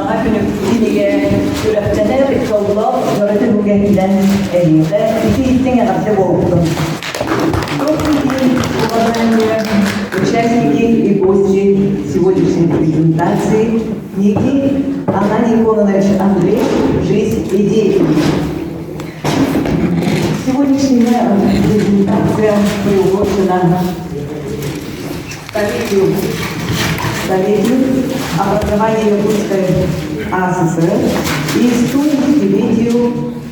Саҥа кинигэ сүрэхтэнэр дьоллоох дьоро түһүлгэтинэн эһиэхэ итии-истиҥ эҕэрдэ буолуохтун! Добрый день, уважаемые участники и гости сегодняшней презентации книги Ананий Кононович Андреев «Жизнь и деятельность». Сегодняшняя презентация приурочена столетию образования Якутской АССР и 110-летию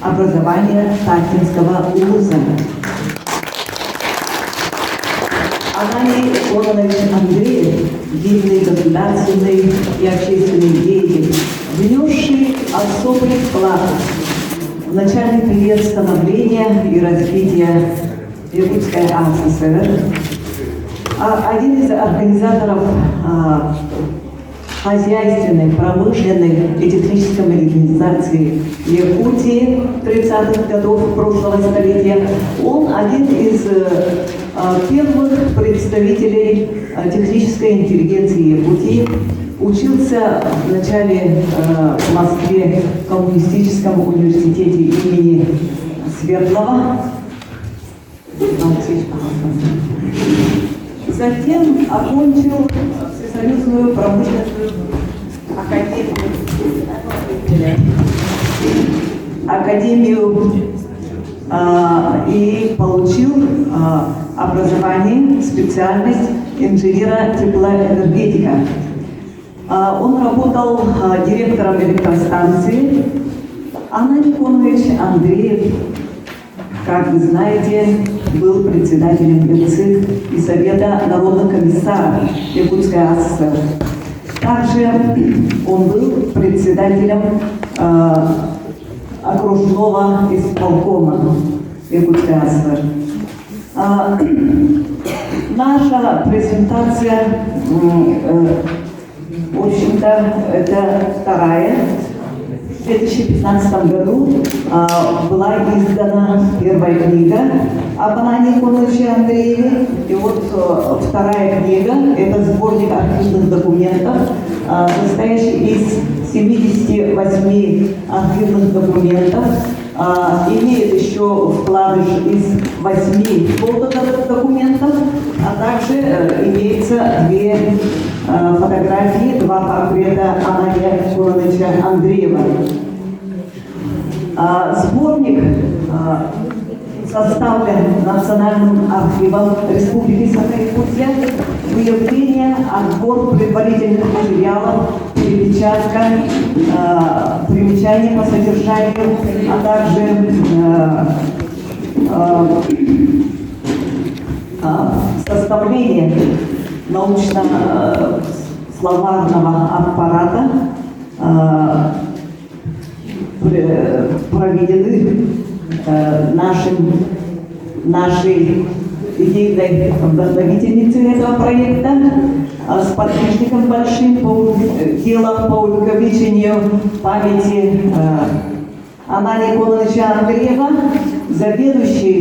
образования Таттинского улуса. Ананий Кононович Андреев, видный государственный и общественный деятель, внесший особый вклад в начальный период становления и развития Якутской АССР, один из организаторов хозяйственной, промышленной и технической модернизации Якутии 30-х годов прошлого столетия. Он один из первых представителей технической интеллигенции Якутии. Учился вначале в Москве в Коммунистическом университете имени Свердлова. Затем окончил Всесоюзную промышленную академию и получил образование, специальность инженера-теплоэнергетика. Он работал директором электростанции. Ананий Кононович Андреев, как вы знаете, был председателем ВЦИК и Совета народных комиссаров Якутской АССР. Также он был председателем окружного исполкома Якутской АССР. Наша презентация, в общем-то, это вторая. В 2015 году была издана первая книга об Анании Коновиче Андрееве. И вот вторая книга – это сборник архивных документов, состоящий из 78 архивных документов, имеет еще вкладыш из 8 фотодокументов, а также имеется две фотографии, два портрета Анания Коновича Андреева. Сборник составлен Национальным архивом Республики Саха-Якутия. Выявление, отбор предварительных материалов, перепечатка, примечания по содержанию, а также составление научно-словарного аппарата проведены нашей идейной вдохновительницей этого проекта, сподвижником большим по делам по увековечению памяти Анания Коновича Андреева, заведующий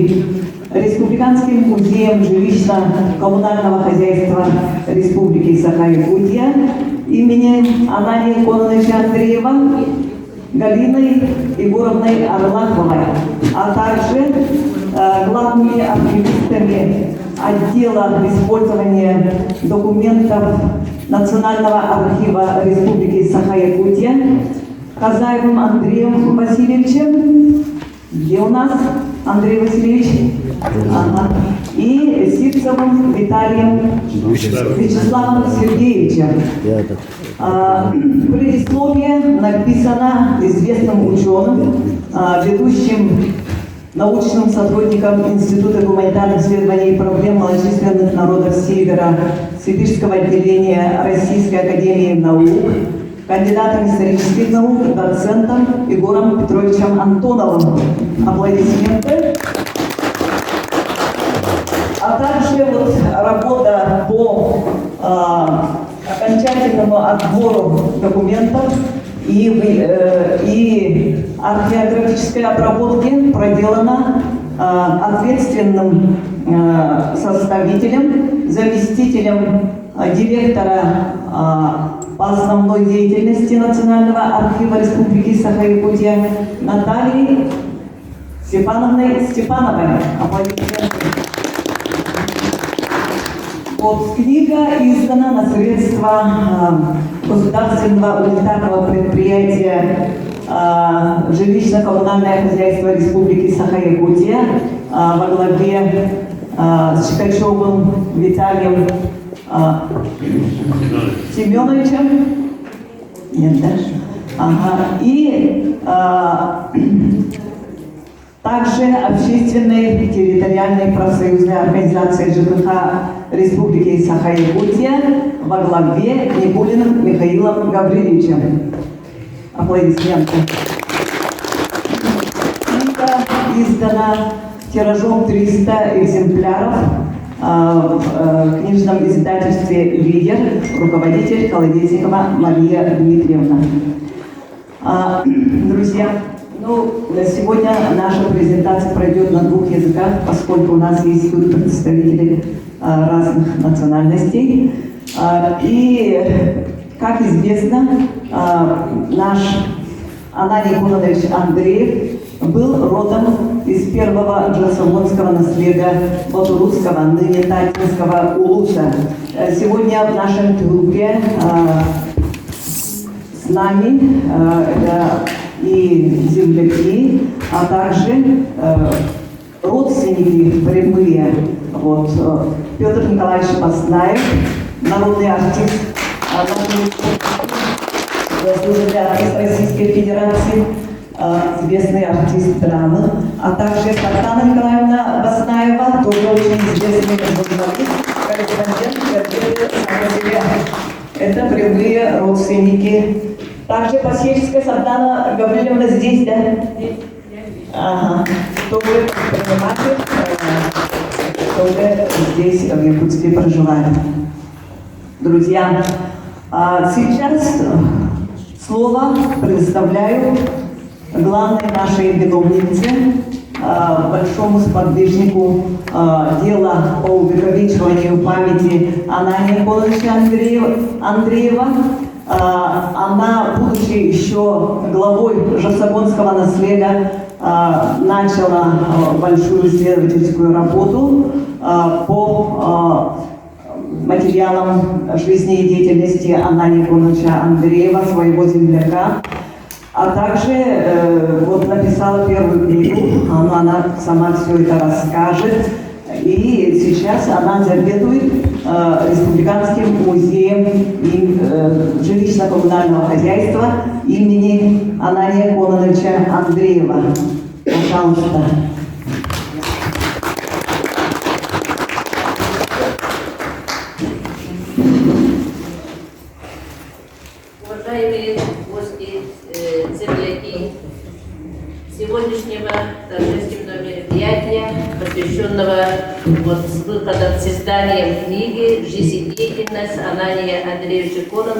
Республиканским музеем жилищно-коммунального хозяйства Республики Саха-Якутия имени Анания Коновича Андреева, Галиной Егоровной Орлаховой, а также главными архивистами отдела использования документов Национального архива Республики Саха-Якутия Казаевым Андреем Васильевичем. Где у нас Андрей Васильевич? Ага. И Сивцевым Виталием Вячеславом Сергеевичем. Предисловие написано известным ученым, ведущим научным сотрудником Института гуманитарных исследований и проблем малочисленных народов Севера Сибирского отделения Российской академии наук, кандидатом исторических наук, доцентом Егором Петровичем Антоновым. Аплодисменты. А также вот работа по окончательному отбору документов и археографической обработке проделана ответственным составителем, заместителем директора по основной деятельности Национального архива Республики Саха-Якутия Натальей Степановной Степановой. Аплодисменты. Вот, книга издана на средства государственного унитарного предприятия жилищно-коммунальное хозяйство Республики Саха-Якутия во главе с Чикачевым Виталием Семеновичем. Нет, да? Ага. И также общественной территориальной профсоюзной организации ЖКХ Республики Саха-Якутия во главе Никулиным Михаилом Гавриловичем. Аплодисменты. Книга издана тиражом 300 экземпляров в книжном издательстве «Лидер», руководитель Колодезникова Мария Дмитриевна. Друзья, ну, сегодня наша презентация пройдет на двух языках, поскольку у нас есть тут представители разных национальностей. И, как известно, наш Ананий Кононович Андреев был родом из первого джасавонского наслега Ботурусского, ныне Таттинского улуса. Сегодня в нашем клубе с нами это и земляки, а также родственники прямые. Вот, Петр Николаевич Баснаев, народный артист, заслуженный артист Российской Федерации, известный артист драмы, а также Сартана Николаевна Баснаева, тоже очень известный журналист, корреспондент газеты «Саха Это прямые родственники. Также Пасечская Сардана Гавриловна здесь, да? Здесь. Ага. Тоже предприниматель, тоже здесь, в Якутске проживает. Друзья, сейчас слово предоставляю главной нашей виновнице, большому сподвижнику дела по увековечиванию памяти Анания Коновича Андреева. Андреева. Она, будучи еще главой Жасагонского наслега, начала большую исследовательскую работу по материалам жизни и деятельности Анания Коновича Андреева, своего земляка. А также вот написала первую книгу, она, она сама все это расскажет. И сейчас она заведует Республиканским музеем жилищно-коммунального хозяйства имени Анания Кононовича Андреева. Пожалуйста. Уважаемые гости, земляки, сегодняшнего торжественного мероприятия, посвященного вот с выходом, с изданием книги «Жизнь и деятельность» Анания Андреевича Конон,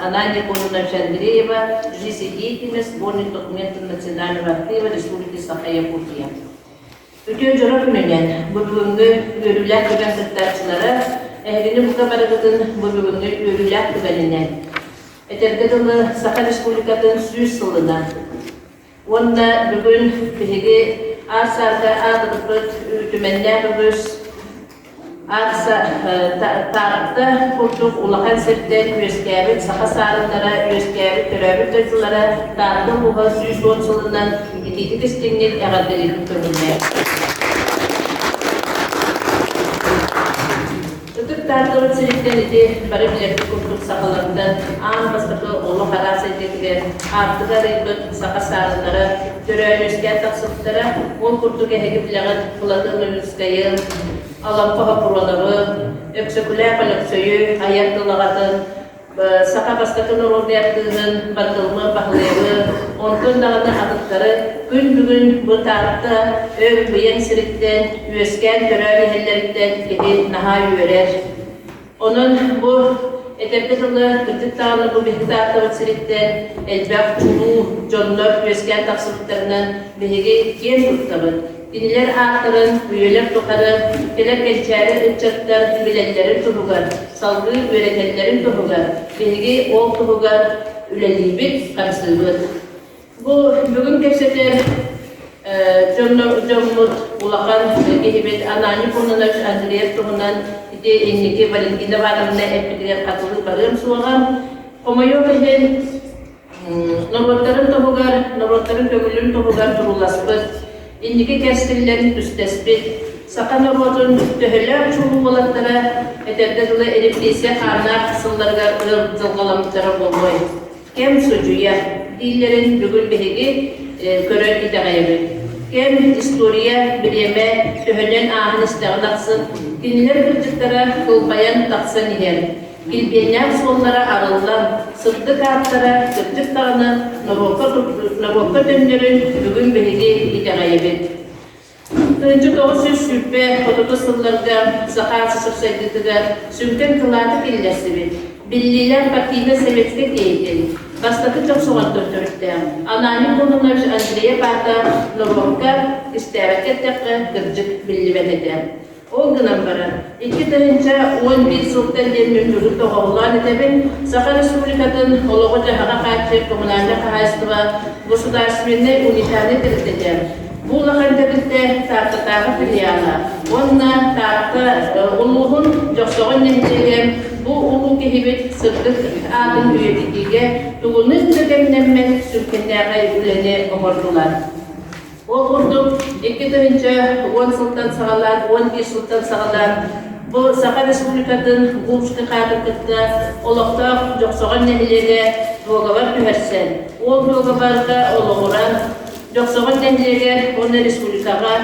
Анания Кононовича Андреева «Жизнь и деятельность. Сборник документов Национального архива Республики Саха-Якутия». Үтүө дьоро күнүнэн бу бүгүҥҥү үөрүүлээх түгэн кыттааччылара эһигини бука барыгытын бу бүгүҥҥү үөрүүлээх түгэнинэн этэргэ дылы Саха Республикатын 100 сылынан уонна бүгүн биһиги аар-саарга аатырбыт үтүмэннээх үгүс Таатта курдук улахан сиртэн үөскээбит саха саарыннара үөскээбит төрөөбүт дойдулара Таатта улууһа 110 сылынан итиитик истиҥник эҕэрдэлиирбит көҥүллээх. Ытык Тааттабыт сириттэн ити бары билэрбит курдук сахалартан аан бастакы олох араас эйгэтигэр аартыга арыйбыт саха саарыннара төрөөн-үөскээн тахсыбыттара. Ол курдук эһиги билэҕит Платон Ойуунускайы, Алампа Хоппуруонабы, Өксөкүлээх Өлөксөйү айар тыл аҕатын, саха бастакы норуодунай артыыһын Бандылма Баһылайабы, онтон даҕаны атыттары күн бүгүн бу Таатта өй-быйаҥ сириттэн үөскээн-төрөөн иһэллэриттэн киһи наһаа үөрэр. Онон бу этэргэ дылы кырдьык даҕаны бу биһиги Тааттабыт сириттэн элбэх чулуу дьоннор үөскээн тахсыбыттарынан биһиги киэн туттабыт. Кинилэр ааттарын үйэлэр тухары кэлэр кэнчээри ыччаттар билэллэрин туһугар, салгыы үөрэтэллэрин туһугар биһиги ол туһугар үлэлиибит, хамсыыбыт. Бу бүгүн кэпсэтэр дьоммут улахан киһибит Ананий Кононович Андреев туһунан ити инники Валентина Ивановна эппитигэр хатылыы барыам суоҕа. Хомойуох иһин, норуоттарын туһугар, норуоттарын көҥүлүн туһугар турууласпыт, инники кэскиллэрин түстэспит, саха норуотун төһөлөөх чулуу уолаттара этэргэ дылы репрессия хааннаах сылларыгар ыал дьылҕаламмыттара буолуой? Кэм судьуйа дииллэрин бүгүн биһиги көрөн итэҕэйэбит. Кэм, история, бириэмэ төһөнөн ааһан истэҕин ахсын кинилэр кырдьыктара кылбайан тахсан иһэр. Килбиэннээх суоллара арыллан, сырдык ааттара кырдьык даҕаны норуокка төннөрүн бүгүн биһиги итэҕэйэбит. 1920 сылларга Саха СССР сайдыытыгар сүҥкэн кылааты киллэрсибит, биллиилээх партийнай-советскай деятель, бастакы дьохсоҕонтон төрүттээх Ананий Кононович Андреев аата норуокка истээбэккэ эттэххэ, кырдьык биллибэт этэ. Ол гынан баран, 2011 сылтан диэн мүлдьүгүн тоҕоҕолоон этэбин, Саха Республикатын олоҕу-дьаһаҕа хааччыйар коммунальнай хаһаайыстыба государственнай унитарнай тэрилтэтэ бу улахан тэрилтэ Тааттатааҕы филиала уонна Таатта улууһун Дьохсоҕон нэһилиэгэ бу улуу киһибит сырдык аатын үйэтитиигэ тугунун да кэмнэммэт сүркэннээҕи үлэни оҥордулар. Ол курдук, 2010 сылтан саҕалаан, 11 сылтан саҕалаан бу Саха Республикатын Губский хаатын кытта олохтоох Дьохсоҕон нэһилиэгэ дуогабар түһэрсэн, ол дуогабарга олоҕуран Дьохсоҕон нэһилиэгэр уонна республикаҕа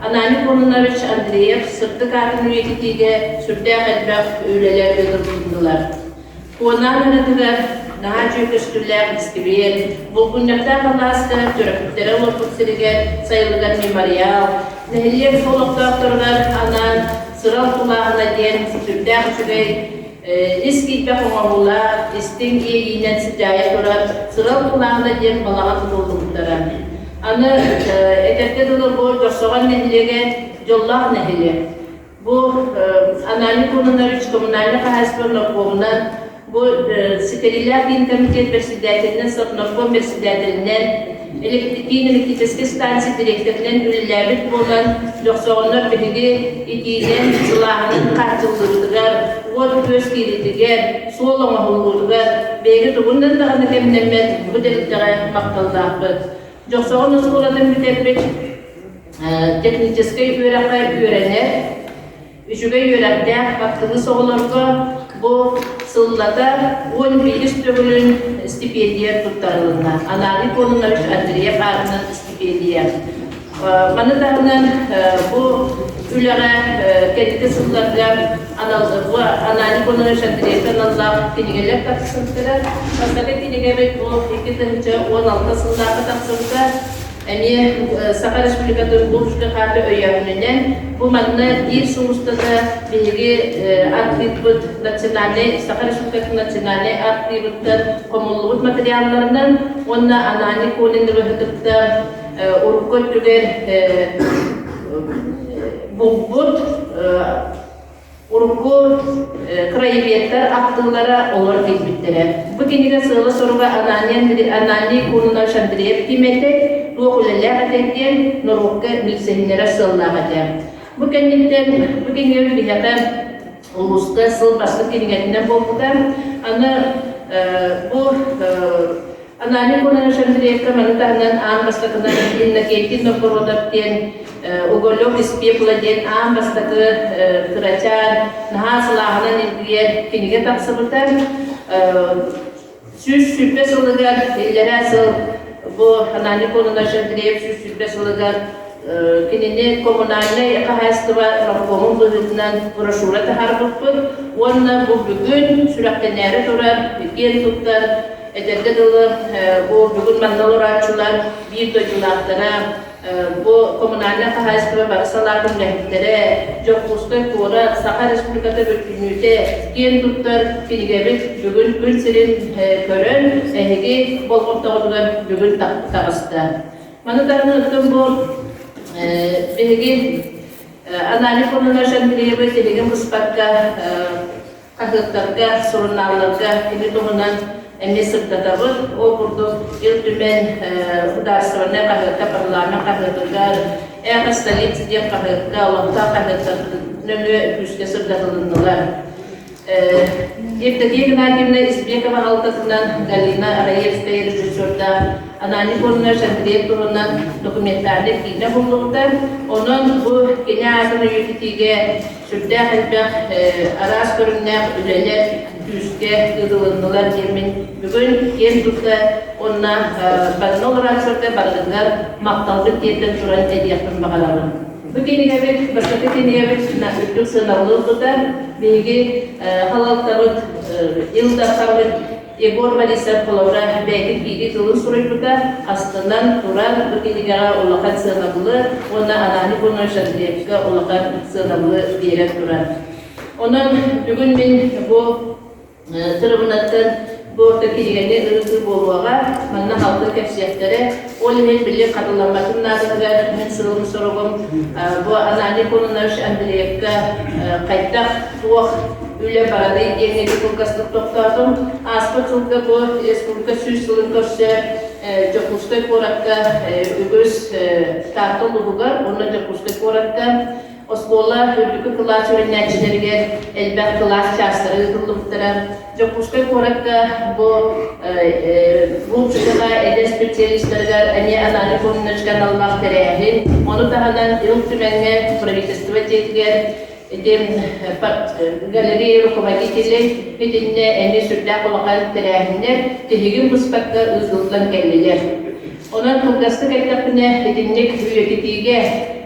Ананий Кононович Андреев сырдык аатын үйэтитиигэ сүрдээх элбэх үлэлэр ыытылыннылар. Куонаан ырытыгар наһаа үчүгэй көстүүлээх искибиэр, булгунньахтаах алааска төрөппүттэрэ олорбут сиригэр сайылыгар мемориал, нэһилиэк олохтоохторугар анаан Сырал тулааһына диэн сүрдээх үчүгэй ис киирбэх оҥоһуулаах, истиҥ иэйиинэн сыдьаайа турар Сырал тулааһына диэн балаҕан тутуллубуттара. Аны этэргэ дылы бу Дьохсоҕон нэһилиэгэ дьоллоох нэһилиэк. Бу Ананий Кононович коммунальнай хаһаайыстыба норкуомунан бу ситэриилээх киин комитет председателинэн, Совнарком председателинэн, киин электрическэй станция дириэктэринэн үлэлээбит буолан, Дьохсоҕоннор биһиги итиинэн, сылааһынан хааччыллыыбытыгар, уот-күөс киириитигэр, суол оҥоһуллуутугар биһиги тугунан даҕаны кэмнэммэт бу тэрилтэҕэ махталлаахпыт. Дьохсоҕон оскуолатын бүтэрбит техническэй үөрэххэ үөрэнэр, үчүгэй үөрэхтээх актыбыыс оҕолорго бу сыллата 11 төгүлүн стипендия туттарылынна. Ананий Кононович Андреев аатынан стипендия. Маны таһынан бу үлэҕэ кэнники сылларга бу Ананий Кононович Андреев аналлаах кинигэлэр тахсыбыттара. Бастакы кинигэбит бу 2016 сыллаахха тахсыбыта. Эмиэ Саха Республикатын Губушка хаата өйөөһүнүнэн бу манна биир сыл устата биһиги архивпыт национальнай Саха Республикатын национальнай архивыттан хомуллубут материалларынан уонна Ананий Кониновы кытта урукку өттүгэр булбут Урукку краеведтар ахтыылара олор киирбиттэрэ. Бу кинигэ сыала-соруга Ананий Кононович Андреев ким этэй, туох үлэлээх этэй диэн норуокка билсиһиннэрэр сыаллаах этэ. Бу кэнниттэн бу кинигэ биһиэхэ улууска сыл бастыҥ кинигэтинэн буолбута. Аны бу Ананий Кононович Андреевка маны таһынан аан бастакынан Иннокентий Новгородов диэн Уголек из пепла диэн аан бастакы кырачаан наһаа сылааһынан илгийэр кинигэ тахсыбыта. 120 сылыгар иллэрээ сыл бу Ананий Кононович Андреев 120 сылыгар кинини коммунальнай хаһаайыстыба наркомун быһыытынан брошюра таһаарбыппыт уонна бу бүгүн сүрэхтэнээри турар киэн туттар Этэргэ дылы, бу бүгүн манна олорооччулар биир дойдулаахтара, бу коммунальнай хаһаайыстыба бары салаатын үлэһиттэрэ, Дьокуускай куорат, Саха Республиката бүтүннүүтэ киэн туттар кинигэбит бүгүн күн сирин көрөн, эһиги болҕомтоҕутугар бүгүн таҕыста. Маны таһынан оттон бу Биһиги Аналий Кононович Андреевы тиһигин быспакка хаһыаттарга, сурунаалларга кини туһунан эмиэ сырдатабыт. Ол курдук Ил Түмэн судаарыстыбаннай хаһыакка, парламент хаһыатыгар, Эхо столицы диэн хаһыакка, олохтоох хаһыаттар нөҥүө күүскэ сырдатылыннылар. Евдокия Геннадьевна Избекова алтатынан Галина Раевская режиссердаах Ананий Кононович Андреев туһунан документальнай киинэ буллубута. Онон бу кини аатын үйэтитиигэ сүрдээх элбэх араас көрүҥнээх үлэлэр күүскэ ыытылыннылар диэммин бүгүн киэн тутта уонна барыны олорооччуларга барытыгар махталбын тиэрдэн туран этиэхпин баҕарабын. Бу кинигэбит, бастакы кинигэбит үрдүк сыанабылы ылбыта. Биһиги халалтабыт, Ил Дархаммыт Егор Борисов холобура бэйэтин киирии тылын суруйбута, астынан туран бу кинигэҕэ улахан сыанабылы уонна Ананий Кононович Андреевка улахан сыанабылы биэрэн турар. Онон бүгүн мин бу Тырыбынаттан бу орто кинигэни ырытыы буолуоҕа, манна халты кэпсиэхтэрэ. Ол иһин били хатыламматын наадатыгар мин сылым-соругум бу Ананий Кононович Андреевка хайдах туох үлэ барарый диэҥҥэ кылгастык тохтоотум. Ааспыт сылга бу республика 100 сылын көрсө Дьокуускай куоракка үгүс Таатта улууһугар уонна Дьокуускай куоракка Оскуола үрдүкү кылаас үөрэнээччилэригэр элбэх кылаас чаастара ыытыллыбыттара. Дьокуускай куоракка бу ВУП-га эдэр специалистарыгар эмиэ Ананий Кононовичка аналлаах тэрээһин, ону таһынан Ил Түмэҥҥэ правительство дьиэтигэр ити галерея руководителей итиннэ эмиэ сүрдээх улахан тэрээһиннэр тиһигин быспакка ыытыллан кэллилэр. Онон кылгастык эттэхпинэ, итинник үйэтитиигэ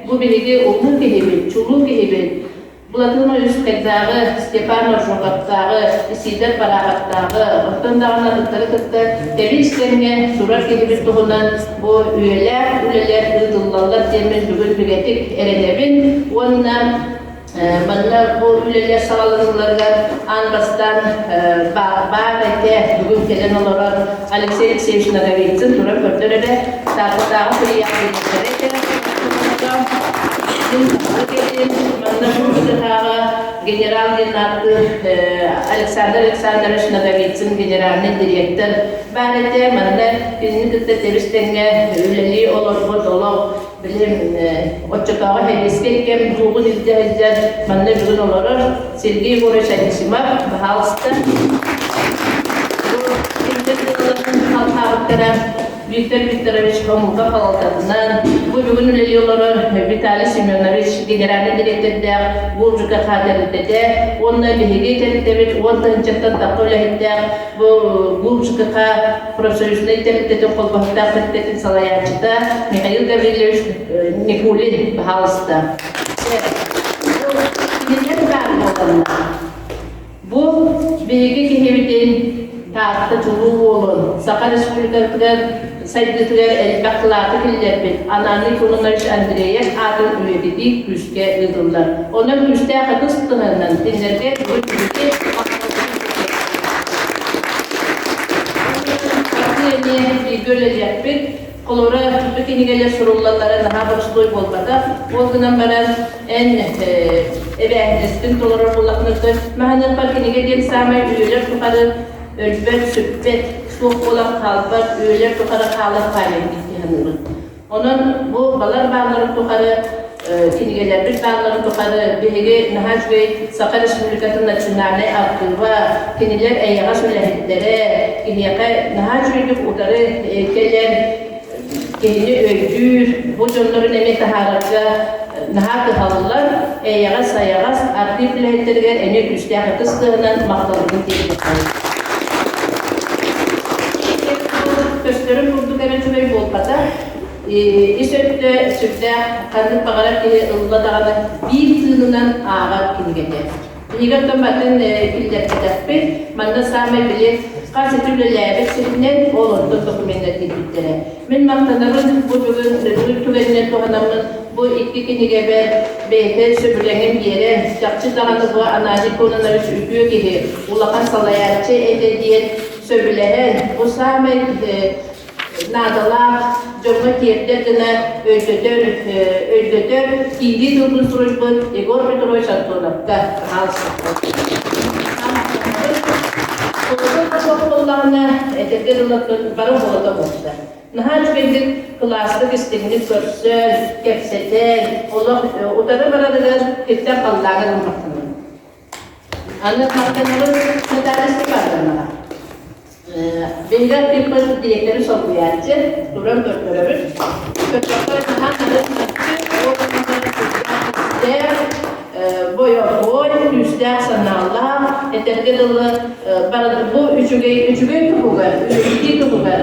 бу биһиги улуу киһибит, чулуу киһибит Былатыан Ойуускайдааҕы, Степан Оржоговтааҕы, Исидор Бараховтааҕы, оттон даҕаны атыттары кытта тэбис тэҥҥэ турар киһибит туһунан бу үйэлээх үлэлэр ыытыллаллар диэммин бүгүн бигэтик эрэнэбин уонна Манна бу үлэлэр саҕаланыыларыгар аан бастаан баар этэ бүгүн кэлэн олорор Алексей Алексеевич Ноговицын туран көрдөр эрэ Тааттатааҕы приятеллэрэ этэ Манна бу ытыһааҕа генерал диэн ааттыыр Александр Александрович Ноговицын генеральный директор баар этэ. Манна кинини кытта тэбис-тэҥҥэ үлэлии олорбут олох Билим оччотооҕу сэбиэскэй кэм дуугун илдьэ сылдьар манна бүгүн олорор Сергей Егорович Анисимов, баһаалыста. Бу кинилэр дьыалаларын халхаабыттара Виктор Викторович Хомутов салалтатынан, бу бүгүн үлэлии олорор Виталий Семенович генеральный дириэктэрдээх Волжика тэрилтэтэ уонна биһиги тэрилтэбит 10 тыһыынчаттан тахса үлэһиттээх бу ГУЛЖКХ профсоюзнай тэрилтэтин холбоһуктаах тэрилтэтин салайааччыта Михаил Гаврильевич Никулин, баһаалыста. Кинилэр баар буоланнар. Бу биһиги киһибитин Таатта чулуу уолун, Саха Республикатыгар сайдыытыгар элбэх кылааты киллэрбит Ананий Кононович Андреев аатын үйэтитии күүскэ ыытыллар. Онон күүстээх ытыс тыһынан кинилэргэ бүгүн биһиги эмиэ бииргэ үлэлиэхпит. Холобура, бу кинигэлэр суруллаллара наһаа боростуой буолбатах. Ол гынан баран, эн эбээһинэскин толорор буоллаххына, маһыныахпар кинигэ диэн саамай үйэлэр тухары өлбөт, сүппэт, суох буолан хаалбат, үйэлэр тухары хаалар памятник дии саныыбын. Онон бу балар баалларын тухары, кинигэлэрбит баалларын тухары биһиги наһаа үчүгэй Саха Республикатын национальнай архыыба, кинилэр эйэҕэс үлэһиттэрэ, киһиэхэ наһаа үчүгэйдик утары кэлэн киһини өйдүүр, бу дьоннорун эмиэ таһаарарга наһаа кыһаллар, эйэҕэс-сайаҕас архыып үлэһиттэригэр эмиэ күүстээх ытыс тыаһынан махталбын тиэрдиэххэ. Көстөрүн курдук эрэ үчүгэй буолбатах. Ис өттө сүрдээх ханнык баҕарар киһи ылла даҕаны биир тыынынан ааҕар кинигэтэ. Кинигэ оттон батын киллэрбэтэхпит. Манна саамай били хас ити үлэлээбит сиринэн ол онтон докуменнар киирбиттэрэ. Мин махтанабын бу бүгүн бүгүн түгэнинэн туһанаммын бу икки кинигэбэр бэйэтэ сөбүлэҥин биэрэн, чахчы даҕаны бу Ананий Кононович үтүө киһи, улахан салайааччы этэ диэн сөбүлэһэн, бу саамай наадалаах дьон. дьоҥҥо тиэрдэр гына өйдөтөр, өйдөтөр киирии тылбын суруйбут Егор Петрович Антоновка пожалуйста. Суох буоллаҕына, этэргэ дылы бары буолата буолта. Наһаа үчүгэйдик кылаастык истиҥник көрсөн, кэпсэтэн, олох утары барарыгар киттэн халлааҥҥа ылымматтанабын. Аны махтанабын Наталья Степановнаҕа. Биһиги архивпыт дириэктэри солбуйааччы, туран көрдөрөбүт. Көрдөххө наһаа нарын-намчы, күүстээх, бойобуой, күүстээх санаалаах, этэргэ дылы бу үчүгэй үчүгэй туһугар, үчүгэй туһугар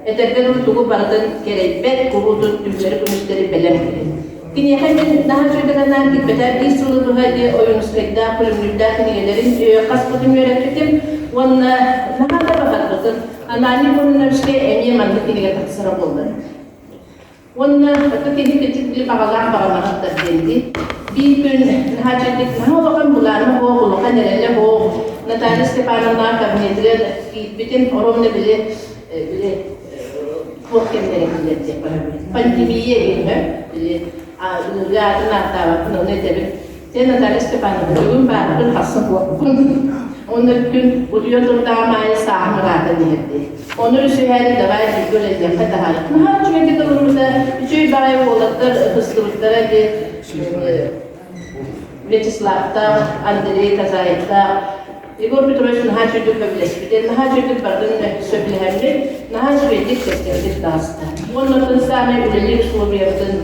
этэргэ дылы тугу барытын кэрэйбэт, куруутун түүннэри-күнүстэри бэлэм киһи. Киниэхэ мин наһаа үчүгэйдик анаан киирбэтэх биир сылы быһа ити Ойуунускайдаах, Күлүмнүүрдээх кинигэлэрин хаспытын үөрэппитим уонна наһаа да баҕарбытым. Ананий Кононовичка эмиэ маннык кинигэ тахсара буоллар. Уонна ытык киһи кичик били баҕалаах баҕалаахтар диэн дии. Биир күн наһаа үчүгэйдик, наһаа улахан былаана суох, улахан эрэлэ суох Наталья Степановна кабинетыгар киирбитим, оромно били били туох кэмнэрэ кэллэр диэн пандемия иһэ били ыарыы аатын ааттаабаппын ону этэбин Сен Наталья Степановна бүгүн баарбын хасса буолбун уонна күн утуйа турдаҕым аайы сааһым ыраатан иһэрди ону үсүһээри давай бииргэ үлэлиэххэ таһаарык наһаа үчүгэйдик ылыммыта үчүгэй баҕайы уолаттар ытыстыбыттара ди Вячеславтаах Андрей Казаевтаах Егор Петрович наһаа үчүгэйдик сөбүлэспитэ, наһаа үчүгэйдик бардын сөбүлэһэммит, наһаа үчүгэйдик кэпсэппит таҕыста. Уонна оттон саамай үлэлиир условиябытын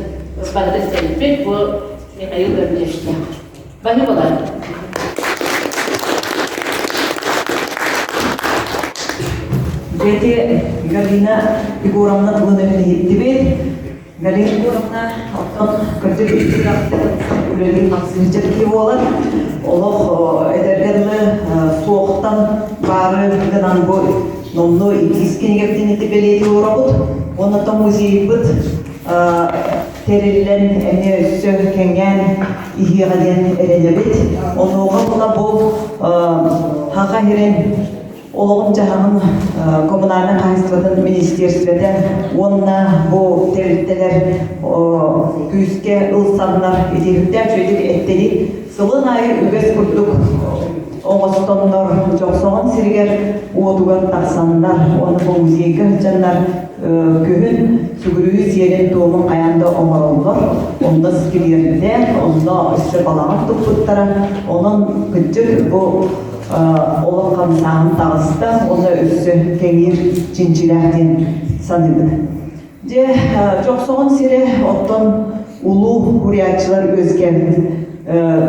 барытын тэрийбит бу Михаил Гаврильевичтаах. Баны болар. Дети Галина Егоровна тылын иһиттибит. Галина Егоровна оттон кырдьык үлэлиир хамсыыр киһи буолар. Олох эдэргэ дылы суохтан баары гынан бу номнуо иккис кинигэбитин ити бэлиэтии олоробут. Оннотон музейбыт тэриллэн эмиэ өссө кэҥээн иһиэҕэ диэн эрэнэбит. Онуоха була бу Хаха сирин олоҕун-дьаһаҕын коммунальнай хаһаайыстыбатын министиэристибэтэ уонна бу тэрилтэлэр күүскэ ылсаннар итиһиктээх үчүгэйдик эттэри сылын аайы үгэс курдук оҥостоннор Дьохсоҕон сиригэр уотугар тахсаннар уонна бу музейга сылдьаннар күһүн сүгүрүйүү сиэрин-туомун хайаан да оҥороллор. Онно сквердээх, онно өссө балаҕан туппуттара. Онон кырдьык бу олох хамсааһын таҕыста, уонна өссө кэҥиир чинчилээх диэн саныыбын. Дьэ, Дьохсоҕон сирэ оттон улуу куриаччылар үөскээбит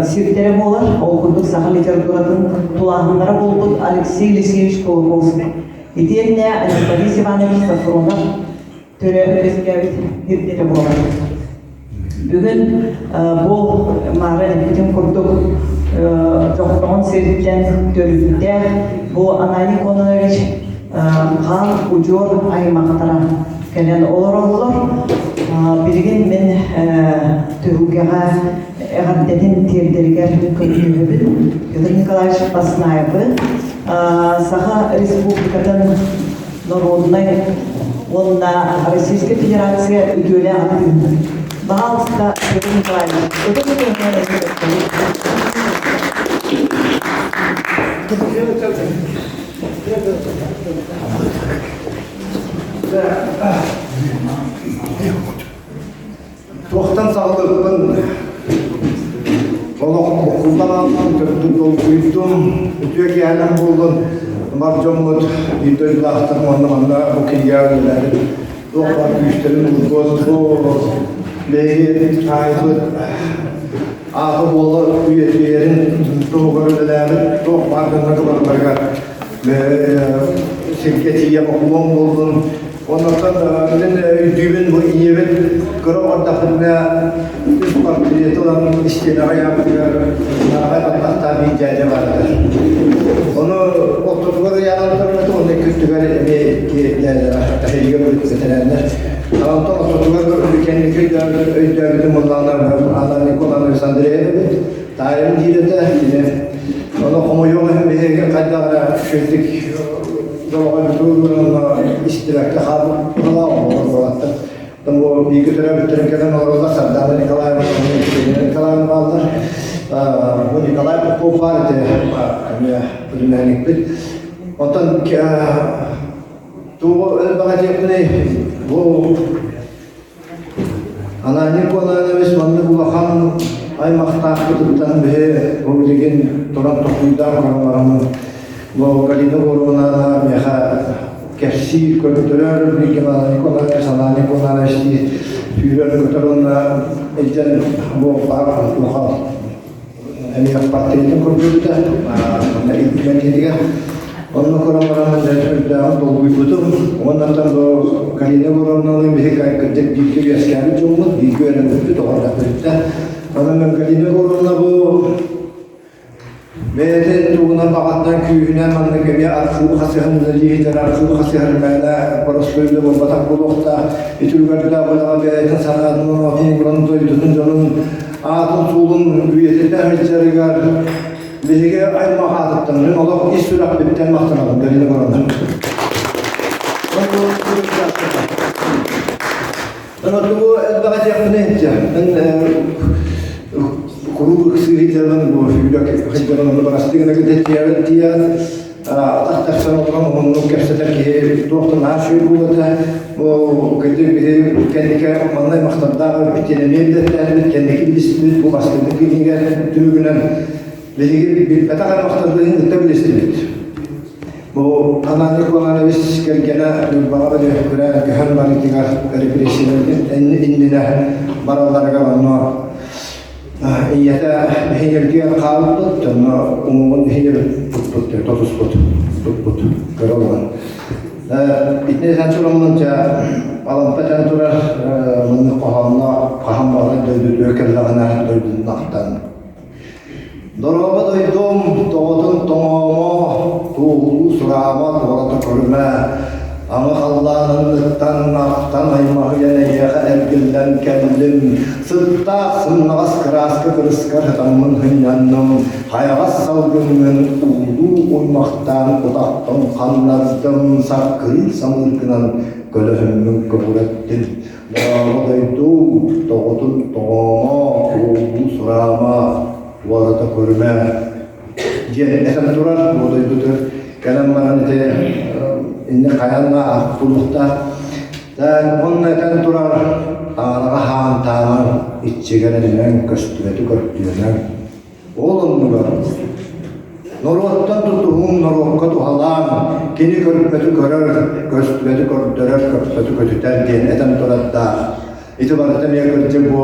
сирдэрэ буолар. Ол курдук саха литературатын тулааһыннара буолбут Алексей Елисеевич Кулаковскай. Итиэннэ Анатолий Иванович Софронов төрөөбүт үөскээбит сирдэрэ буолар. Бүгүн бу Маара эппитин курдук Дьохтоҕун сириттэн төрүттээх бу Ананий Кононович хаан удьуор аймахтара кэлэн олороллор. Билигин мин түһүлгэҕэ эҕэрдэтин тиэрдэригэр көрдөһөбүн. Петр Николаевич Баснаевы Саха Республикатын норуодунай уонна Российскай Федерация үтүөлээх артыыһын. Баһаалыста, Петр Николаевич, ытык ытыһынан Туохтан саҕалыахпын олох буккуллан төрдүн долгуйдум, үтүө киэһэнэн буоллун бар дьоммут биир дойдулаахтар уонна манна бу кинигэҕэ үлэлээбит туох баар күүстэрин уурбут бу биһиги таайбыт аата буола үйэтийэрин туһугар үлэлээбит туох баар дьоннорго барыларыгар сиргэ тиийэ бокулуон буоллун. Оннуттан мин өйдүүбүн бу ийэбит кыра оҕордохпутуна үс портреты ылан истиэнэҕэ ыйаабытыгар наҕай баттахтаах биир дьээдьэ баара. Ону ортотугар ыйаан көрбөтүм, онно икки өттүгэр эмиэ икки дьээдьэлэр эһиги бэтэрээннэр. Онтон ортотугар кэнники өйдөөбүтүм буоллаҕына Анна Николаевна Андреева эбит. Таайым диир этэ, кини ону хомойуох иһин биһиги хайдах эрэ үчүгэйдик дороҕойбутун истибэккэ хаалбыт быһалаах оҕолор буолаттар. Бу бииргэ төрөөбүттэрин кэлэн олороллор Сардаана Николаевна уонна Николаевна бааллар. Бу Николай Попов баар ити эмиэ племянникпит. Онтон тугу элбэҕи диэхпиний бу Ананий Николаевич маннык улахан аймахтаахпытыттан биһи бу билигин туран толкуйдаан баран бараммын бу Галина Горовна миэхэ кэпсиир, көрдөрөр бииргэ Ананий Николаевич, Ананий Николаевич дии сүүрэр-көтөр уонна илдьэн бу баар улахан эмиэ портретын көрдөрбүтэ манна илдьибэтиитигэр онно көрөн баран дьэ сүрдээҕин долгуйбутум уоннаттан бу Галина Егоровналыын биһиги кырдьык бииргэ үөскээбит дьоммут бииргэ үөрэммиппит оҕо эрдэхпититтэн онон Галина Егоровна бу бэйэтин тугунан баҕатынан күүһүнэн маннык эмиэ архыып хасыһан үлэлиир архыып хасыһар мээнэ боростуой үлэ буолбатах буолуохтаах ити үлүгэрдээх үлэҕэ бэйэтин санаатын оноотун ууран дойдутун дьонун аатын-суолун үйэтитэ сылдьарыгар биһиги аймах аатыттан мин олох ис сүрэхпиттэн махтанабын Галина Егоровна. Тугу элбэҕи диэхпинэ иһиттэ. Мин куруук ыксыыр бу сүүрэ сылдьабын ону барастыы гына кытта тиийэн атах тахсан олорон уһуннук кэпсэтэр киһи туох да наһаа үчүгэй буолуо Бу кырдьык биһи кэнники маннай махталлаах эбиппит эмиэ билэттээтибит кэнники билистибит бу бастакы кинигэ түмүгүнэн биһиги билбэтэх аймахтарбытын кытта билистибит. Бу Ананий Николаевич кэргэнэ Ньурбаҕа били көһөн барыытыгар репрессиялэрин иннинэ баралларыгар онно Ийэтэ биһиги хаалбыт, онно уҥуоҕун биһиги туппут, тутуспут, туппут, көрө олорон. Итини этэн тураммын, дьэ, Алампа этэн турар, маннык хоһоонно хаһан баҕарар дойдутугар кэллэҕинэ дойдутун ахтан. Дорообо дойдум, тоҕотун тоҥоомо, туоһулуу сураама туората көрүмэ, Ама халлаанынныттан ахтан аймаһыйан эйиэхэ эргиллэн кэллим, сыттаах сымнаҕас кырааска кырыскар сытаммын сынньанным, хайаҕас салгыҥҥын уулуу уймахтаан утахтан ханнардым, саккырыыр самыыргынан көлөһүммүн көҕүрэттим. Дорообо дойдум, тоҕотун тоҕоомо, уулуу сураама, туората көрүмэ диэн этэн турар бу дойдутугар кэлэн баран ити инни хайанна аахпыллыхтаах уонна этэн турар таҥараҕа хаантаамаҥ иччигэр эрэнэн көстүбэти көрдүөмэҥ ол оннугар норуоттан тутуһуҥ норуокка туһалааҥ кини көрбөтү көрөр көстүбэти көрдөрөр көппөтү көтүтэр диэн этэн турардаах Ити барыта эмиэ кырдьык бу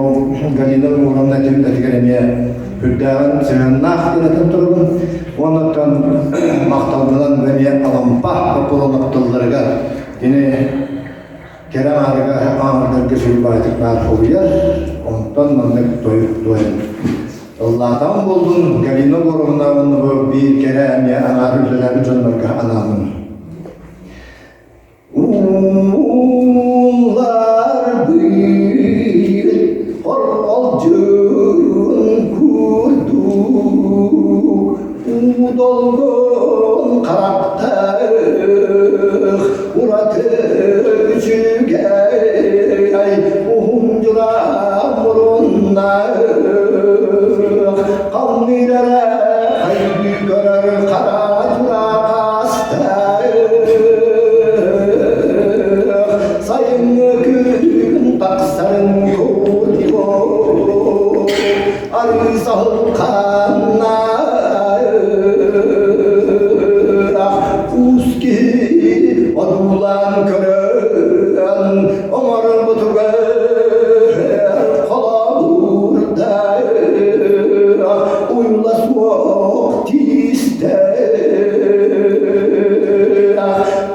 Галина Егоровна этигэр эмиэ үрдээҕин сыһыаннаах диэн этэн турабын. Уоннаттан махталбынан эмиэ Алампа боппуруон тылларыгар кини кэрэ аарыга ааҕардарга сүрбаайтык баар хоһуйар. Онтон маннык тойук туойан ыллаатаҕым буоллун Галина Егоровна уонна бу биир кэрэ эмиэ аҥаар үлэлээбит дьоннорго анаамын. Уулларбыт хорҕолдьун курдук уу долгун харахтаах ураты үчүгэй уһун дьулаан муруннаах халныыр эрэ хайгыы көрөр хара Сайыҥҥы күн тахсарын курдук арыы саһыл хааннаах куус киһи одуулаан көрөн оҥорбутугар холобурдаах уйла суох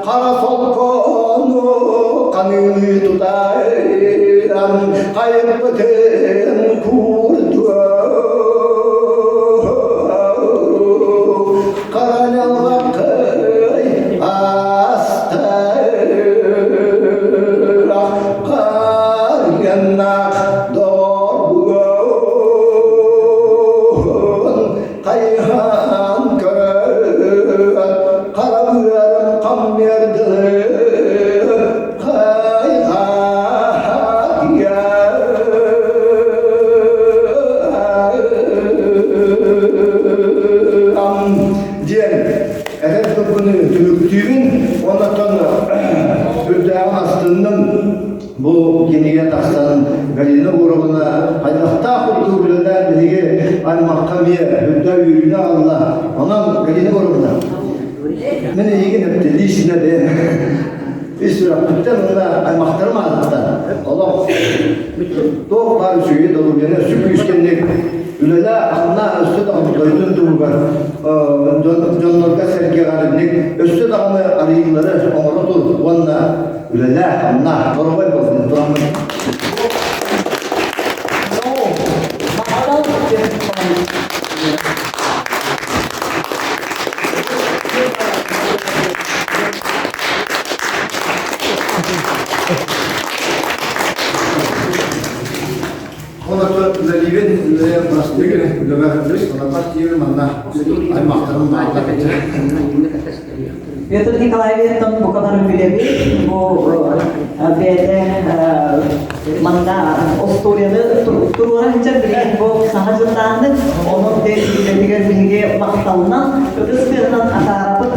Хара солкону ханыылыы тутан хайыппытын куурдуо Хара ньаллаккай астаах харыаннаах доҕорбугун хайыһан көрөн харабыарым хаммыар дылы хайҕаан. Бу кинигэ тахсан Галина Егоровна хайдахтаах курдук үлэлээн биһиги аймахха эмиэ үрдэ үөрүүнү аҕалла. Онон Галина Егоровна, мин эйигин эптэлии синэ бэйэм ис сүрэхпиттэн уонна аймахтарым аатыттан олох туох баар үчүгэйи доруобуйаны өссө күүскэнник үлэлээ анна өссө даҕаны дойдун туһугар дьоннорго сэргэҕэринник өссө даҕаны арыйыылары оҥоро тур уонна үлэлээ хамнаа доруобай буолун тураммын. Оното үлэлиибин, үлэлээн бастыгын, үлэбэ санапат диэбин манна аймахтарым бааллар. Петр Николаевичтан бука бары билэбит. Бу бэйэтэ манна остуоруйаны туруора сылдьар билигин бу саҥа дьыллааны онон үлэтигэр биһиги махталынан ытыс тыаһынан атаарабыт.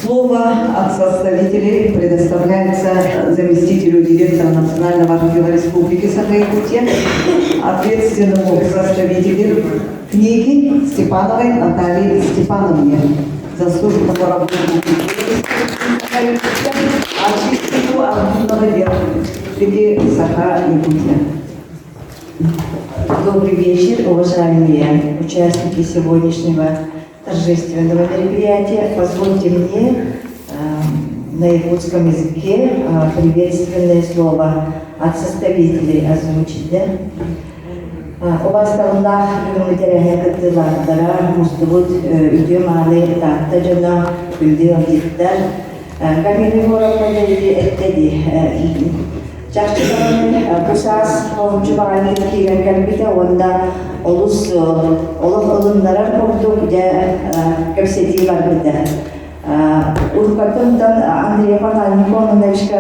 Слово от составителей предоставляется заместителю директора Национального архива Республики Саха-Якутия, ответственному составителю книги Степановой Наталье Степановне, заслуженному работнику очистку архивного дела Республики Саха-Якутия. Добрый вечер, уважаемые участники сегодняшнего торжественного мероприятия. Позвольте мне на якутском языке приветственное слово от составителей озвучить. Да? Убаастабыллаах бүгүҥҥү тэрээһин кыттыылаахтара мустубут үтүө мааны Таатта дьоно, күндү ыалдьыттар. Галина Егоровна диэки эттэ дии. Чахчы даҕаны бу саас хоһуччу баҕайытык киирэн кэлбитэ уонна олус олох ылыннарар курдук дьэ кэпсэтии барбыта. Уруккаттан Андрей Никоновичка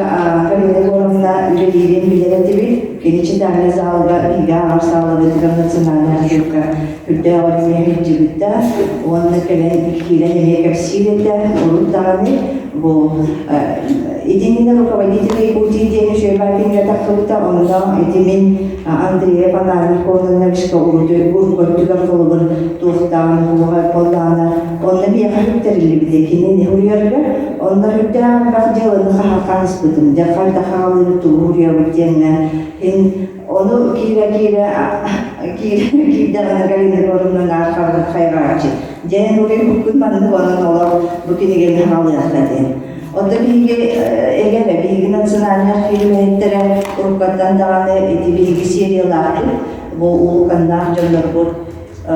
Галина Егоровна үлэлиирин билэр этибит. Кини читальный залга биһиги ааҕар саалабытыгар национальный архивка үрдээх өрүмүө илдьибитэ уонна кэлэн киирэн эмиэ кэпсиир этэ. Урут даҕаны бу итиннэ руководитель Якутии диэн үчүгэй баайкиҥҥа тахсыбыта. Онно ити мин Андрея Никоновичка урут уруккуттугар холобур туохтаан буолуҕа буоллаҕына онно миэхэ үктэриллибитэ кини уруйарга онно үрдээх элбэх дьыаланы хаһаахтаныспытым дьэ хайда хаалыыр тугу уруйабыт диэҥҥэ ин ону киирэ киирэ киирэ киирдэҕинэ Галина Егоровна наар хайҕааччы дьэ уруйбуккун маннык онон олор бу кинигэни хаалыахха диэн Онто биһиги эгэрэ биһиги национальнай архив үлэһиттэрэ уруккаттан даҕаны ити биһиги сериялаахпыт бу улуканнаах дьоннорбут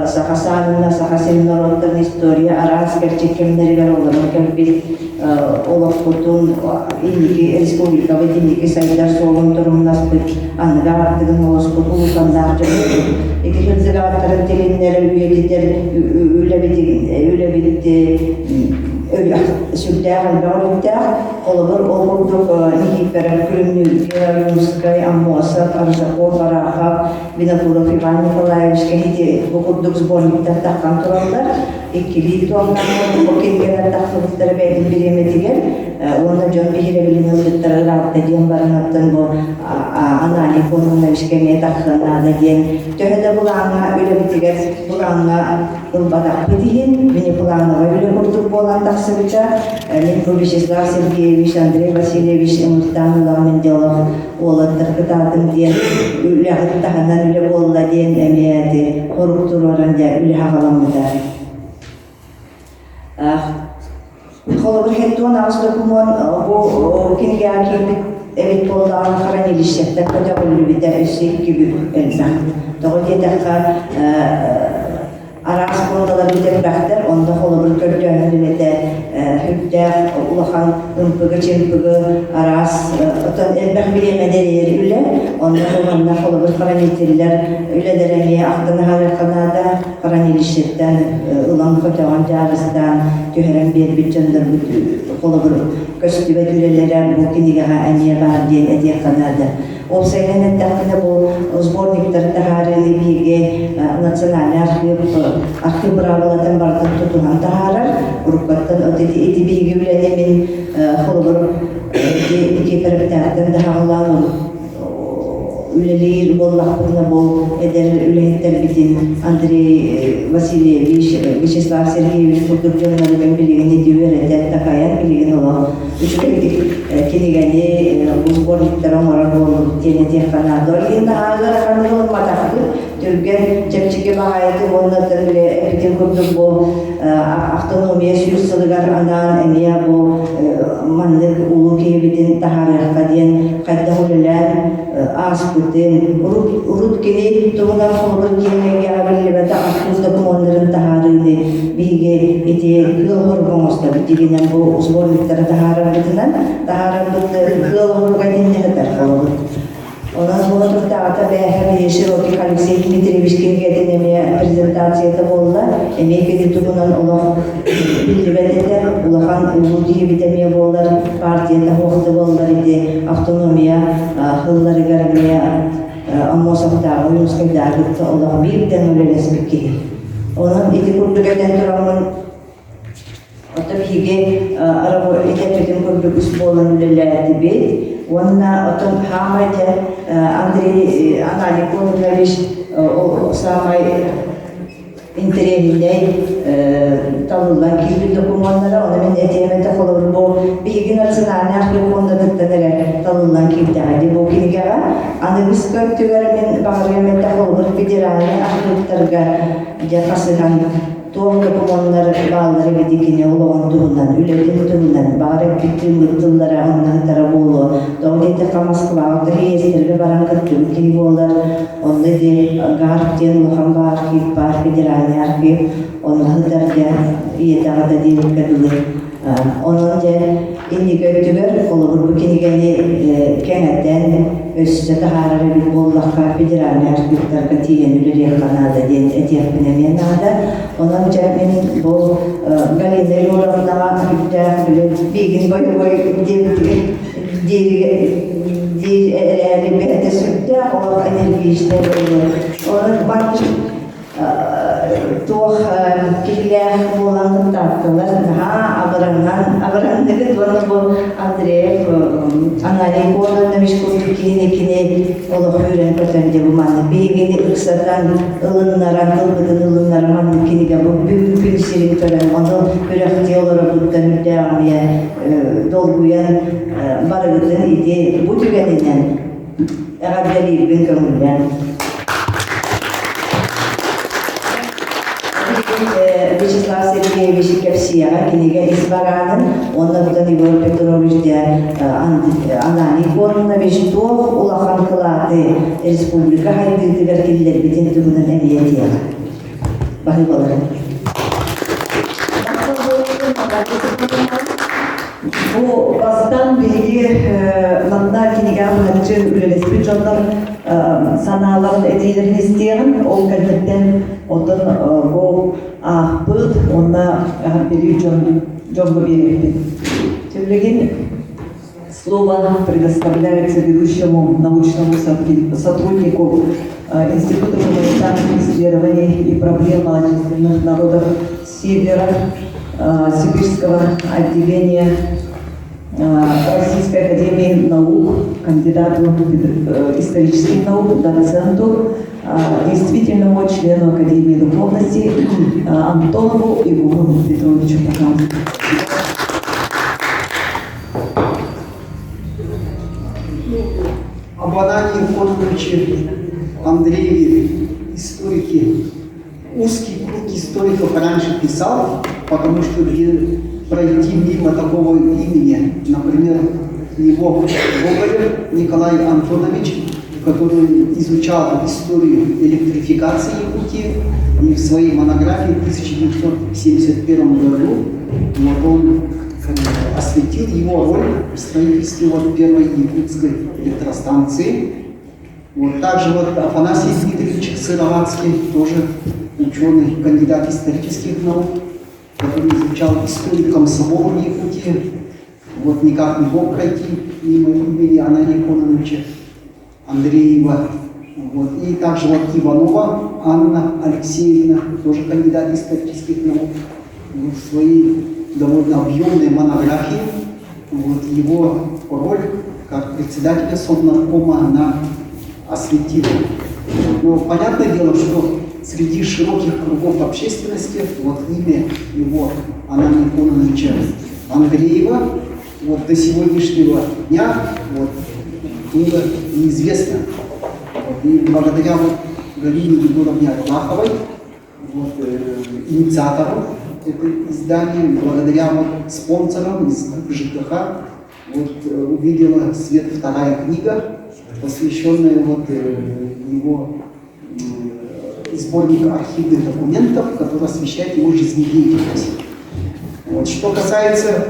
саха саанына Саха сирин норуоттарын история араас кэрчик кэмнэригэр олорон кэлбит олохпутун инники республикабыт инники сайдар суолун торумнаспыт аныгы аартыгын олоспут улуканнаах дьоннорбут ити кырдьыгааттарын тилиннэр үйэтитэр үлэбит үлэбит сүрдээх элбэх өрүттээх. Холобур, ол курдук Никифоров, Күлүмнүүргэ, Ойуунускай, Аммосов, Аржаков, Арахов, Винокуров Иван Николаевич кэһити бу курдук сборниктар таххан тураллар. Иккилии туомнаах бу кинигэлэр тахсыбыттара бэйэтин бириэмэтигэр уонна дьон биһирэбилин ылбыттара ыраатта диэн баран бу Ананий Кононовичка эмиэ тахсыан наада диэн төһө да былааҥҥа үлэбитигэр былааҥҥа ылбатахпыт иһин внеплановай үлэ курдук буолан тахсыбыта. Мин бу Вячеслав Сергеевич, Андрей Васильевич ыҥыртаан ыламмын дьолох уолаттар кытаатыҥ диэн үлэҕит таһынан үлэ буолла диэн эмиэ ити хорук туруоран дьэ үлэ хаҕаламмыта. Холобур, 78 докумуон бу кинигэҕэ киирбит эбит буоллаҕына хранилищеттан көтөҕүллүбүтэ өссө икки бүк элбэх. Тоҕо диэтэххэ, араас фондалар бүтэрбэхтэр, онно холобур көрдөөһүн үлэтэ сүрдээх улахан ымпыгы-чымпыгы араас оттон элбэх бириэмэ дэлэйэр үлэ. Онно манна холобур хранителлэр үлэлэрэ эмиэ ахтан аһарыахха наада. хранилищеттэн ылан көтөҕөн дьаарыстаан түһэрэн биэрбит дьоннорбут холобур көстүбэт үлэлэрэ бу кинигэҕэ эмиэ баар диэн этиэххэ наада. Уопсайынан эттэхпинэ, бу сборниктары таһаарыыны биһиги национальный архыып архыып быраабылатын барытын тутуһан таһаарар. Уруккаттан от ити, ити биһиги үлэни мин холобур Никифоровтаахтан даһаҕалаан үлэлиир буоллахпытына бу эдэр үлэһиттэрбитин Андрей Васильевич, Вячеслав Сергеевич курдук дьоннорун билигин ити үөрэтэн такайан билигин олох үчүгэйдик кинигэни бу сборниктары оҥорор буоллубут диэн этиэххэ наада. Ол иһин наһаа ыарахан ылымматахпыт. Түргэн, чэпчэки баҕайытык уонна били эппитин курдук бу автономия сүүс сылыгар анаан эмиэ бу маннык улуу киһибитин таһаарыахха диэн хайдах үлэлээн ааспытын, урут, урут кини туһунан холобур киэҥ эйгэҕэ биллибэтэх архыып докумуоннарын таһаарыыны биһиги ити кыал хорук оҥостобут дигинэн бу сборниктары таһаарарбытынан таһаарарбыт кыал хоруга итиннэ сытар холобур. Онон буола турдаҕата бээһэ Широких Алексей Дмитриевич кинигэтин эмиэ презентацията буолла. Эмиэ кини туһунан олох биллибэт этэ. Улахан улуу киһибит эмиэ буолар, партията хуохта буоллар ити автономия хылларыгар эмиэ Аммосовтааҕы Ойуунскайдааҕы кытта олох биир тэҥ үлэлэспит киһи. Онон ити курдук этэн тураммын Оттон биһиги ити курдук үс буолан үлэлээтибит. Уонна оттон хаамай дьэ Андрей Аналий Кононович саамай интэриэһинэй талыллан киирбит докумуоннара, ону мин этиэм этэ, холобур, бу биһиги национальнай архыып фондатыттан эрэ талыллан киирдэҕэ дии бу кинигэҕэ. Аныгыскы өттүгэр мин баҕарыам этэ, холобур, федеральнай архыыптарга дьэ хасыһан туох докумуоннар бааллар эбитий кини олоҕун туһунан, үлэтин туһунан, баҕар эппит тыыммыт тыллара онно сытара буолуо. Тоҕо диэтэххэ Москваҕа реестргэ баран кыттыбыт киһи буолар. Онно ити ГАРФ диэн улахан баар архив баар, федеральный архив. Онно сытар дьэ ийэтэ аҕата диэбиккэ дылы. Онон дьэ инники өттүгэр холобур бу кинигэни кэҥэтэн өссө таһаарар эбит буоллахха федеральнай архивтарга тиийэн үлэлиэххэ наада диэн этиэхпин эмиэ наада. Онон дьэ мин бу Галина Егоровнаҕа сүрдээх били биигин бойобуой диэбитигэр диир эрээри бэйэтэ сүрдээх олох энергичнэй буолуо. Онон маннык туох киһилээх буолан кыттааттылар наһаа абыраннан абыранныгыт уонна бу Андреев Аналий Кононович курдук киһини кини олох үүрэн көтөн дьэ бу маннык биһигини ыксатан ылыннаран тылбытын ылыннаран маннык кинигэ бу бүгүн күн сирин көрөн ону күрэхтии олорорбуттан үрдээх эмиэ долгуйан барыгытын ити бу түгэнинэн эҕэрдэлиирбин көҥүллээн. Вячеслав Сергеевич кэпсиэҕэ кинигэ ис бараанын уонна оттон Егор Петрович дьэ Ананий Кононович туох улахан кылааты республика хайдыытыгар киллэрбитин туһунан эмиэ этиэҕэ. Баһыыбаларын. Бу бастаан биһиги манна кинигэҕэ быһаччы үлэлэспит дьоннор санааларын этиилэрин истиэҕин, ол кэнниттэн оттон бу аахпыт уонна эҕэрдэлиир дьон дьоҥҥо биэриэхпит. Билигин слово предоставляется ведущему научному сотруднику Института гуманитарных исследований и проблем малочисленных народов Севера Сибирского отделения Российской академии наук, кандидату исторических наук, доценту, действительному члену Академии духовности Антонову Егору Петровичу. Пожалуйста. Об Анании Кононовиче Андрееве историки узкий круг историков раньше писал, потому что пройти мимо такого имени, например, его Гоголев Николай Антонович, который изучал историю электрификации Якутии, и в своей монографии в 1971 году вот он осветил его роль в строительстве вот первой якутской электростанции. Вот также вот Афанасий Дмитриевич Сыроватский тоже ученый, кандидат исторических наук, который изучал историю комсомола в Якутии. Вот никак не мог пройти мимо имени Анания Кононовича Андреева. Вот. И также вот Иванова Анна Алексеевна, тоже кандидат исторических наук, вот, в своей довольно объемной монографии вот, его роль как председателя Совнаркома она осветила. Но понятное дело, что среди широких кругов общественности вот имя его Анания Кононовича Андреева вот до сегодняшнего дня вот, было неизвестно. Вот, и благодаря вот Галине Егоровне Арлаховой, вот, инициатору этого издания, благодаря вот спонсорам из группы ЖКХ, вот, увидела свет вторая книга, посвященная вот, его сборник архивных документов, который освещает его жизнедеятельность. Вот. Что касается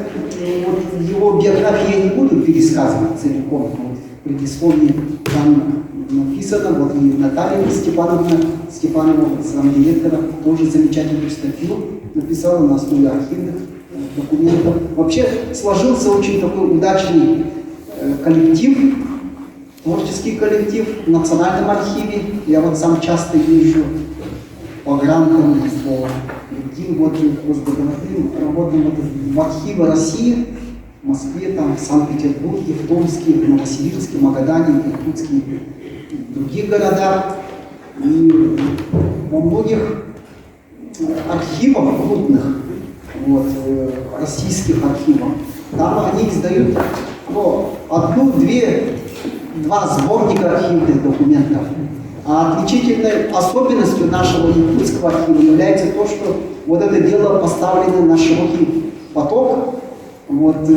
вот, его биографии, я не буду пересказывать целиком. Вот, в предисловии там написано, вот и Наталья Степановна Степанова, замдиректора, тоже замечательную статью написала на основе архивных документов. Вообще сложился очень такой удачный коллектив, творческий коллектив в Национальном архиве. Я вот сам часто езжу по грантам, по другим вот госдоговорным работам вот в архивы России, в Москве, там, в Санкт-Петербурге, в Томске, в Новосибирске, Магадане, Иркутске, в других городах. И во многих архивах крупных, вот, российских архивах, там они издают, ну, одну, две, два сборника архивных документов. А отличительной особенностью нашего якутского архива является то, что вот это дело поставлено на широкий поток. Вот,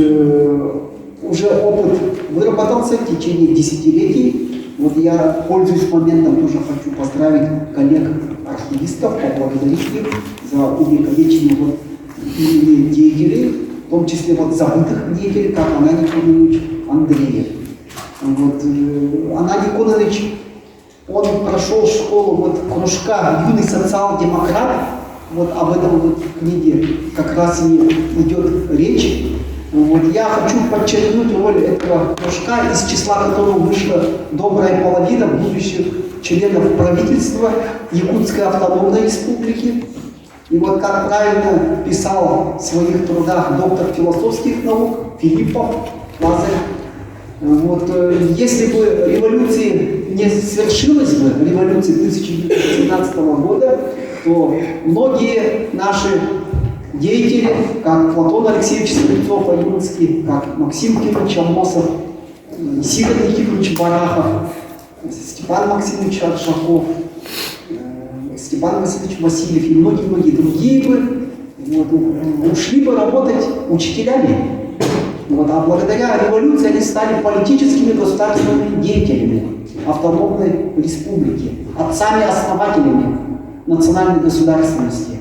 уже опыт выработался в течение десятилетий. Вот я, пользуясь моментом, тоже хочу поздравить коллег-архивистов, поблагодарить их за увековечение вот имени деятелей, в том числе вот забытых деятелей, как Ананий Кононович Андреев. Вот, Ананий Кононович, он прошел школу вот кружка «Юный социал-демократ», вот об этом вот в книге как раз и идет речь. Вот, я хочу подчеркнуть роль этого кружка, из числа которого вышла добрая половина будущих членов правительства Якутской автономной республики. И вот как правильно писал в своих трудах доктор философских наук Филиппов Лазарь, вот, если бы революция не свершилась бы, революция 1917 года, то многие наши деятели, как Платон Алексеевич Стрельцов-Аюнский, как Максим Кирович Амосов, Сидор Никифорович Барахов, Степан Максимович Аршаков, Степан Васильевич Васильев и многие-многие другие бы вот, ушли бы работать учителями. Вот, а благодаря революции они стали политическими государственными деятелями автономной республики, отцами-основателями национальной государственности.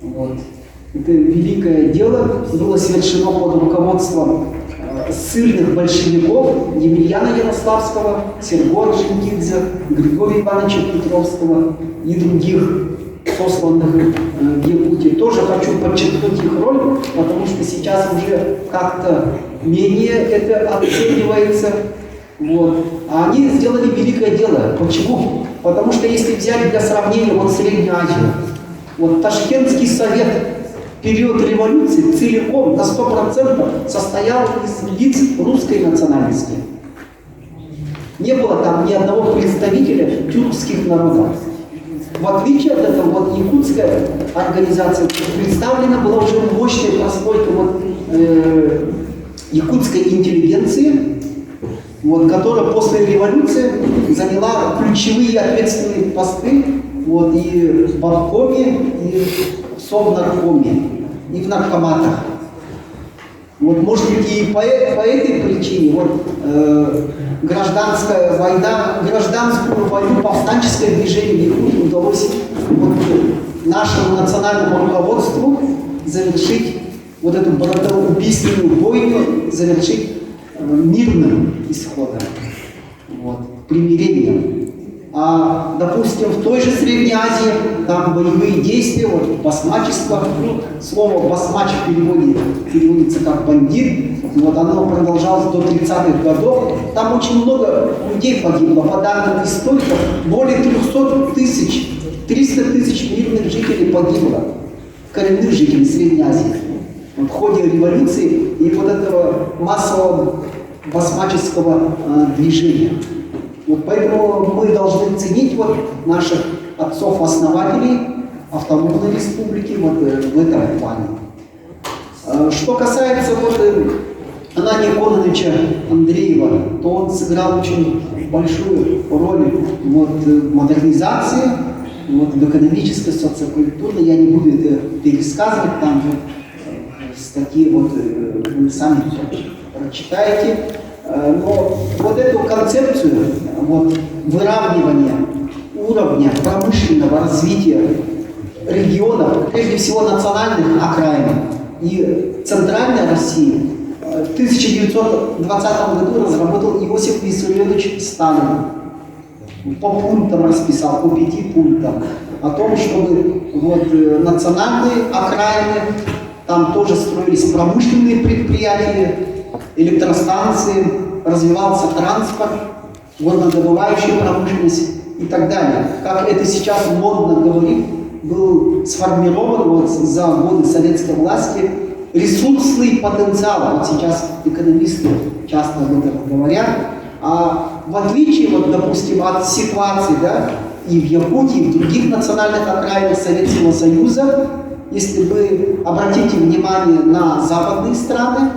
Вот. Это великое дело было совершено под руководством ссыльных большевиков Емельяна Ярославского, Серго Орджоникидзе, Григория Ивановича Петровского и других сосланных в Якутии. Тоже хочу подчеркнуть их роль, потому что сейчас уже как-то менее это оценивается. Вот. А они сделали великое дело. Почему? Потому что если взять для сравнения вот Среднюю Азию, вот Ташкентский совет в период революции целиком на 100% состоял из лиц русской национальности. Не было там ни одного представителя тюркских народов. В отличие от этого, вот якутская организация представлена была уже мощной прослойкой вот, якутской интеллигенции, вот, которая после революции заняла ключевые ответственные посты вот, и в обкоме, и в Совнаркоме, и в наркоматах. Вот, может быть, и по этой причине вот, гражданская война, гражданскую войну, повстанческое движение в Якутии удалось вот, нашему национальному руководству завершить вот эту братоубийственную войну, завершить мирным исходом, вот, примирением. А, допустим, в той же Средней Азии там боевые действия, вот басмачество, ну, слово басмач в переводе переводится как бандит, вот оно продолжалось до 30-х годов. Там очень много людей погибло. По данным историков, более 300 тысяч, 300 тысяч мирных жителей погибло, коренных жителей Средней Азии. Вот в ходе революции и вот этого массового басмаческого движения. Вот поэтому мы должны ценить вот наших отцов-основателей автономной республики вот в этом плане. Что касается вот Анания Кононовича Андреева, то он сыграл очень большую роль вот, в модернизации, вот, в экономической, социокультурной. Я не буду это пересказывать, там вот, статьи вот, вы сами прочитаете. Но вот эту концепцию вот, выравнивания уровня промышленного развития регионов, прежде всего национальных окраин и Центральной России, в 1920 году разработал Иосиф Виссарионович Сталин. По пунктам расписал, по 5 пунктам, о том, чтобы вот, национальные окраины, там тоже строились промышленные предприятия, электростанции, развивался транспорт, горнодобывающая промышленность и так далее. Как это сейчас модно говорить, был сформирован вот за годы советской власти ресурсный потенциал. Вот сейчас экономисты часто об этом говорят. А в отличие, вот, допустим, от ситуации, да, и в Якутии, и в других национальных окраинах Советского Союза, если вы обратите внимание на западные страны,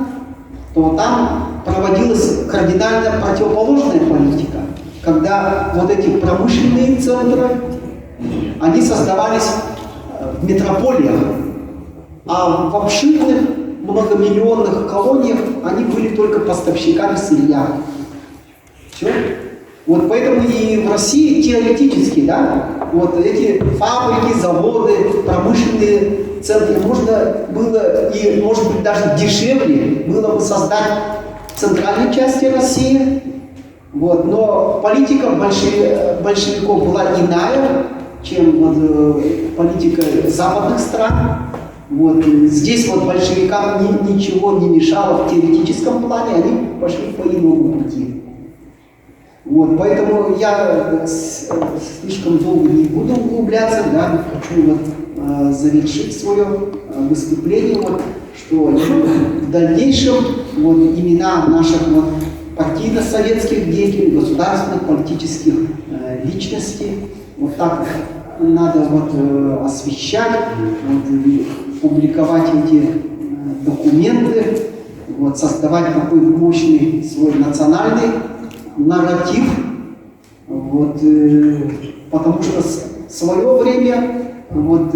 то там проводилась кардинально противоположная политика, когда вот эти промышленные центры, они создавались в метрополиях, а в обширных многомиллионных колониях они были только поставщиками сырья. Все. Вот поэтому и в России теоретически, да, вот эти фабрики, заводы, промышленные центры можно было и, может быть, даже дешевле было бы создать в центральной части России. Вот, но политика большевиков была иная, чем вот, политика западных стран. Вот, здесь вот большевикам ничего не мешало в теоретическом плане, они пошли по иному пути. Вот, поэтому я слишком долго не буду углубляться, да, хочу вот, завершить свое выступление, вот, что в дальнейшем вот, имена наших вот, партийно-советских деятелей, государственных, политических личностей, вот так надо вот, освещать, вот, публиковать эти документы, вот, создавать такой мощный свой национальный нарратив, вот, потому что в свое время вот,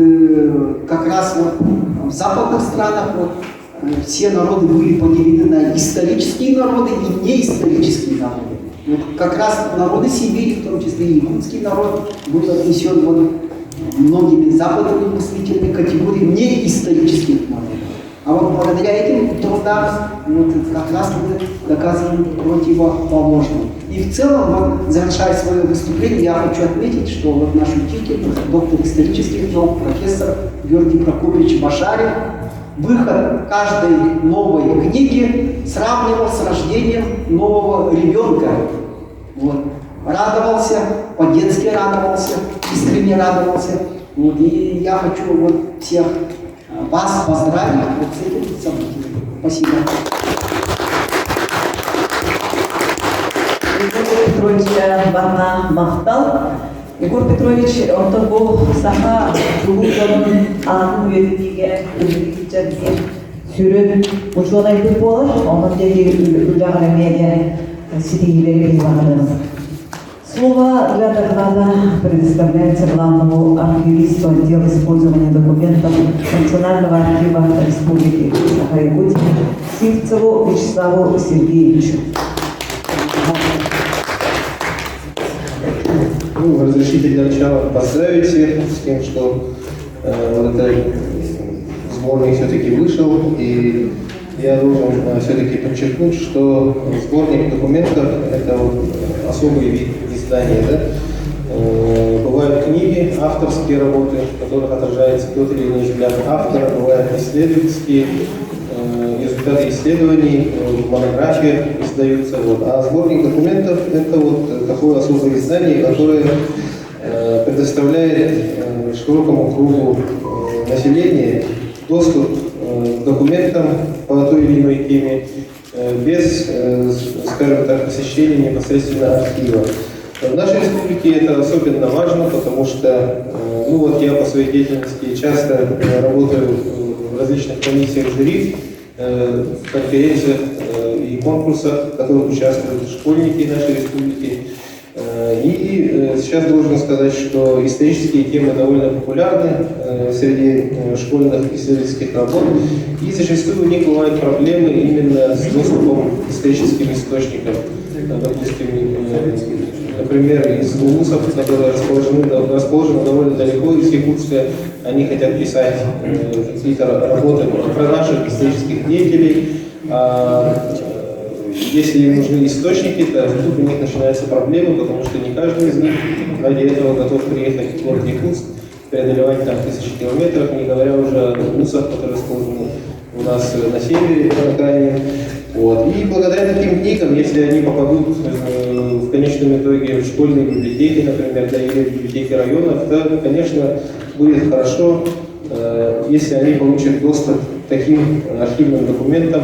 как раз вот, в западных странах вот, все народы были поделены на исторические народы и неисторические народы. Вот как раз народы Сибири, в том числе и якутский народ, был отнесен вот, многими западными мыслителями категории неисторических народов. А вот благодаря этим трудам вот, как раз мы доказываем противоположное. И в целом, вот, завершая свое выступление, я хочу отметить, что вот наш учитель, доктор исторических наук, профессор Георгий Прокопьевич Башарин, выход каждой новой книги сравнивал с рождением нового ребенка. Вот. Радовался, по-детски радовался, искренне радовался. Вот. И я хочу вот всех вас поздравить вот с этим событием. Спасибо. Егор Петрович барҕа махтал. Егор Петрович онтон бу саха чулуу дьонун аатын үйэтитиигэ үлэлии сүрүн учуонайбыт буолар. Онон диэки үлэҕэр эмиэ ситиһиилэри баҕарабын. Слово для доклада предоставляется главному архивисту отдела использования документов Национального архива Республики Саха-Якутия Сивцеву Вячеславу Сергеевичу. Ну, разрешите для начала поздравить всех с тем, что вот этот сборник все-таки вышел. И я должен все-таки подчеркнуть, что сборник документов – это вот особый вид издания. Да? Бывают книги, авторские работы, в которых отражается тот или иной взгляд автора, бывают исследовательские результаты исследований, в монографиях издаются. Вот. А сборник документов – это вот такое особое издание, которое предоставляет широкому кругу населения доступ к документам по той или иной теме без, скажем так, посещения непосредственно архива. В нашей республике это особенно важно, потому что, ну вот я по своей деятельности часто работаю в различных комиссиях жюри, в конференциях и конкурсах, в которых участвуют школьники нашей республики. И сейчас должен сказать, что исторические темы довольно популярны среди школьных исследовательских работ, и зачастую у них бывают проблемы именно с доступом к историческим источникам. Допустим, например, из улусов, которые расположены довольно далеко из Якутска, они хотят писать какие-то работы про наших исторических деятелей. Если им нужны источники, то тут у них начинаются проблемы, потому что не каждый из них ради этого готов приехать в город Якутск, преодолевать там тысячи километров, не говоря уже о улусах, которые расположены у нас на севере, на крайнем. Вот. И благодаря таким книгам, если они попадут в конечном итоге в школьные библиотеки, например, да, или в библиотеки районов, то, конечно, будет хорошо, если они получат доступ к таким архивным документам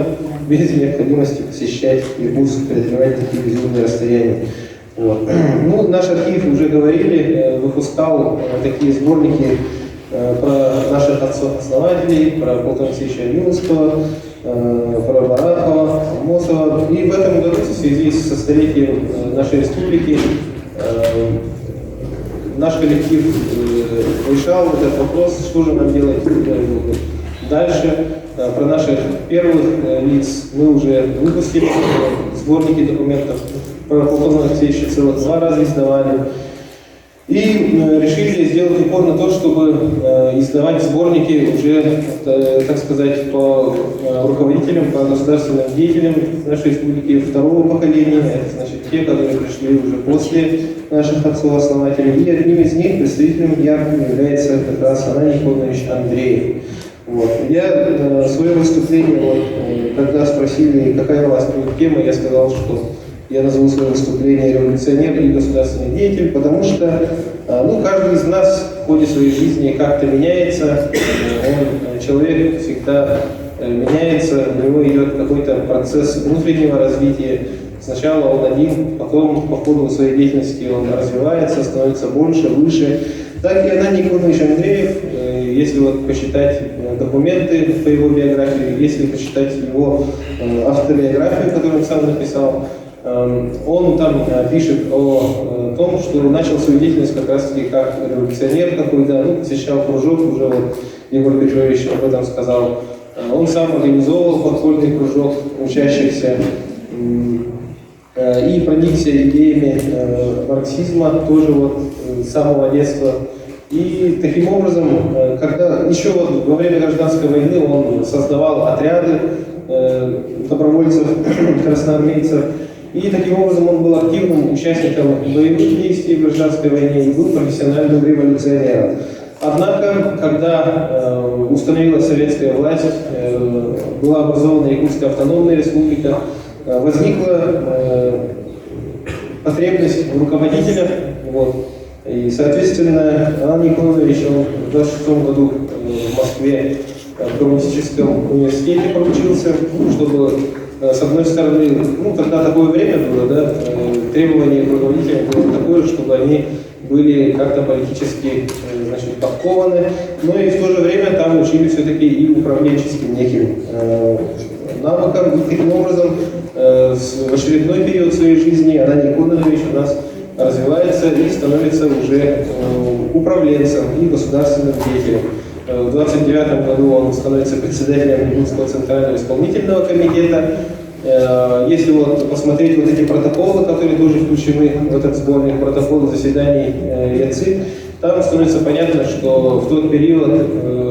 без необходимости посещать Якутск, преодолевать такие безумные расстояния. Вот. Ну, наш архив, уже говорили, выпускал такие сборники про наших отцов-основателей, про Платона Алексеевича Ойунского, про Барахова, Аммосова. И в этом году, в связи со столетием нашей республики, наш коллектив решал этот вопрос, что же нам делать дальше. Про наших первых лиц мы уже выпустили сборники документов. Про Платона Алексеевича целых 2 раза издавали. И решили сделать упор на то, чтобы издавать сборники уже, так сказать, по руководителям, по государственным деятелям нашей республики второго поколения, это значит те, которые пришли уже после наших отцов-основателей. И одним из них, представителем ярким, является как раз Ананий Кононович Андреев. Вот. Я свое выступление, вот, когда спросили, какая у вас будет тема, я сказал, что я назову свое выступление «Революционер и государственный деятель», потому что ну, каждый из нас в ходе своей жизни как-то меняется, он, человек всегда меняется, у него идет какой-то процесс внутреннего развития. Сначала он один, потом по ходу своей деятельности он развивается, становится больше, выше. Так и Ананий Кононович Андреев, если вот почитать документы по его биографии, если почитать его автобиографию, которую он сам написал, он там пишет о том, что начал свою деятельность как раз-таки как революционер какой-то, ну, посещал кружок, уже вот Егор Петрович об этом сказал. Он сам организовывал подпольный кружок учащихся и проникся идеями марксизма тоже вот с самого детства. И таким образом, когда еще вот во время гражданской войны он создавал отряды добровольцев, красноармейцев, и таким образом он был активным участником боевых действий в гражданской войне и был профессиональным революционером. Однако, когда установилась советская власть, была образована Якутская автономная республика, возникла потребность в руководителях. Вот. И, соответственно, Ананий Кононович, он в 26 году в Москве в коммунистическом университете проучился, чтобы, с одной стороны, ну, тогда такое время было, да, требование к руководителям было такое, чтобы они были как-то политически, значит, подкованы, но и в то же время там учили все-таки и управленческим неким навыкам. И таким образом в очередной период своей жизни Ананий Кононович у нас развивается и становится уже управленцем и государственным деятелем. В 29 году он становится председателем Якутского центрального исполнительного комитета. Если вот посмотреть вот эти протоколы, которые тоже включены в этот сборник, протоколы заседаний ЯЦИ, там становится понятно, что в тот период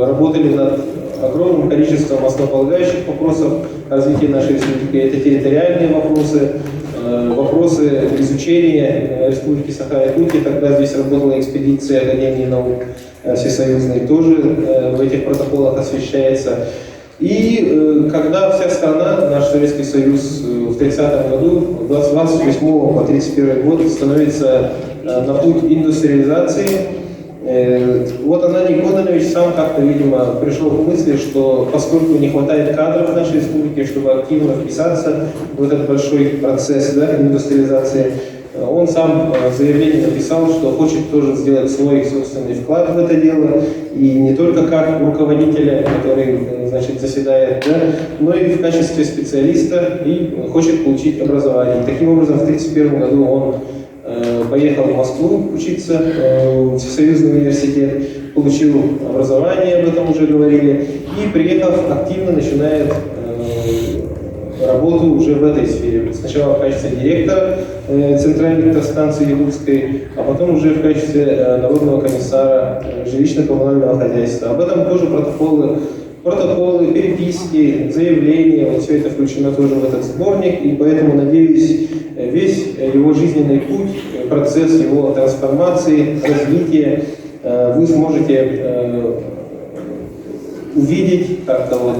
работали над огромным количеством основополагающих вопросов развития нашей республики. Это территориальные вопросы, вопросы изучения Республики Саха-Якутия, тогда здесь работала экспедиция Академии наук всесоюзной, тоже в этих протоколах освещается. И когда вся страна, наш Советский Союз в 30 году, 28 по 31 год становится на путь индустриализации, вот Ананий Кононович сам как-то, видимо, пришел к мысли, что поскольку не хватает кадров в нашей республике, чтобы активно вписаться в этот большой процесс, да, индустриализации, он сам заявление написал, что хочет тоже сделать свой собственный вклад в это дело, и не только как руководителя, который, значит, заседает, да, но и в качестве специалиста, и хочет получить образование. Таким образом, в 1931 году он поехал в Москву учиться в Всесоюзный университет, получил образование, об этом уже говорили, и, приехав, активно начинает работу уже в этой сфере. Сначала в качестве директора Центральной электростанции Якутской, а потом уже в качестве народного комиссара жилищно-коммунального хозяйства. Об этом тоже протоколы, переписки, заявления, вот все это включено тоже в этот сборник, и поэтому, надеюсь, весь его жизненный путь, процесс его трансформации, развития вы сможете увидеть как-то вот,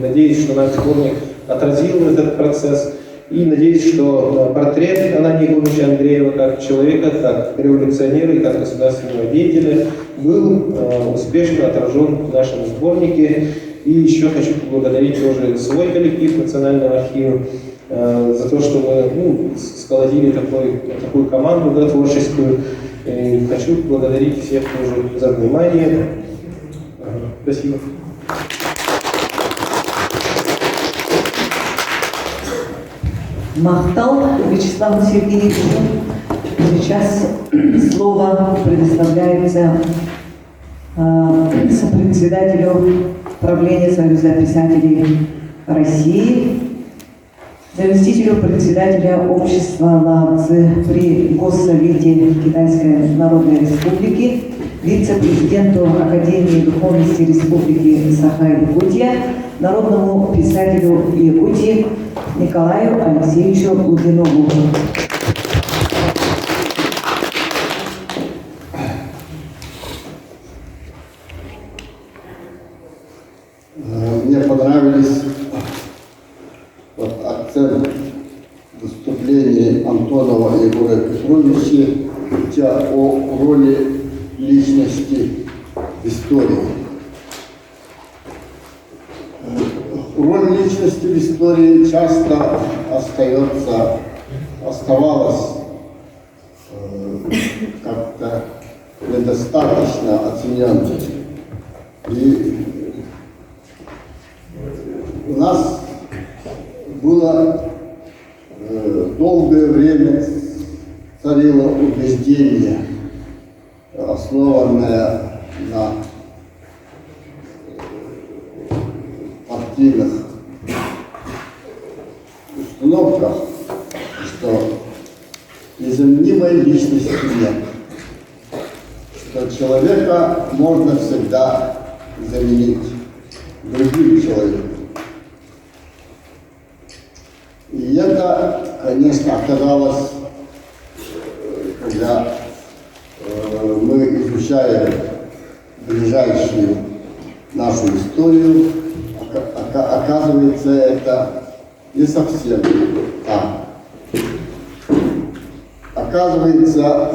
надеюсь, что наш сборник отразил этот процесс, и надеюсь, что портрет Анания Егоровича Андреева как человека, как революционера и как государственного деятеля был успешно отражен в нашем сборнике. И еще хочу поблагодарить тоже свой коллектив Национального архива за то, что мы сколотили такую команду, да, творческую. И хочу поблагодарить всех тоже за внимание. Спасибо. Махтал Вячеславу Сергеевичу. Сейчас слово предоставляется сопредседателю правления Союза писателей России, заместителю председателя общества Лаоцзы при Госсовете Китайской Народной Республики, вице-президенту Академии духовности Республики Саха-Якутия, народному писателю Якутии Николаю Алексеевичу Лугинову. Мне понравились вот акцент выступления Антонова Егора Петровича о роли личности в истории. Роль личности в истории часто оставалась как-то недостаточно оцененной. И у нас было долгое время царило убеждение, основанное на партийных установках, что незаменимой личности нет, что человека можно всегда заменить другим человеком. И это, конечно, оказалось, когда мы изучаем ближайшую нашу историю, оказывается, это не совсем так. Оказывается,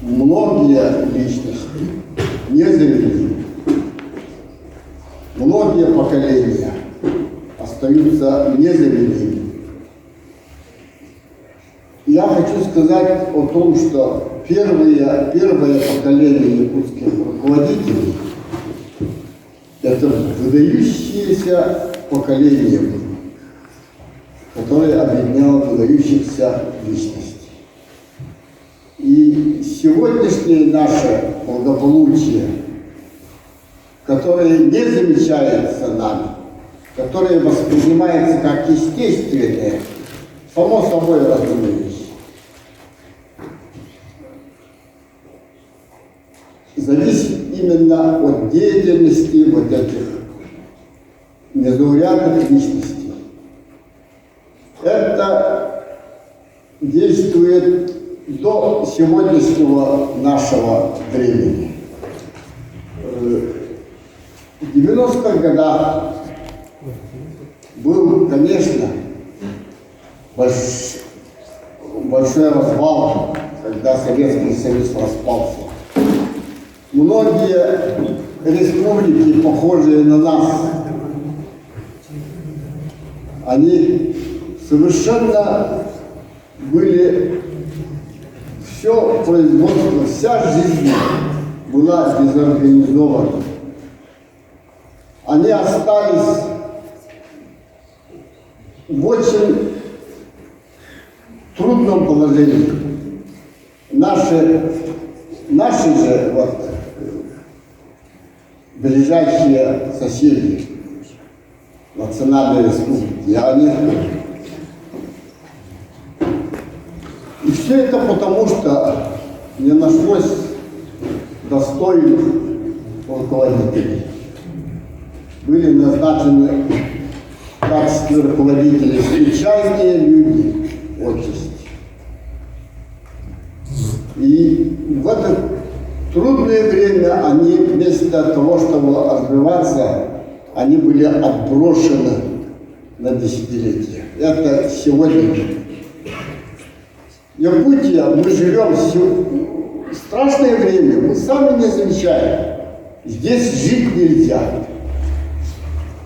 многие личности незаменимы. Многие поколения остаются незаменимыми. Я хочу сказать о том, что первое поколение якутских руководителей – это выдающееся поколение было, которое объединяло выдающихся личностей. И сегодняшнее наше благополучие, которое не замечается нами, которое воспринимается как естественное, само собой разумеется, зависит именно от деятельности вот этих незаурядных личностей. Это действует до сегодняшнего нашего времени. В 90-х годах был, конечно, больш... большой развал, когда Советский Союз распался. Многие республики, похожие на нас, они совершенно были, все производство, вся жизнь была дезорганизована. Они остались в очень трудном положении. Наши, наши же вот, ближайшие соседи, национальной республики, они И все это потому, что не нашлось достойных руководителей. Были назначены в качестве руководителей случайные люди отчасти. И в это трудное время они вместо того, чтобы развиваться, они были отброшены на десятилетия. Это сегодня. Якутия, мы живем в страшное время, мы сами не замечаем. Здесь жить нельзя.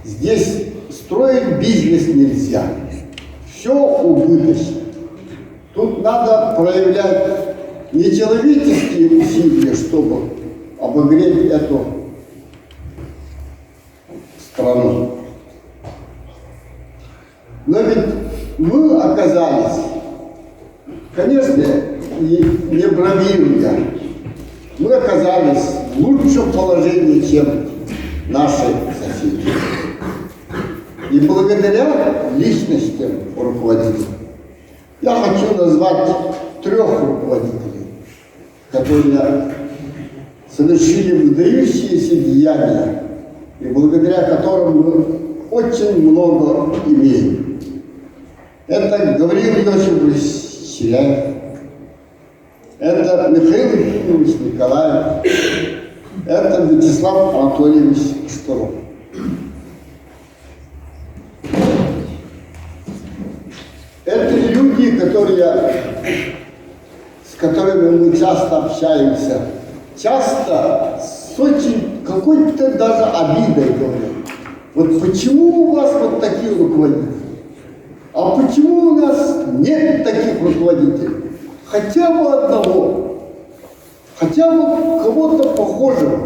Здесь строить бизнес нельзя. Все убыточно. Тут надо проявлять не человеческие усилия, чтобы обогреть эту страну. Но ведь мы оказались, конечно, не, не бравируя, мы оказались в лучшем положении, чем наши соседи. И благодаря личностям руководителей. Я хочу назвать трех руководителей, которые совершили выдающиеся деяния, и благодаря которым мы очень много имеем. Это Гавриил Иосифович Щеляев, это Михаил Ефимович Николаев, это Вячеслав Анатольевич Штуров. Это люди, которые, с которыми мы часто общаемся, часто с очень какой-то даже обидой говорят. Вот почему у вас вот такие руководители? А почему у нас нет таких руководителей? Хотя бы одного, хотя бы кого-то похожего.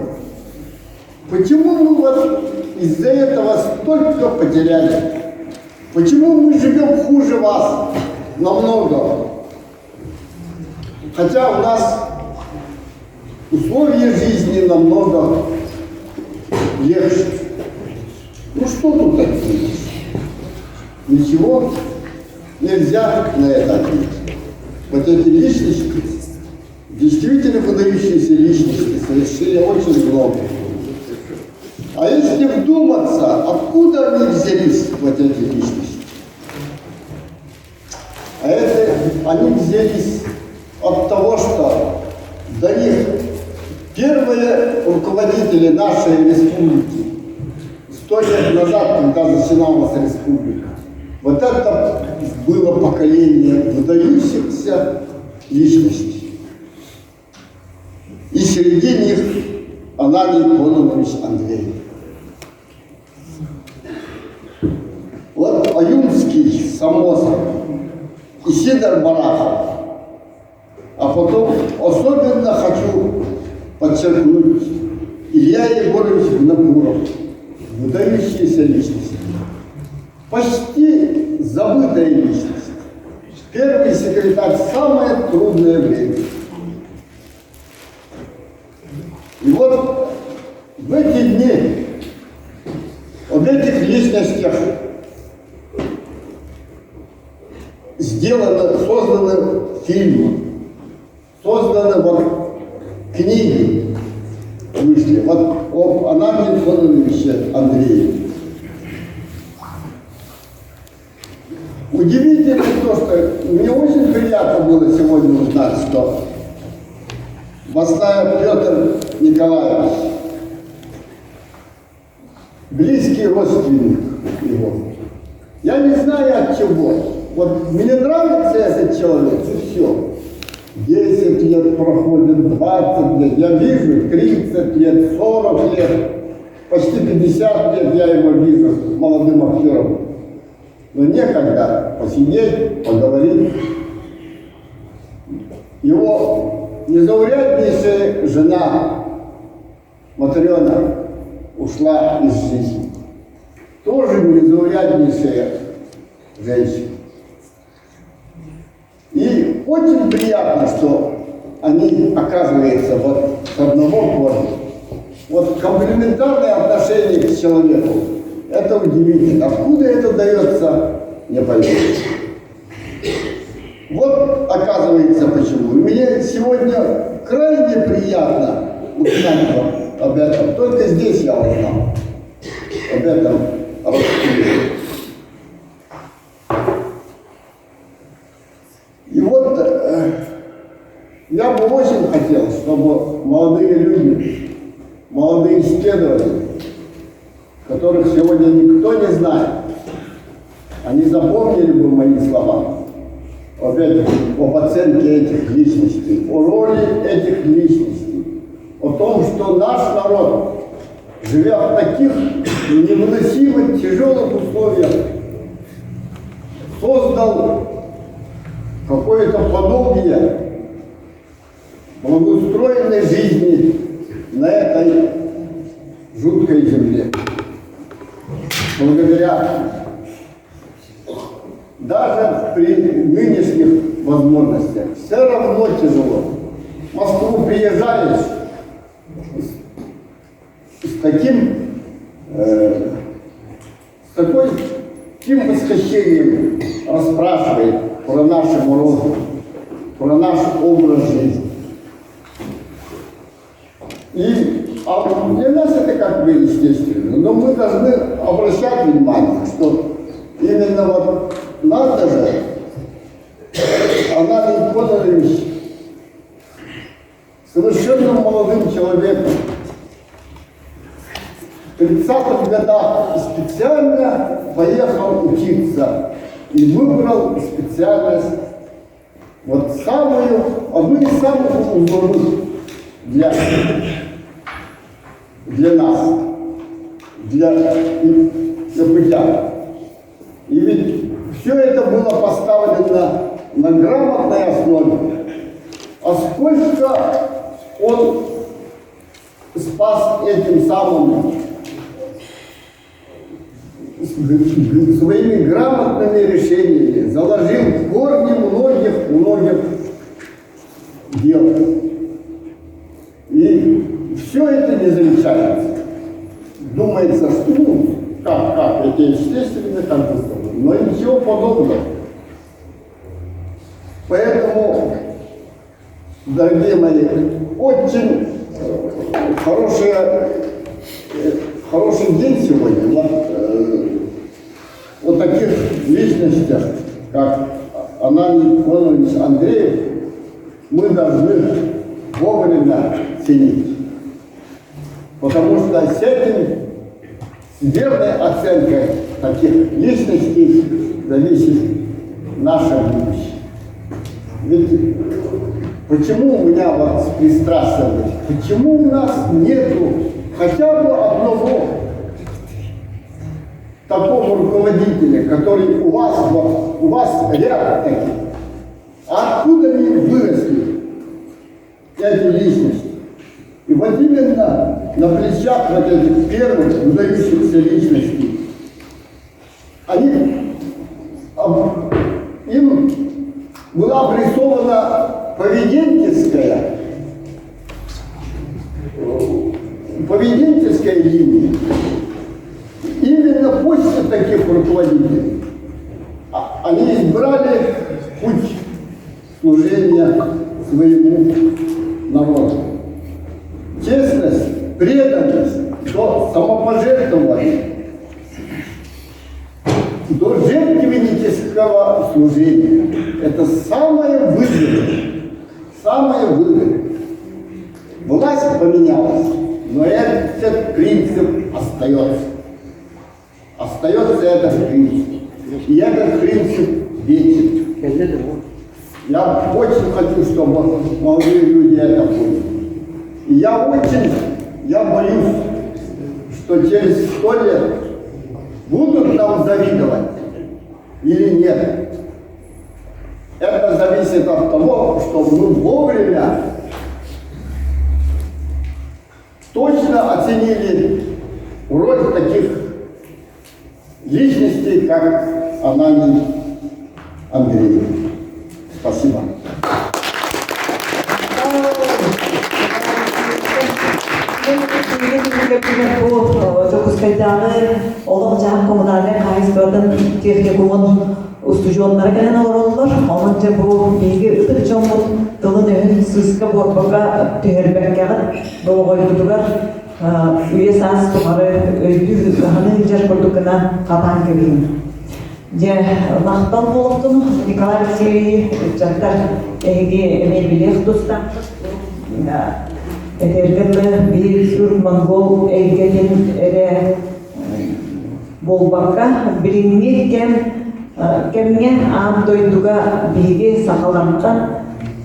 Почему мы вот из-за этого столько потеряли? Почему мы живем хуже вас намного? Хотя у нас условия жизни намного легче. Ну что тут ответишь? Ничего нельзя на это ответить. Вот эти личности, действительно выдающиеся личности, совершили очень много. А если вдуматься, откуда они взялись, вот эти личности? А это они взялись от того, что до них первые руководители нашей республики, сто лет назад, когда начиналась республика, вот это было поколение выдающихся личностей. И среди них Ананий Кононович Андреев. Вот Аюнский Самосов, Исидор Барахов. А потом особенно хочу подчеркнуть Илья Егорович Винокуров, выдающаяся личность. Почти забытая личность. Первый секретарь в самое трудное время. И вот в эти дни об этих личностях сделано, созданы фильмы, созданы вот книги вышли. Вот об Ананье Федоровиче Андрееве. Удивительно то, что мне очень приятно. Баснаев Петр Николаевич, близкий родственник его. Я не знаю от чего. Вот мне нравится этот человек, и все. 10 лет проходит, 20 лет, я вижу 30 лет, 40 лет, почти 50 лет я его вижу молодым актером. Но некогда посидеть, поговорить. Его незауряднейшая жена Матрена ушла из жизни. Тоже незауряднейшая женщина. И очень приятно, что они, оказывается, вот с одного корня. Вот комплементарное отношение к человеку. Это удивительно. Откуда это дается, не пойму. Вот оказывается почему. И мне сегодня крайне приятно узнать об этом. Только здесь я узнал об этом родстве. И вот я бы очень хотел, чтобы молодые люди, молодые исследователи, которых сегодня никто не знает, они запомнили бы мои слова об оценке этих личностей, о роли этих личностей, о том, что наш народ, живя в таких невыносимо тяжелых условиях, создал какое-то подобие благоустроенной жизни на этой жуткой земле. Благодаря даже при нынешних возможностях все равно тяжело. В Москву приезжаешь с таким, с такой, таким восхищением расспрашивает про наши морозы, про наш образ жизни. И для нас это как бы естественно, но мы должны обращать внимание, что именно вот надо же, Ананий Кононович совершенно молодым человеком в 30-х годах специально поехал учиться и выбрал специальность вот самую, одну из самых узорных для нас, для бытия. И ведь все это было поставлено на грамотной основе. А сколько он спас этим самым своими грамотными решениями, заложил корни многих-многих дел. И все это не замечается. Думается, что ну, как, это естественно, как будто бы, но ничего подобного. Поэтому, дорогие мои, очень хороший день сегодня. Вот, о таких личностях, как Ананий Кононович Андреев, мы должны вовремя ценить. Потому что с этим, с верной оценкой таких личностей зависит наше будущее. Ведь почему у меня вот с пристрастием, почему у нас нету хотя бы одного такого руководителя, который у вас, вот, у вас ряд таких. А откуда они выросли, эти личности? И вот именно на плечах вот этих первых выдающихся личностей, им была обрисована поведенческая линия. Именно после таких руководителей они избрали путь служения своему народу. Честность, преданность до самопожертвования, до жертвеннического служения. Это самое выгодное. Самое выгодное. Власть поменялась, но этот принцип остается. Остается этот принцип. И этот принцип вечен. Я очень хочу, чтобы молодые люди это поняли. И я очень, я боюсь, что через 100 лет будут нам завидовать или нет. Это зависит от того, что мы вовремя точно оценили роль таких личностей, как Ананий Андреев. Спасибо. Дьокуускайдааҕы олох-дьаһах коммунальнай хаһаайыстыбатын техникумун устудьуоннара кэлэн олороллор. Онон дьэ бу биһиги ытык дьоммут тылын-өһүн сыыска буорбакка түһэрбэккэҕит долоҕойбутугар үйэ саас тухары өйдүү кыһаны сылдьар курдук гына хатаан кэбиһиҥ. Дьэ, махтал буолуохтун Николай Алексеевич ыччаттар эһиги эмиэ билиэх тустааххыт. Этэргэ дылы биир сүр монгол эйгэтин эрэ буолбакка, билиҥҥи кэм кэмҥэ аан дойдуга биһиги сахалартан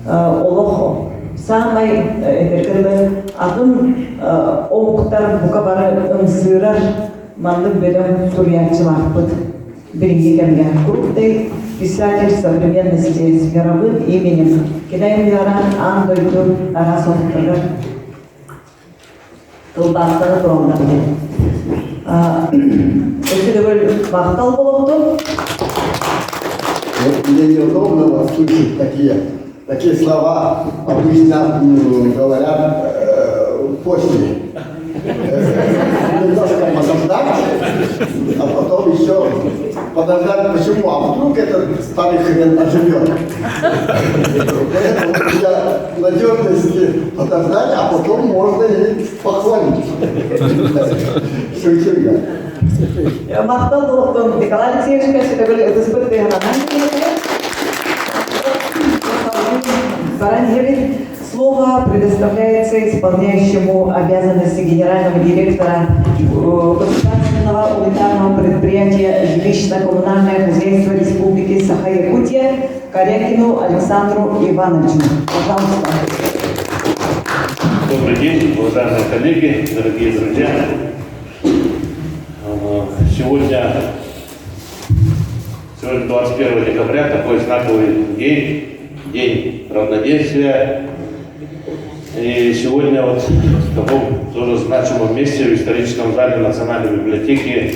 олох саамай этэргэ дылы атын омуктар бука бары ымсыырар маннык бөдөҥ суруйааччылаахпыт. Билиҥҥи кэмҥэ крупный писатель современности с мировым именем Китай аан дойду араас омуктарыгар тылбаастара тураллар диэн. Өссө төгүл махтал буолуохтун. Мне неудобно вот слышать такие слова, обычно говорят после. Немножко подождать, а потом еще подождать. Почему? А вдруг этот старый хрен оживет? Поэтому для надежности подождать, а потом можно и похвалить. Шучу я. Махтал буолуохтун Николай Алексеевичка өссө төгүл ытыспыт тыаһынан. Баран иһэбит. Слово предоставляется исполняющему обязанности генерального директора государственного унитарного предприятия жилищно-коммунальное хозяйство Республики Саха-Якутия Корякину Александру Ивановичу. Пожалуйста. Добрый день, уважаемые коллеги, дорогие друзья. Сегодня 21 декабря, такой знаковый день, День равноденствия. И сегодня вот в таком тоже значимом месте, в историческом зале Национальной библиотеки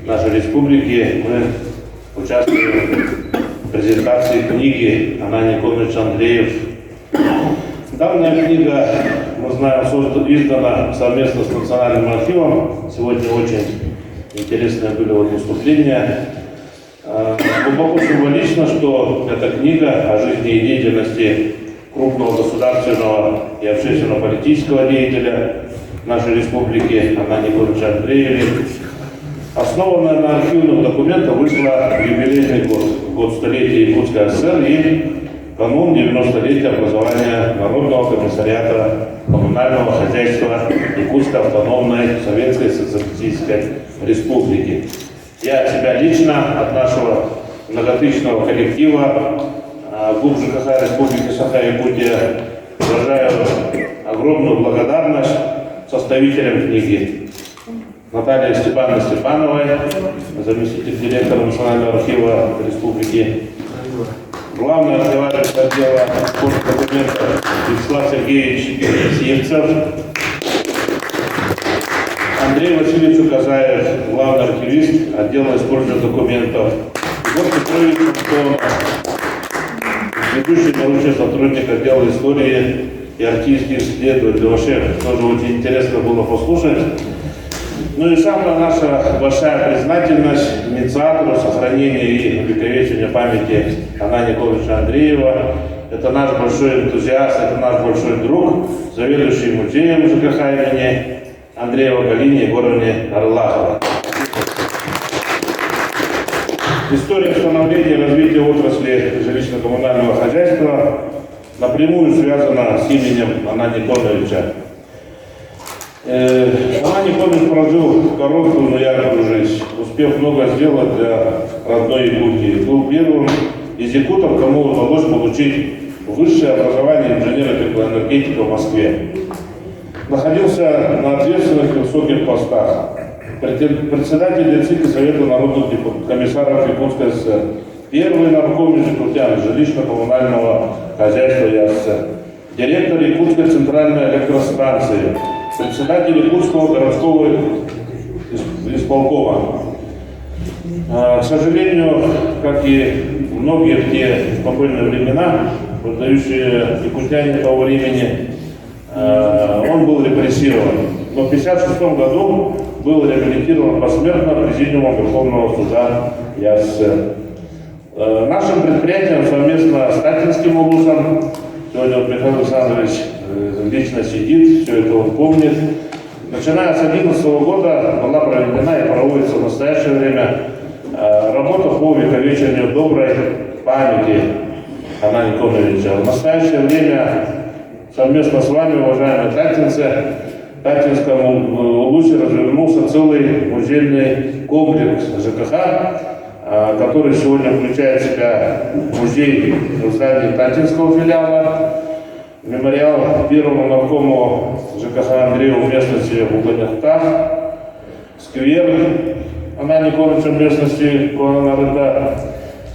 нашей республики, мы участвуем в презентации книги Ананий Николаевич Андреев. Данная книга, мы знаем, издана совместно с Национальным архивом. Сегодня очень интересные были вот выступления. Глубоко символично, что эта книга о жизни и деятельности крупного государственного и общественно-политического деятеля нашей республики Анания Николаевича Андреева, основанная на архивных документах, вышла в юбилейный год, год столетия Якутской ССР и канун 90-летия образования Народного комиссариата коммунального хозяйства Якутской автономной Советской Социалистической Республики. Я от себя лично, от нашего многотысячного коллектива ГУП ЖКХ Республики Саха-Якутия выражаю огромную благодарность составителям книги. Наталье Степановне Степановой, заместитель директора Национального архива Республики, главный архивариус отдела документов Вячеслав Сергеевич Сивцев, Андрей Васильевич Указаев, главный архивист отдела использования документов, Егор Петрович Антонов, ведущий научный сотрудник отдела истории и архивских исследований. Вообще тоже очень интересно было послушать. Ну и самая наша большая признательность инициатору сохранения и увековечения памяти Анания Николаевича Андреева. Это наш большой энтузиаст, это наш большой друг, заведующий музеем ЖКХ имени Андреева Галине Егоровне Орлахова. История становления и развития отрасли жилищно-коммунального хозяйства напрямую связана с именем Анания Николаевича. Ананий Никонович прожил короткую, но яркую жизнь, успев много сделать для родной Якутии. Был первым из якутов, кому удалось получить высшее образование инженера-теплоэнергетика в Москве. Находился на ответственных и высоких постах. Председатель ЦИК Совета народных комиссаров Якутской ССР. Первый нарком якутян жилищно-коммунального хозяйства ЯССР. Директор Якутской центральной электростанции. Председатель Якутского городского исполкома. К сожалению, как и многие в те спокойные времена, выдающие якутяне того времени, он был репрессирован. Но в 1956 году был реабилитирован посмертно Президиумом Верховного Суда ЯССР. Нашим предприятием совместно с Таттинским облусом, сегодня вот Михаил Александрович лично сидит, все это он помнит, начиная с 2011 года была проведена и проводится в настоящее время работа по увековечению доброй памяти Анания Никоновича. В настоящее время совместно с вами, уважаемые таттинцы, в Таттинском улусе развернулся целый музейный комплекс ЖКХ, который сегодня включает в себя музей в здании Таттинского филиала, мемориал первому наркому ЖКХ Андрею в местности Буганехтах, сквер Анания Никоновича в местности Куанарыда.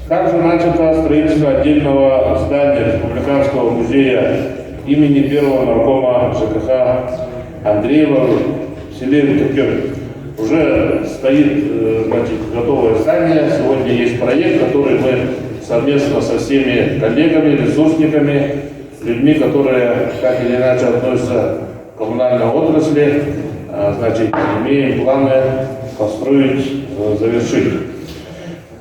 Также начато строительство отдельного здания Республиканского музея имени первого наркома ЖКХ Андреева в селе Утыкёль. Уже стоит, значит, готовое здание. Сегодня есть проект, который мы совместно со всеми коллегами, ресурсниками, людьми, которые так или иначе относятся к коммунальной отрасли, значит, имеем планы построить, завершить.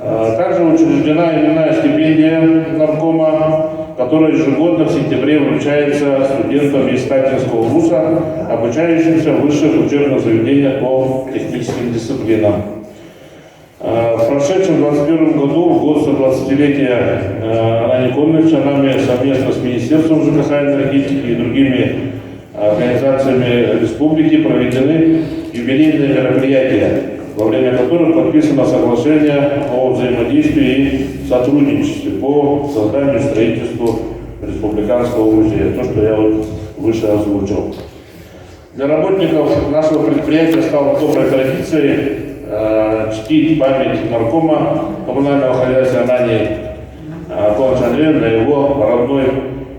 Также учреждена именная стипендия наркома, которая ежегодно в сентябре вручается студентам из Таттинского вуза, обучающимся в высших учебных заведениях по техническим дисциплинам. В прошедшем 2021 году, в год 120-летия Анания Никоновича, нами совместно с Министерством ЖКХ и энергетики и другими организациями республики проведены юбилейные мероприятия, во время которых подписано соглашение о взаимодействии и сотрудничестве по созданию и строительству Республиканского музея, то, что я вот выше озвучил. Для работников нашего предприятия стало доброй традицией чтить память наркома коммунального хозяйства Анании Никоновича Андреева на его родной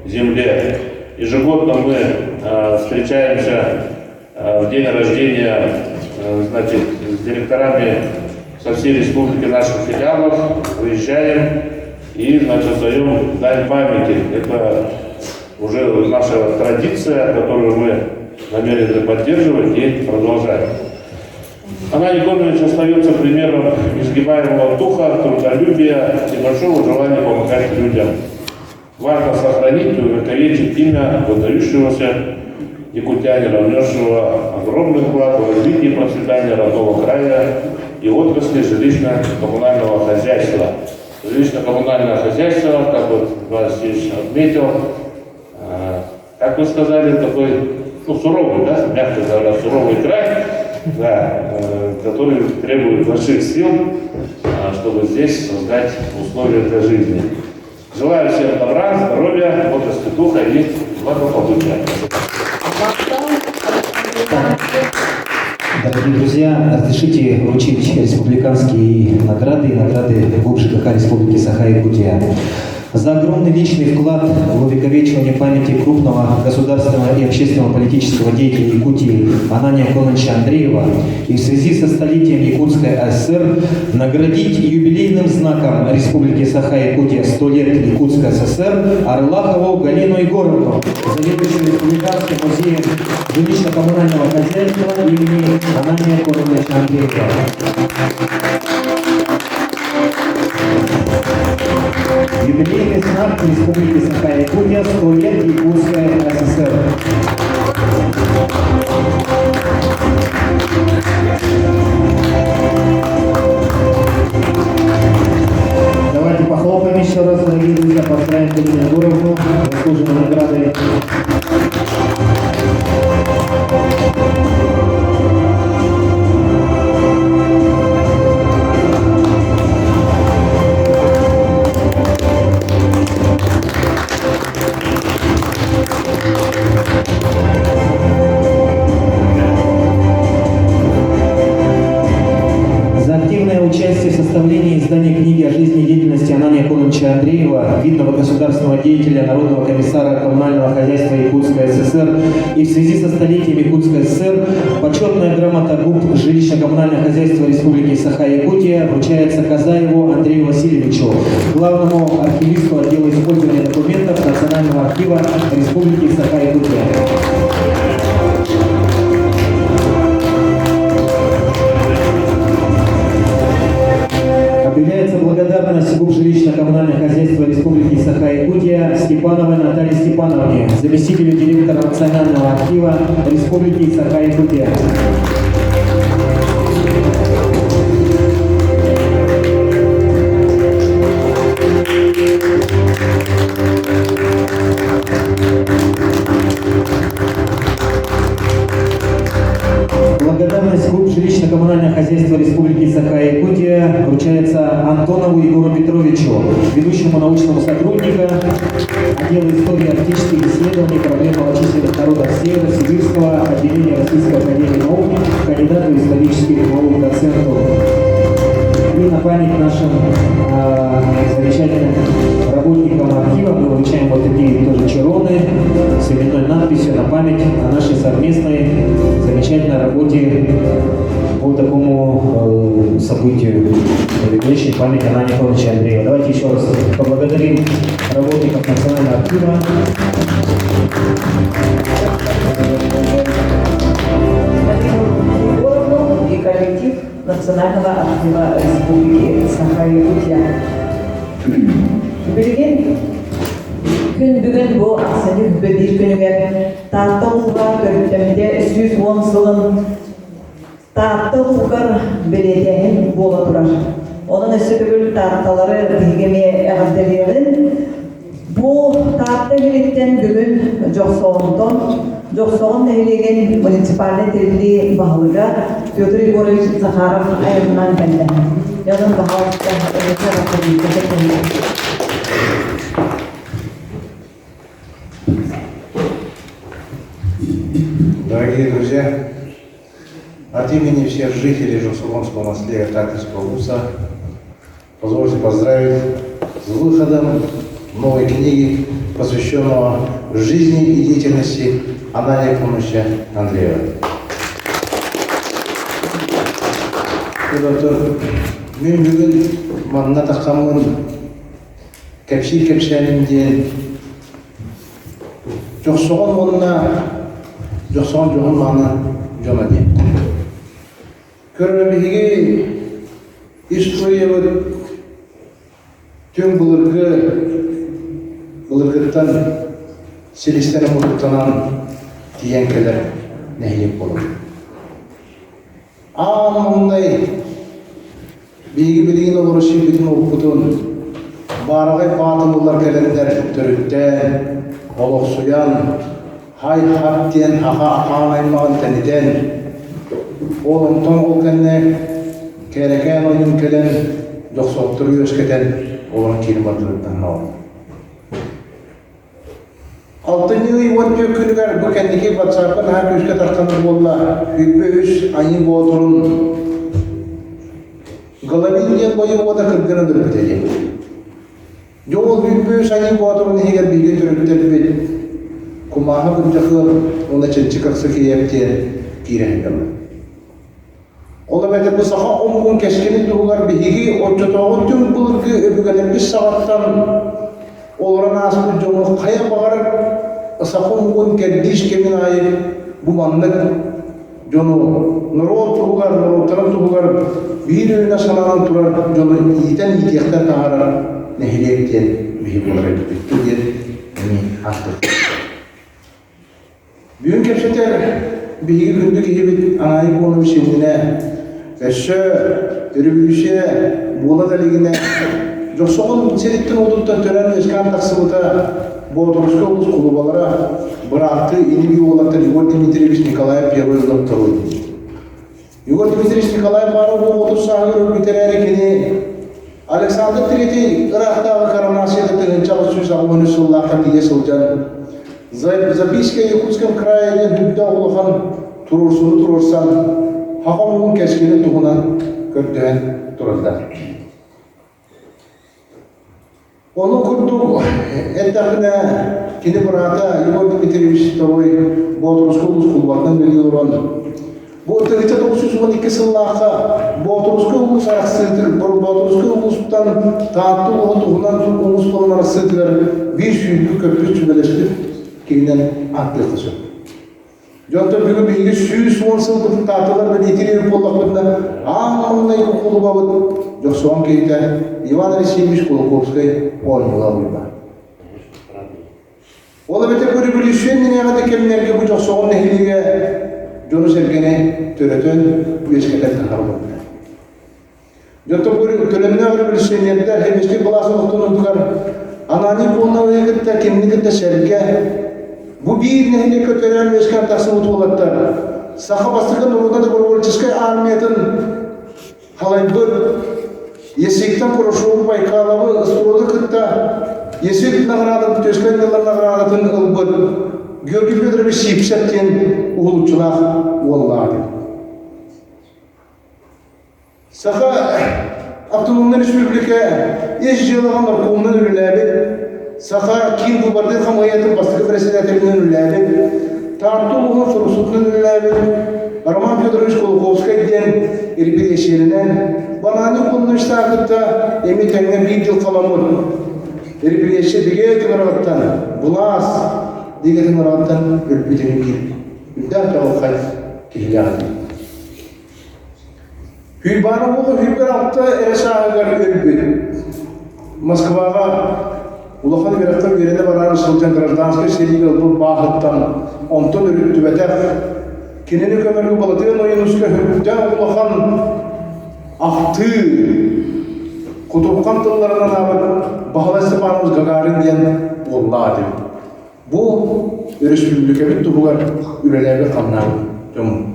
земле. Ежегодно мы встречаемся в день рождения, значит, с директорами со всей республики наших филиалов, выезжаем и, значит, даем дань памяти. Это уже наша традиция, которую мы намерены поддерживать и продолжать. Ананий Никонович остается примером несгибаемого духа, трудолюбия и большого желания помогать людям. Важно сохранить и увековечить имя выдающегося якутянина, внесшего огромный вклад в развитие и процветание родного края и отрасли жилищно-коммунального хозяйства. Жилищно-коммунальное хозяйство, как вот Василий отметил, как вы сказали, такой, ну, суровый, да, мягко говоря, суровый край, да, который требует больших сил, чтобы здесь создать условия для жизни. Желаю всем добра, здоровья, бодрости духа и благополучия. Дорогие друзья, разрешите вручить республиканские награды и награды ГУП ЖКХ Республики Саха-Якутия. За огромный личный вклад в увековечивание памяти крупного государственного и общественного политического деятеля Якутии Анания Коновича Андреева и в связи со столетием Якутской АССР наградить юбилейным знаком Республики Саха-Якутия 100 лет Якутской ССР Орлахову Галину Егоровну, заведующую Республиканским музеем жилищно-коммунального хозяйства имени Анания Коновича Андреева. Юбилейный знак Республики Саха-Якутия 100 лет Якутская ССР. Давайте похлопаем еще раз, дорогие друзья, поздравим Галину Егоровну заслуженной наградой. Андреева, видного государственного деятеля, народного комиссара коммунального хозяйства Якутской ССР и в связи со столетием Якутской ССР почетная грамота ГУП жилищно-коммунальное хозяйство Республики Саха-Якутия вручается Казаеву Андрею Васильевичу, главному архивисту отдела использования документов Национального архива Республики Саха-Якутия. Объявляется благодарность ГУП жилищно-коммунальное хозяйство Республики Саха-Якутия Степановой Наталье Степановне, заместителю директора Национального архива Республики Саха-Якутия. Благодарность ГУП жилищно-коммунальное хозяйство Республики Саха-Якутия вручается Антонову Егору Петровичу, ведущему научному сотруднику отдела истории арктических исследований проблем малочисленных народов Севера Сибирского отделения Российской академии наук, кандидату исторических наук, доценту. И на память нашим э, замечательным работникам архива мы вручаем вот такие тоже чероны с именной надписью на память о нашей совместной замечательной работе по такому э, событию, увековечить память Анания Павловича Андреева. Давайте еще раз поблагодарим работников Национального архива. И коллектив Национального архива Республики Саха-Якутия. Билигин күн бүгүн бу ахсынньы биир күнүгэр Таатта улууһа төрүттэммитэ 110 сылын Таатта улууһугар бэлиэтээһин буола турар. Онон өссө төгүл Таатталары биһиги эмиэ эҕэрдэлиэҕин. Бу Таатта иһириттэн бүгүн Дьохсоҕонтон Дьохсоҕон нэһилиэгин муниципальнай тэриллии баһылыга Петр Егорович Захаров айанынан кэллэ. Дьонун баһылыкта Дорогие друзья, от имени всех жителей Жусугонского наследия Тартинского вуза позвольте поздравить с выходом новой книги, посвященного жизни и деятельности Анания Куныча Андреева. Мен бүгүн манна таххаммын кэпсии кэпсээним диэн Дьохсоҕон уонна Дьохсоҕон дьоһун мааны дьоно диэн. Көрө биһиги историябыт түҥ былыргы былыргыттан силистэн мутуктанан тиийэн кэлэр нэһилиэк буолар. Аан маҥнай биһиги билигин олорор сирбитин уоппутун баараҕай баатылылар кэлэннэр төрүттээн, олохсуйан, һай-хат диэн аха ахаан аймаҕын тэнитэн, ол онтон ол кэннэ Кээрэкээн ойуун кэлэн дьохсооттору үөскэтэн олорон киирэн бардырыттан хаалла. Алтынньы ый 14 күнүгэр бу кэнники батсаапка наһаа күүскэ тарханар буолла. 23 Айыы Боотурун Головин диэн бойобуода кыргынан өлбүтэ диэн. Дьэ ол 23 Айыы Боотурун иһигэр бииргэ төрүттэрбит Кумааһы Бырдьахыап уонна Чэнчик Аксакиев диэн киирэ сылдьаллар. Ол эбэтэр бу саха омугун кэскилин туһугар биһиги оччотооҕу түҥ былыргы өбүгэлэрбит саҕаттан олорон ааспыт дьону хайа баҕарар саха омугун кэрдиис кэмин аайы бу маннык дьону норуот туһугар, норуоттарын туһугар биир өйүнэ сананан турар дьону иитэн иитиэхтэн таһаарар нэһилиэк диэн биһи буолар эбиппит диэн эмиэ ааттыыр. Бүгүн кэпсэтэр биһиги күндү киһибит Анаай Куонович иннинэ өссө өрөбөлүүссүйэ буола да илигинэ Дьохсоҕон сириттэн уотуттан төрөөн-үөскээн тахсыбыта Боотурускай улуус кулубалара бырааттыы ини-бии уолаттар Егор Дмитриевич Николаев Первый второй. Егор Дмитриевич Николаев баара уоту сааһыгар өлбүт эрээри кини Александр Третий ыраахтааҕы коронацията 1883 сыллаахха тиийэ сылдьан Записка Якутском крае диэн үрдээх улахан туруорсууну туруорсан саха омугун кэскилин туһунан көрдөһөн турардар. Ону курдук эттэхпинэ, кини быраата Егор Дмитриевич Второй Боотуруску улуус кулубатынан үлэлии олорон, бу 1912 сыллаахха Боотуруску улуус арахсыытын, Боотуруску улуустан Таатта улууһа туһунан улуус буолан арахсыытыгар биир сүүрбүт көппүт сүбэлэспит киһинэн ааттыахха сөп. Дьонтон бүгүн биһиги 110 сылбытын таатылар бэлиэтиир буоллахпытына, аан маҥнайгы кулубабыт Дьохсоҕон киһитэ Иван Алексеевич Кулаковскай оонньуулаах уйба. Ол эбэтэр өрөбөлүүссүйэ иннинээҕи да кэмнэргэ бу Дьохсоҕон нэһилиэгэ дьону-сэргэни төрөтөн, үөскэтэн таһаарбыта. Дьонтон бу төлөннөөх революционердар сэбиэскэй былаас олохтонуутугар Ананий Конновы кытта кимни кытта сэргэ бу биир нэһилиэккэ төрөөн үөскээн тахсыбыт уолаттар саха бастакы норуотун добровольческай армиятын халайбыт Есиктэн Хорошову Байкаловы Ыстроды кытта Есик наҕараадатын түөскэ анньыллар наҕараадатын ылбыт Георгий Федорович Сипсев диэн уһулуччулаах уоллаах этэ. Саха автономнай республика ис дьыалаҕа наркомунан үлэлээбит, Саха киин быыбардыыр хамыыһыйатын бастакы председателинэн үлэлээбит, Таатта улууһун суруксутунан үлэлээбит Роман Федорович Кулаковскай диэн репрессиялэнэн, Банани Кунновичтаах кытта эми тэҥҥэ биир дьыл халаммыт репрессия бигэ тыҥыраҕыттан, былаас бигэ тыҥыраҕыттан өлбүтүн биир үрдээх чаҕылхай киһилээх этэ. Хүйбаана буолла хүйбэр алта эрэ сааһыгар өлбүт. Москваҕа улахан үөрэххэ үөрэнэ бараары сылдьан гражданскай сэриигэ ылбыт бааһыттан онтон өрүттүбэтэх. Кинини көмөргө Балатыан Ойуунускай үрдээх улахан ахтыы кутурҕан тылларынан аабыт Баһылай Степанович Гагарин диэн уоллаах этим. Бу өрөспүүбүлүкэбит туһугар үлэлээбит-хамнаабыт дьоммут.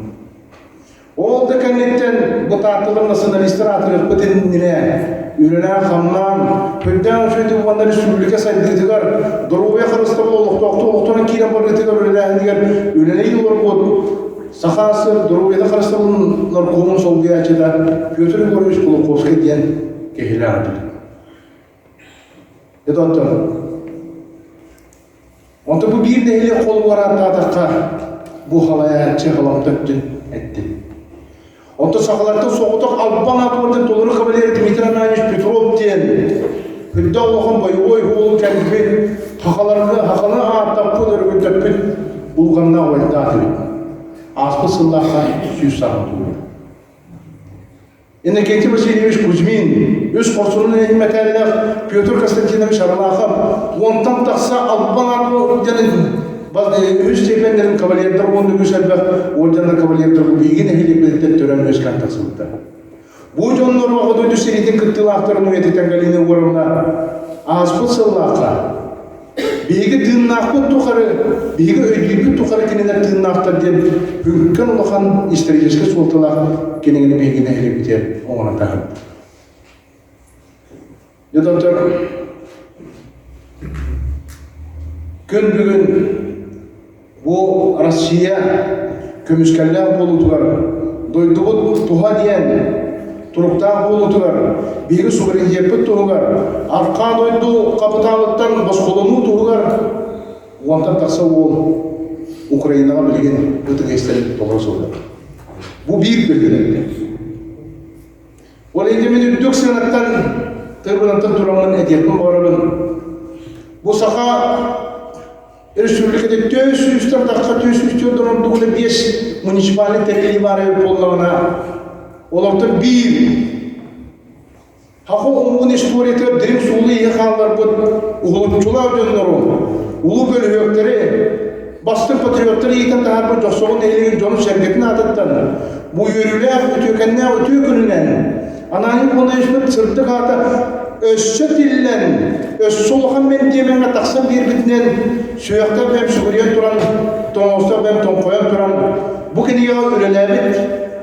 Ол да кэнниттэн бу таатталар националистар аатырыахпыт иннинэ үлэлээн-хамнаан, үрдээн үчүгэйдик уонна республика сайдыытыгар, доруобуйа харыстабыла олохтоохтук олохторун киирэн барыытыгар үлэлээһинигэр үлэлии олорбут Саха СССР доруобуйата харыстабылын наркомун солбуйааччыта Петр Егорович Кулаковскай диэн киһилээх этэ. Это оттон Онто бу биир нэһилиэк холугар ааттаатахха, бу халайааччы халамта өттүн эттим. Онто сахалартан соҕотох албан аат уорден толору кавалер Дмитрий Ананьевич Петров диэн үрдэ улахан боевой уолу кэлбит, хахаларга хаханы ааттаппыт, өрүгүнтэппит улганнаах уолтаах эбит. Ааспыт сыллаахха сүүс сааһын туолбут. Иннокентий Васильевич Кузьмин, үс хорсунун иһин мэтээллээх Петр Константинович Аралахов уонтан тахса албан аат орденын үһүс степеннэрин кавалердар уонна үгүс элбэх орденнар кавалердар биһиги нэһилиэкпититтэн төрөөн үөскээн тахсыбыттар. Бу дьоннор Аҕа дойду сэриитин кыттыылаахтарын үйэтитэн Галина Егоровна ааспыт сыллаахха Биһиги тыыннаахпыт тухары, биһиги өйдүүрбүт тухары кинилэр тыыннаахтар диэн бүккэн улахан историческай суолталаах кинигэни биһиги нэһилиэкпитигэр оҥорон таһаарбыт. Дьэ, доктор, күн бүгүн Бу Россия көмүскэллээх буолуутугар, дойдубут туһа диэн туруктаах буолуутугар, биһиги суверенитеппит туһугар, арҕаа дойду хапытаалыттан босхолонуу туһугар уонтан тахса уол Украинаҕа билигин ытык иэстэрин толоро сылдьар. Бу биир бөһүөлэктэр. Ол иһин мин үрдүк сыанаттан тырбынаттан тураммын этиэхпин баҕарабын. Бу саха Республикада 400-тан тахса 404 ордугуна биэс муниципальный тэрилии баар эбит буоллаҕына, олортон биир Хаха омугун историятыгар дириҥ суолу-ииһи хаалларбыт уһулуччулаах дьоннору, улуу бөлүһүөктэри, бастыҥ патриоттары иитэн таһаарбыт Дьохсоҕон нэһилиэгин дьонун-сэргэтин аатыттан бу үөрүүлээх, үтүөкэннээх үтүө күнүнэн Ананий Коноевичпыт сырдык аата өссө тиллэн, өссө улахан мэндиэмэҥҥэ тахсан биэрбитинэн сүһүөхтэр бэйэм сүгүрүйэн туран, тоҥоостор бэйэм тоҥхойон туран, бу кинигэҕэ үлэлээбит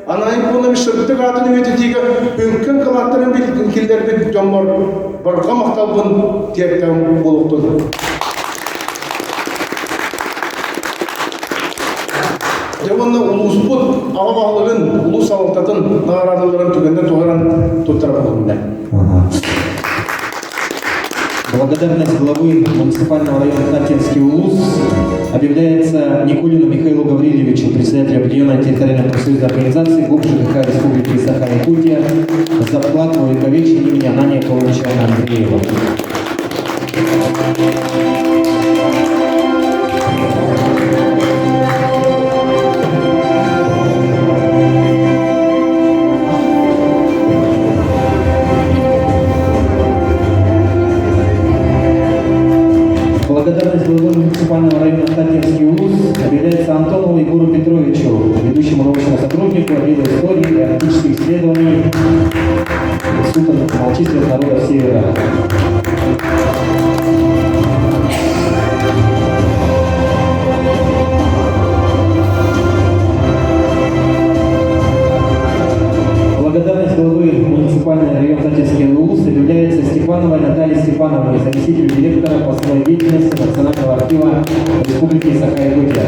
Ананий Коноевич сырдык аатын үйэтитиигэ үҥкэн кылааттарын киллэрбит дьоммор барҕа махталбын тиэрдэм буолуохтун. Дьэ уонна улууспут аҕа баһылыгын, улуус салалтатын наҕараадаларын түгэнинэн туһанан туттара буолунна. Благодарность главы муниципального района Таттинский улус объявляется Никулину Михаилу Гаврилевичу, председателю Объединенной территориальной профсоюзной организации ГУП ЖКХ Республики Саха-Якутия за вклад в увековечение имени Анания Павловича Андреева. Благодарность главы муниципального района Татинский Улус объявляется Антонову Егору Петровичу, ведущему научному сотруднику отдела истории и арктических исследований Института малочисленных народов Севера. Благодарность главы муниципального района Татинский Улус объявляется Степановой Наталье Степановне, заместителю директора по своей деятельности Национального архива Республики Саха-Якутия.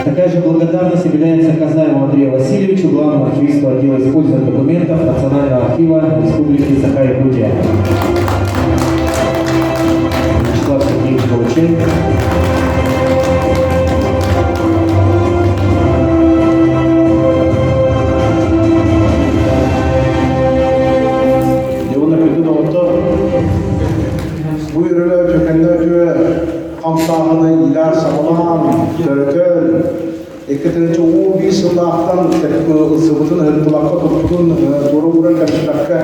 Такая же благодарность является Казаеву Андрею Васильевичу, главному архивисту отдела использования документов Национального архива Республики Саха-Якутия. Вячеслав Сергеевич Полученко. Уонна күндү доҕоттор, бу үрүлэ төкөннө үтүө хамсааһыны иилээн-саҕалаан, төрөтөн, 2011 сыллаахтан ылсыбытын ыһыктыбакка туппутун туора ууран кэпсэппэккэ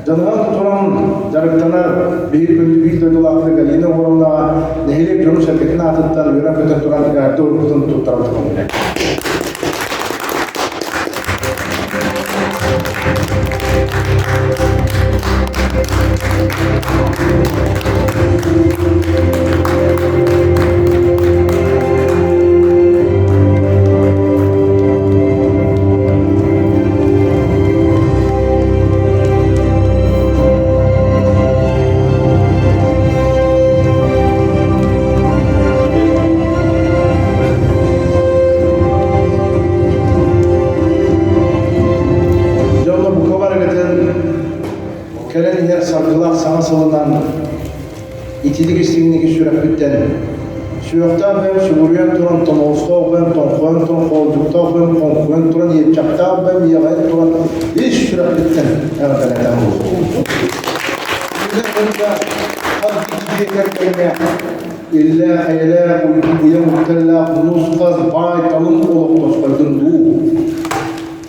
дьаныһан туран дьарыктанар биир күндү биир дойдулаахтар Галина Егоровнаҕа нэһилиэк дьонун-сэргэтин аатыттан үөрэн-көтөн туран эҕэрдэ уруккутун туттарабыт. Дьэ онно бука барыгытын кэлэн иһэр саргылаах саҥа сылынан итиитик истиҥник сүрэхпиттэн сүрэхтээх бэйэм сүгүрүйэн туран томоҕостоох бэйэм тоҥхойон туран хоолдьуктаах бэйэм хоҥкуйан туран иэччэхтээх бэйэм иэҕэйэн туран ис сүрэхпиттэн эҕэрдэлэтэн кэргэҥҥэ иллээх эйэлээх уйгу-быйаҥ үктэллээх нус-хас баай-талым олох тосхойдун дуу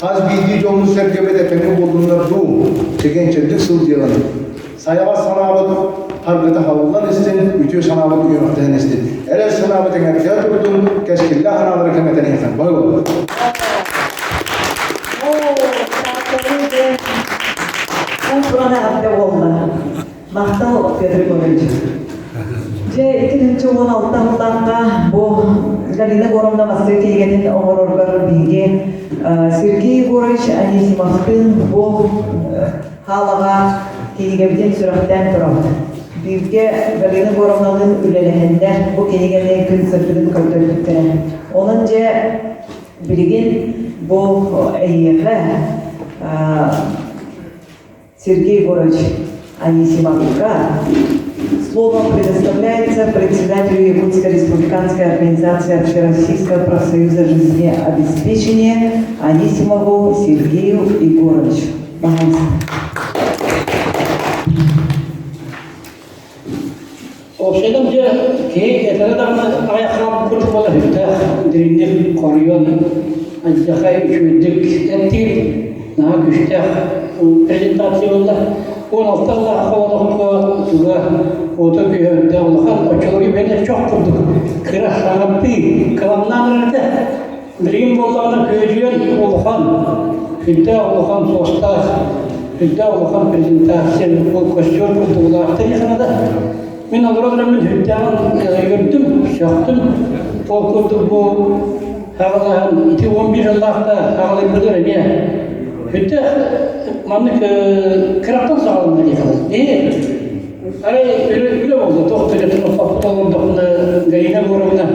хас биирдии дьоммут-сэргэбит этэҥҥэ буоллуннар дуу чэгиэн-чэбдик сылдьыаҕын Сайаҕас санаабыт харгыта халыллан истин, үтүө санаабыт үөрэхтэһэн истин. Эрэл санаабыт эҥэрдээх турдун, кэскиллээх анаалары кэҥэтэн иһиэххин. Бай буоллун. Уус-уран эҕэрдэ буолла. Махтал, Петр Егорович. Дьэ, 2016 сыллаахха бу Галина Егоровна Василий кинигэтин оҥороргор биһиги Сергей Егорович Анисимовтыын бу Хаалаҕа кинигэбитин сүрэхтээн турабыт. Бииргэ Галина Егоровналыын үлэлэһэннэр бу кинигэни күн сырдыгын көрдөрбүттэрэ. Онон дьэ билигин бу эйиэхэ Сергей Егорович Анисимовка Слово предоставляется председателю Якутской республиканской организации Общероссийского профсоюза жизнеобеспечения Анисимову Сергею Егоровичу. Пожалуйста. Общайдан дьэ киһи этэрэ даҕаны аҕыйах курдук буолар сүрдээх дириҥник хоруйан антиахай үчүгэйдик эттиир наһаа күүстээх презентация буолла. 16 сыллаах олоххо туга уота күүһэ улахан оччолорго бэйэтэ чох курдук кыра хаҥаттыы кыламнаан эрэр этэ. Билигин буоллаҕына күөдьүйэн улахан, сүрдээх улахан суостаах, сүрдээх улахан презентация, костюм курдук улаатта диэххэ да. Мин олорон эрэммин сүрдээҕин үөрдүм, сөхтүм. Ол курдук бу хаҕалаһан ити 11 сыллаахта хаҕалыйбытыгар эмиэ сүрдээх маннык кыраттан саҕаланна диэххэ. Арай үлэ буолла, туох да тохтоппут олордохпуна Галина Егоровна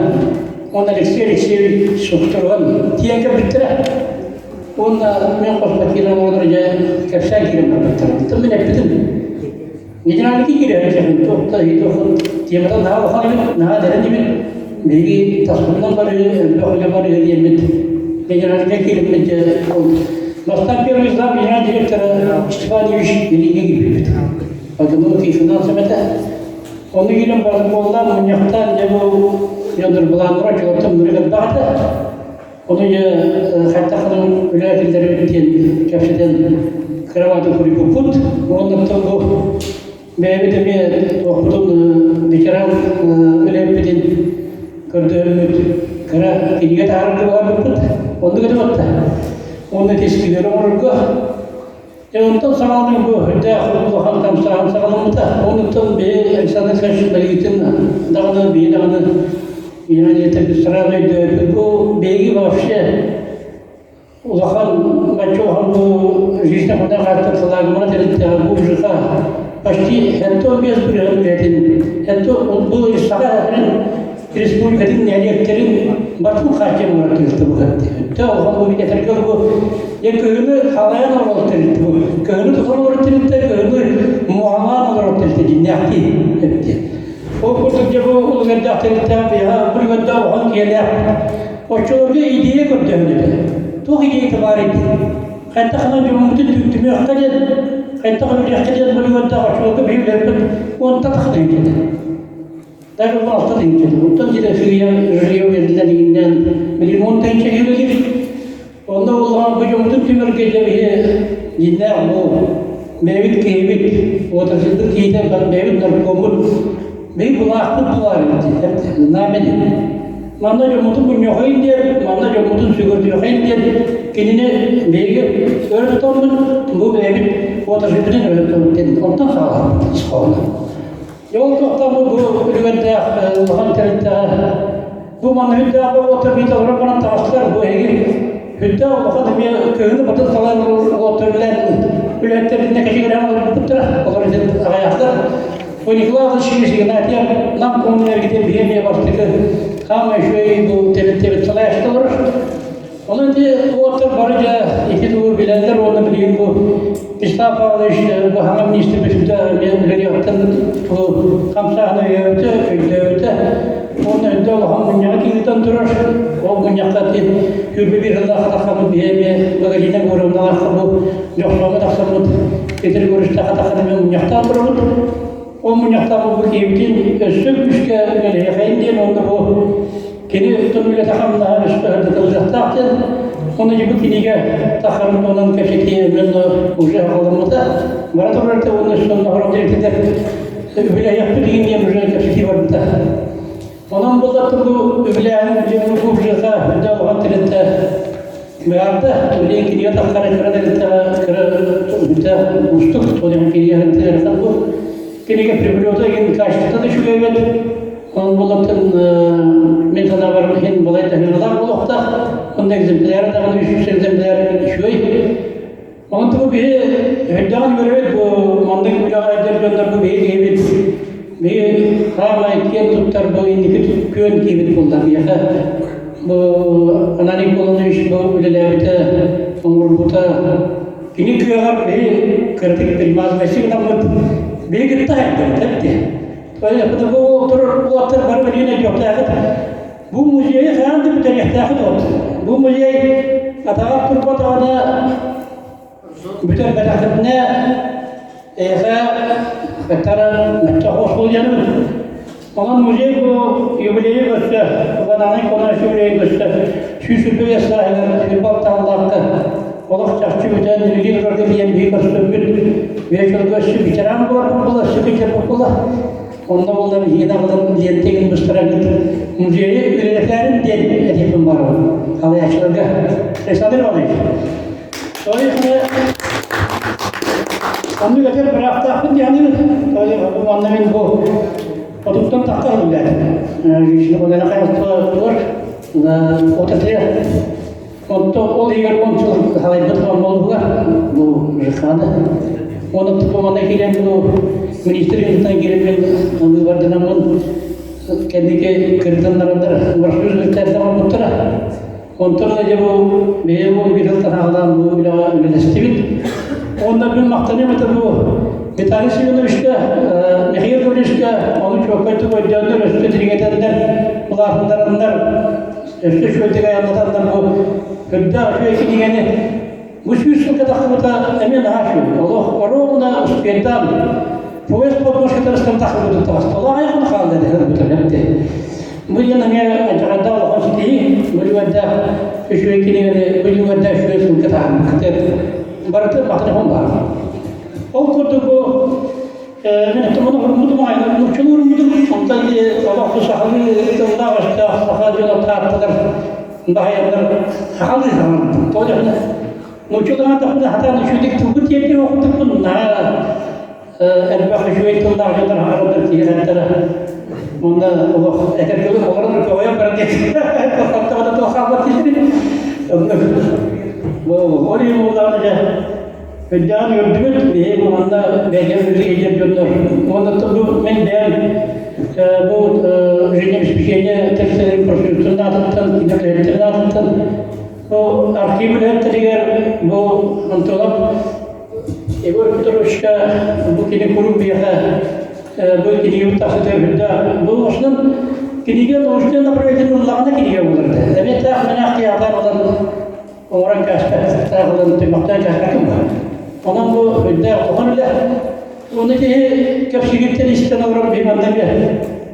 уонна Алексей Алексеевич суптуруган тиийэн кэлбиттэрэ. Уонна мен хоспо киирэн олорор дьэ кэпсээн киирэн барбыттара. Оттон мин эппитим, генеральный киирэр дьэбин туох да темата наһаа улахан эбит, наһаа дэрэн эбит. Биһиги таспытынан барыы, элбэх үлэ барыы диэммит генеральный киириммит дьэ ол бастаан первый зам генеральный директора Степан Ильич Ильиҥҥэ киирбиппит. Экономика и финансам этэ. Ону киирэн баран буолла, мунньахтаан дьэ бу дьоннор былааннара чугаттан мөрүк элбэх этэ. Ону дьэ хайдах үлэ киллэрэбит диэн кэпсэтэн кыравааты суруйбуппут. Уонна бу бэйэбит эмиэ туохпутун ветеран үлэбитин көрдөһөммүт кыра кинигэ таһаарарга баҕарбыппыт. Оннук этэ батта. Уонна тестилэри оҥорорго Онтон саҕаланыы бу үрдээх улахан хамсааһын саҕаламмыта. Онуттан биһи Александр Александрович Балигитин даҕаны, биһи даҕаны Геннадий сразу өйдөөбүт. Бу биһиги вообще улахан бачча улахан бу жизнь ханна хааттар флагмана тэрилтэҕэ бу ЖК почти 75% үлэтин это бу Саха республикатын нэһилиэктэрин батын хааччан олорор тэрилтэ бу Өттө улахан бу этэргэ бу дьэ кыһыны халайан олорор тэрилтэ бу кыһыны тутан олорор тэрилтэ кыһыны муоһалаан олорор тэрилтэ дьиннээхтии эбит Ол курдук дьэ бу улугэрдээх тэрилтэ биһа улугэрдээх улахан киэлээх оччолорго идея көрдөһөн этэ туох идеята баар ити хайдах гынан дьоммутун түмүөххэ диэн хайдах үлүөххэ диэн улугэрдээх оччолорго биһи үлэрбит уонтан тахса диэн Даже алта тыһыынча. Оттон дьиэ сыыйа жилье бериллэн иҥиннээн билигин 10 тыһыынча киһи Онно улахан бу дьоммутун түмэргэ дьэ биһи дьиннээх бу бэйэбит киһибит, отрасльбыт киһитэ бэйэбит наркоммут, биһи былаахпыт булаар эбит знамени. Манна дьоммутун мунньуохайын диэн, манна дьоммутун сүгүрдүөхайын диэн кинини биһиги өрө тутаммыт, бу бэйэбит отрасльбытын өрө тутаммыт диэн онтон саҕалаабыт ис хоһооно. Ол тохтообут бу үлүгэрдээх улахан тэрилтэҕэ бу манна үрдээх уоттар биитэ олорон баран таҕыстылар бу эһиги үрдээх улахан эмиэ кыһыны батын салайан уоттар үлээн үлэһиттэринэ кэчигирээн олорбуттара олор итин аҕыйахтар бу Николай Васильевич Игнатьев Нам коммунэргитин биһи эмиэ бастакы хаамай үчүгэй бу тэрилтэбит салайааччыта олорор. Онон ити уоттар бары дьэ ити тугу билэллэр уонна билигин бу Вячеслав Павлович бу хаҥа министр бүтүтэ үлэлиэхтэн бу хамсааһыны өйөөбүтэ, өйдөөбүтэ. Уонна өйдө улахан мунньаҕы кииритэн турар. Ол мунньахха ити хүрбэ биир сыллаах тахсаммыт биһи эмиэ Галина Егоровналаах бу Дьохсоҥҥо тахсаммыт Петр Егоровичтаахха тахсан эмиэ мунньахтаан турабыт. Ол мунньахтаах бу киһибитин өссө күүскэ үлэлиэхэйин диэн уонна бу Кини тыл үлэтэ хамнаһа өссө сырдатыллыахтаах диэн, уонна дьэ бу кинигэ тахарын туһунан кэпсэтии уонна уже аҕаламмыта. Бара турар уонна өссө онно диэкитэр үбүлэһиэхпит игин диэн уже кэпсэтии барбыта. Онон буоллар бу үбүлээһин дьэ бу бюджета үрдэ улахан тэрилтэ быһаарда. Билигин кинигэ таххара кыра тэрилтэҕэ кыра үрдэ уустук, ол иһин кинигэ бу кинигэ приобрета игин качествота да үчүгэй эбит. Ол булатын мин санаабар иһин балай таһыылаах буолуохтаах. Онно экземпляр даҕаны үс экземпляр үчүгэй. Онон бу биһи өйдөөн көрөбүт бу маннык үлэҕэ эдэр дьоннор бу биһи киһибит биһи хаамай киэн туттар бу инники күөн киһибит буолла биһиэхэ бу Ананий Николаевич бу үлэлээбитэ оҥорбута кини кыаҕар биһи кыратык примазывайсы гынаммыт биһи кытта хайдыбыт эбит Уолаттар бары билигин өйдүөхтээххит. Бу музейы хаһан да бүтэриэхтээххит уот. Бу музей атаҕар турбатаҕына бүтэрбэтэххитинэ эйэхэ кыттара мөттөх оскуолуйаныбыт. Онон музей бу юбилейы көрсө, Иван Иванович юбилейин көрсө 125 сааһыгар Сирбал тааллаахха олох чахчы бүтэн билигин турарга тиийэн биһи көрсөммүт вечерга өссө ветеран буолар буола өссө кичэр буола онно буолла биһиги даҕалан лиэнтэгин быстарабыт музейы үлэлэтээрин диэн этиэхпин баарабын халайааччыларга Александр Иванович Тоойуохуна оннук этэр быраактаахпын диэханыбын Тоойуох манна мин бу отуттан тахха иһиллээтим женщина туор отатыа Онто ол иһигэр 10 сыл халайбыт холболугар бу ЖК-ны. Оны тупомана киирэн бу министр интан киирэммин быыбарданаммын кэнники кырытыннараннар профсоюз үлэтэ оҥорбуттара. Онтон дьэ бу бэйэм бу биир сылтан аҕалаан бу үлэҕэ үлэлэстибит. Уонна мин махтаныам этэ бу Виталий Семеновичка, Михаил Гавриловичка ону чуолкайдык өйдөөннөр, өссө дириҥэтэннэр, улаатыннараннар, өссө үчүгэйдик айаннатаннар бу үрдээх үчүгэй кинигэни бу сүүс сылга тахсыбыта эмиэ наһаа үчүгэй. Олох оруобуна успейдаан поезд подножкатыгар ыстан тахсыбыт таҕыста. Олох айахын хаалла дэһэр бутар эпти. Бу диэн эмиэ алдьархайдаах улахан ситиһии, бу үлүгэрдээх үчүгэй кинигэни, бу үлүгэрдээх үчүгэй сылга таһаарбыккытыгар барыта махтанабын баар. Ол курдук бу мин оттомону уруммутум аҕайна нууччалыы уруммутум, онтон олох бу сахалыы тыллаах өстөөх саха дьоно таатталар баһайаннар сахалыы саҥарбытым. Тоҕо диэххинэ нууччалаан тахпына хатаан үчүгэйдик тылбын тиэрдиэх курдукпун наһаа элбэх үчүгэй тыллаах дьоннор хаһараллар киһилэрдэрэ уонна олох этэргэ олорон көҕүйэн баран диэттаҕына туох хаалбат киһи ол иһин буоллаҕына дьэ өйдөөн үөрдүбүт биһи манна бэйэм үлэлиир дьоннор уонна бу мен бэйэм бу жизнеобеспечение тэрилтэлэрин профсоюзтарын аатыттан кинилэр аатыттан бу архив үлэһиттэригэр бу Антонов Егор Петровичка бу кини куруук биһиэхэ бу кинигэбит тахсыта үрдээх. Бу основном кинигэ научнай направление ыллаҕына кинигэ буолар да. Эмиэ таах мэнээх киһи ылан оҥорон кээспэт, таах ылан түмэхтээн кээспэккин баар. Онон бу үрдээх улахан үлэ. Уонна киһи кэпсигиттэн истэн олорор биһи манна эмиэ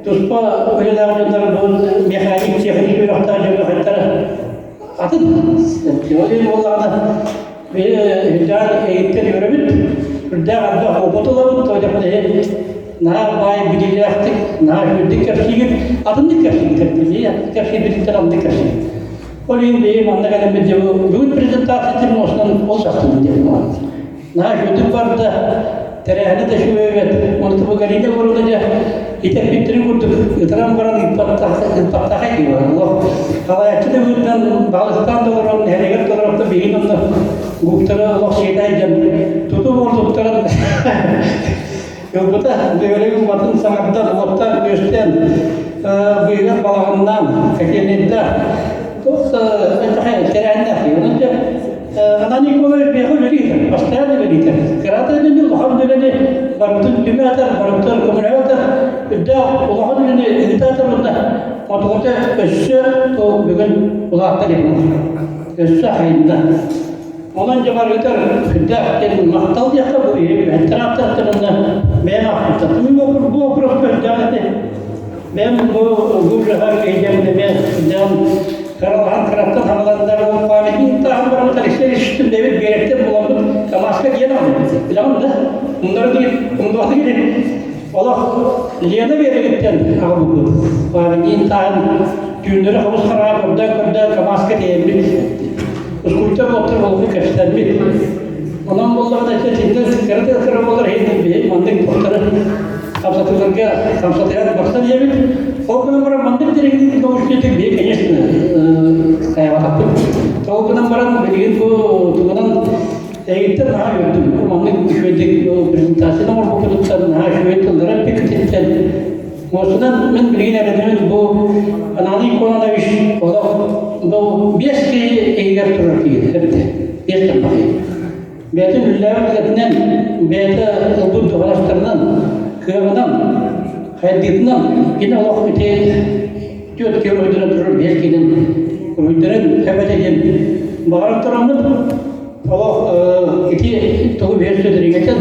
туспа үлэлээх дьоннор бу механик, техник үөрэхтээх дьон хайдара атын. Ол иһин буоллаҕына Үрдээх эйиттэн үөрэбит, үрдээх элбэх опыт ылабыт, тоҕо диэххэ наһаа баай билиилээхтик, наһаа үчүгэйдик кэпсиигит, атыннык кэпсиигит, кэпсиирбититтэн атыннык кэпсиигит. Ол иһин биһи манна кэлэммит дьэ бүгүн презентация муостанан ол састыбыт диэн Наһаа үчүгэйдик барда, тэрээһинэ да үчүгэй эбит. Ону бу Галина Егоровна дьэ итэппиттэрин курдук ытыран баран ыыппаттахай дии олох халаяччы да быырдан балыстаан да олорон нэһилиэгэр да олорон биһигин онно гуптара олох сиэтэй дьон туту буолтуттаран ылбыта дөөлөгүн батын саҥардан уоттаан күөстээн быыгар балаҕаннаан кэтиэннэйдээх туох тэрээһиннээх онон дьэ Анан Николаевич биэхэ үлэлиир, постоянно үлэлиир. Кырата үлэни, улахан үлэни барытын түмэ атар, барытын көмөлөһө атар, үрдээх улахан үлэни ыыта атар уонна хотугута өссө бүгүн улаатта диэн өссө хайында. Онон дьэ барытар үрдээх диэн махтал диэххэ бу үлэһиттэр ааттартарына бэйэм аахпыттар. Бу вопрос көрдөөх этэ. Бэйэм бу бу эйгэм эмиэ үрдээн Каралаһан кыраттан хаҥаланнар ол памятник тааһын бараммыт Алексей Ильичтин бэйэбит биэрэктэн буламмыт КамАЗка диэн аҕалбыт. Билэҕин да? Умнары диир, умнуохта киирин. Олох Лена биэрэгиттэн аҕалбыппыт. Памятник тааһын түүннэри хабыс хараҕа көрдөөн-көрдөөн КамАЗка тиэйэммит. Скульптор уоттар олоҕу кэпсэтэммит. Онон буоллаҕына итиннэ кыра да кыра буолар иһин биһи маннык туохтары хамсатыыларга хамсатыгар барсан диэбит. Ол гынан баран маннык дириҥник научный биһи, конечно, хайабатахпыт. Ол гынан баран билигин бу тугунан эйиттэн наһаа үөрдүм. Бу маннык үчүгэйдик презентацияны оҥорбуккутуттан наһаа үчүгэй тыллары эппиккититтэн Муосунан мин билигин эрэнэбин бу Ананий Кононович олох бу биэс киһи иһигэр турар киһи эбитэ. Биэс тарбах Бэйэтин үллээбит үлэтинэн, бэйэтэ ылбыт дуоһунастарынан, кыаҕынан, хайдыытынан кини олох ити түөрт киһи уруһуйдаран турар биэс киһинэн уруһуйдарын эбэтэ диэн баҕаран тураммыт олох ити тугу биһир сөдүрүгэтэн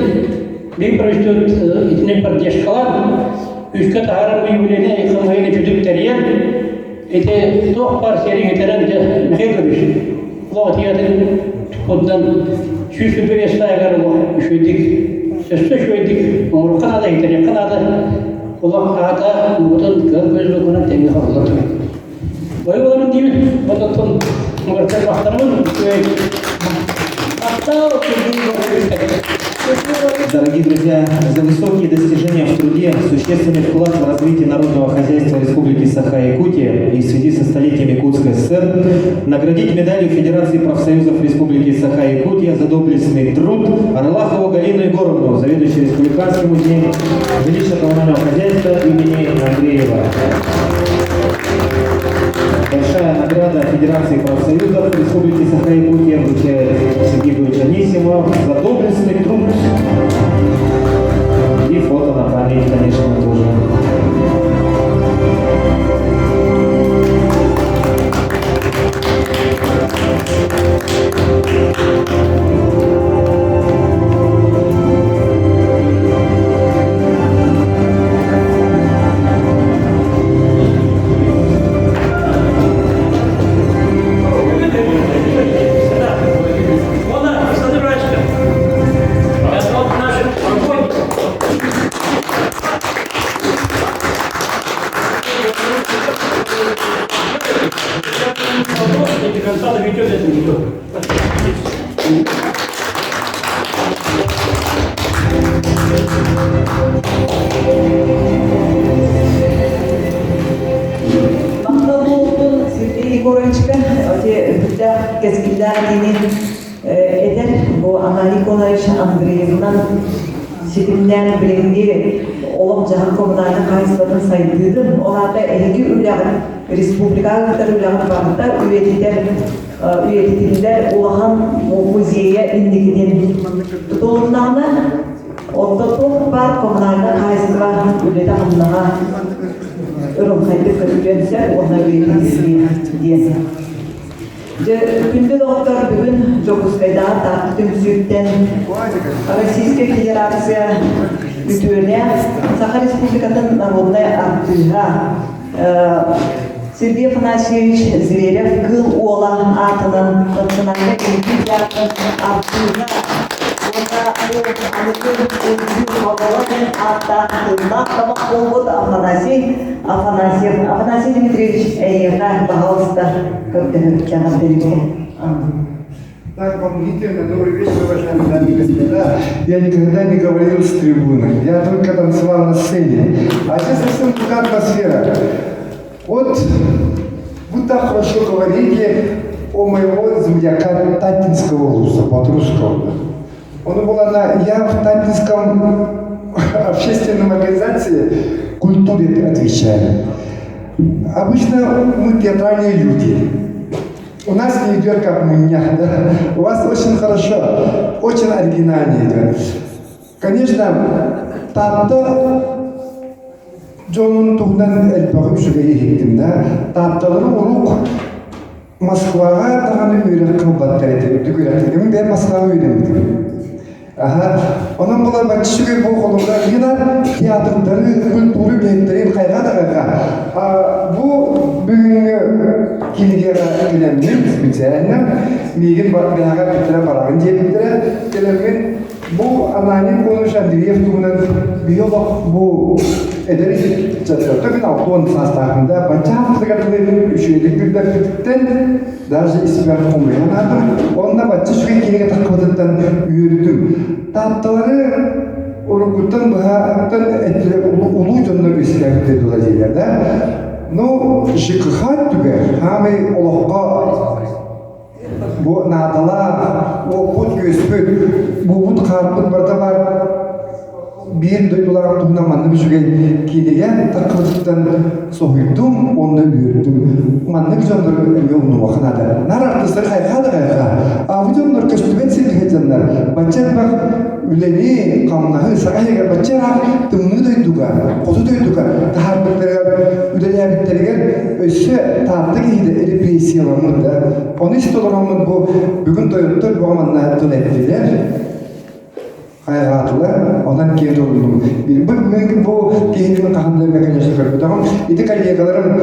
биир правительство итини поддержкалаан күүскэ таһаарар выявление хамыһыйаны чүтүк тэрийэн ити туох баар сиэрин итэрэн дьэ Михаил Ильич Олох тиийэтин онтон 125 сааһыгар олох үчүгэйдик, өссө үчүгэйдик оҥоруохха наада, иһиттэриэххэ наада. Олох аата муҥутун кыһыл көмүс булкунан тэҥҥэ хоруллар турар. Бойу буоларын диибин, онтон муҥуртан махтанабын, үчүгэй. Махтал, Дорогие друзья, за высокие достижения в труде, существенный вклад в развитие народного хозяйства Республики Саха-Якутия и в связи со столетием Якутской ССР наградить медалью Федерации профсоюзов Республики Саха-Якутия за доблестный труд Орлахову Галину Егоровну, заведующую Республиканским музеем жилищно-коммунального хозяйства имени Андреева. Большая награда Федерации профсоюзов Республики Саха-Якутия вручает Сергей Григорьевич Анисимов за доблестный труд. И фото на память, конечно, тоже. Махтал буолтун Сергей Егоровичка, оте бүттээх кэскиллээх этиини этэр бу Ананий Конович Андреевынан ситимнээн билиҥҥи олох-дьаһах коммунальнай хаһаайыстыбатын сайдыытын, ол аата эһиги үлэҕит республикаҕа ыытар үлэҕит барыта үйэтитэр үйэтитиллэр улахан музейа инникитин тутулуннаҕына, онто туох баар коммунальнай хаһаайыстыба үлэтэ-хамнаһа ырылхайдык көстүөн сөп уонна үйэтитиллиэ диэн. Дьэ, күндү доҕоттор, бүгүн Дьокуускайдааҕы Таатта түмсүүттэн Российскай Федерация үтүөлээх Саха Республикатын народнай артыыһа Сергей Афанасьевич Зверев Кыыл Уола аатынан национальнай үҥкүү театрын артыыһа уонна аныгы үҥкүү хоборо диэн ааттаах тыллаах тамах буолбут Афанасий Афанасьев. Афанасий Дмитриевич, эйиэхэ, пожалуйста, көрдөһөбүт Так, волнительно. Добрый вечер, уважаемые дамы и господа. Я никогда не говорил с трибуны, я только танцевал на сцене. А здесь совсем другая атмосфера. Вот вы так хорошо говорите о моего земляка Татинского вуза, Патрусского. Он был на, я в Татинском общественном организации культуре отвечаю. Обычно мы театральные люди. У нас не идет, как у меня, да? У вас очень хорошо, очень оригинально идет. Конечно, Таатта дьонун туһунан элбэҕи үчүгэй иһиттим да. Таатталары урук Москваҕа даҕаны үөрэх ылбаттар этэ, үрдүк үөрэхтэргэ. Мин бэйэм Москваҕа үөрэммитим. Аха. Онон була баччыгы бу холобура Лена театрдары, культуры үлэһиттэрин хайҕа да хайҕа. Бу бүгүҥҥү кинигэҕэ кэлэммин специально миигин бэһэҕэ эппиттэрэ бараҕын диэбиттэрэ. Кэлэммин бу Ананий Конович Андреев туһунан биһи олох бу эдэр ыччаттарга мин 60 саастаахпын да бачча хаптыгар дылы үчүгэйдик билбэппититтэн даже испэр хомуйан аатым. Онно бачча үчүгэй кинигэ таххыбытыттан үөрдүм. Таатталары уруккуттан быһааттан улуу дьоннор үөскээбиттэр дула дииллэр да. Ну, ЖКХ түгэр, хаамай олоххо бу наадалаах, уоппут үөспүт, буубут хаарбыт барыта баар биир дойдулаах туһунан маннык үчүгэй кинигэ таххыбытыттан соһуйдум уонна үөрдүм. Маннык дьоннору эмиэ умнуохха наада. Нар артыстары хайҕаа да хайҕаа. А бу дьоннор көстүбэт сиргэ дьоннор бачча элбэх үлэни, хамнаһы саха иһигэр бачча ыраах тымныы дойдуга, хоту дойдуга таһаарбыттарыгар, үлэлээбиттэригэр өссө Таатта киһитэ репрессияламмыт да. Ону истэ олороммут бу бүгүн тойоттор бөҕө манна тыл эттилэр. Хайҕаатылар, онон киэн тутуннум. Бу бу киһини хаһан да эмэ, конечно, көрбөтөҕүм. Ити коллегаларым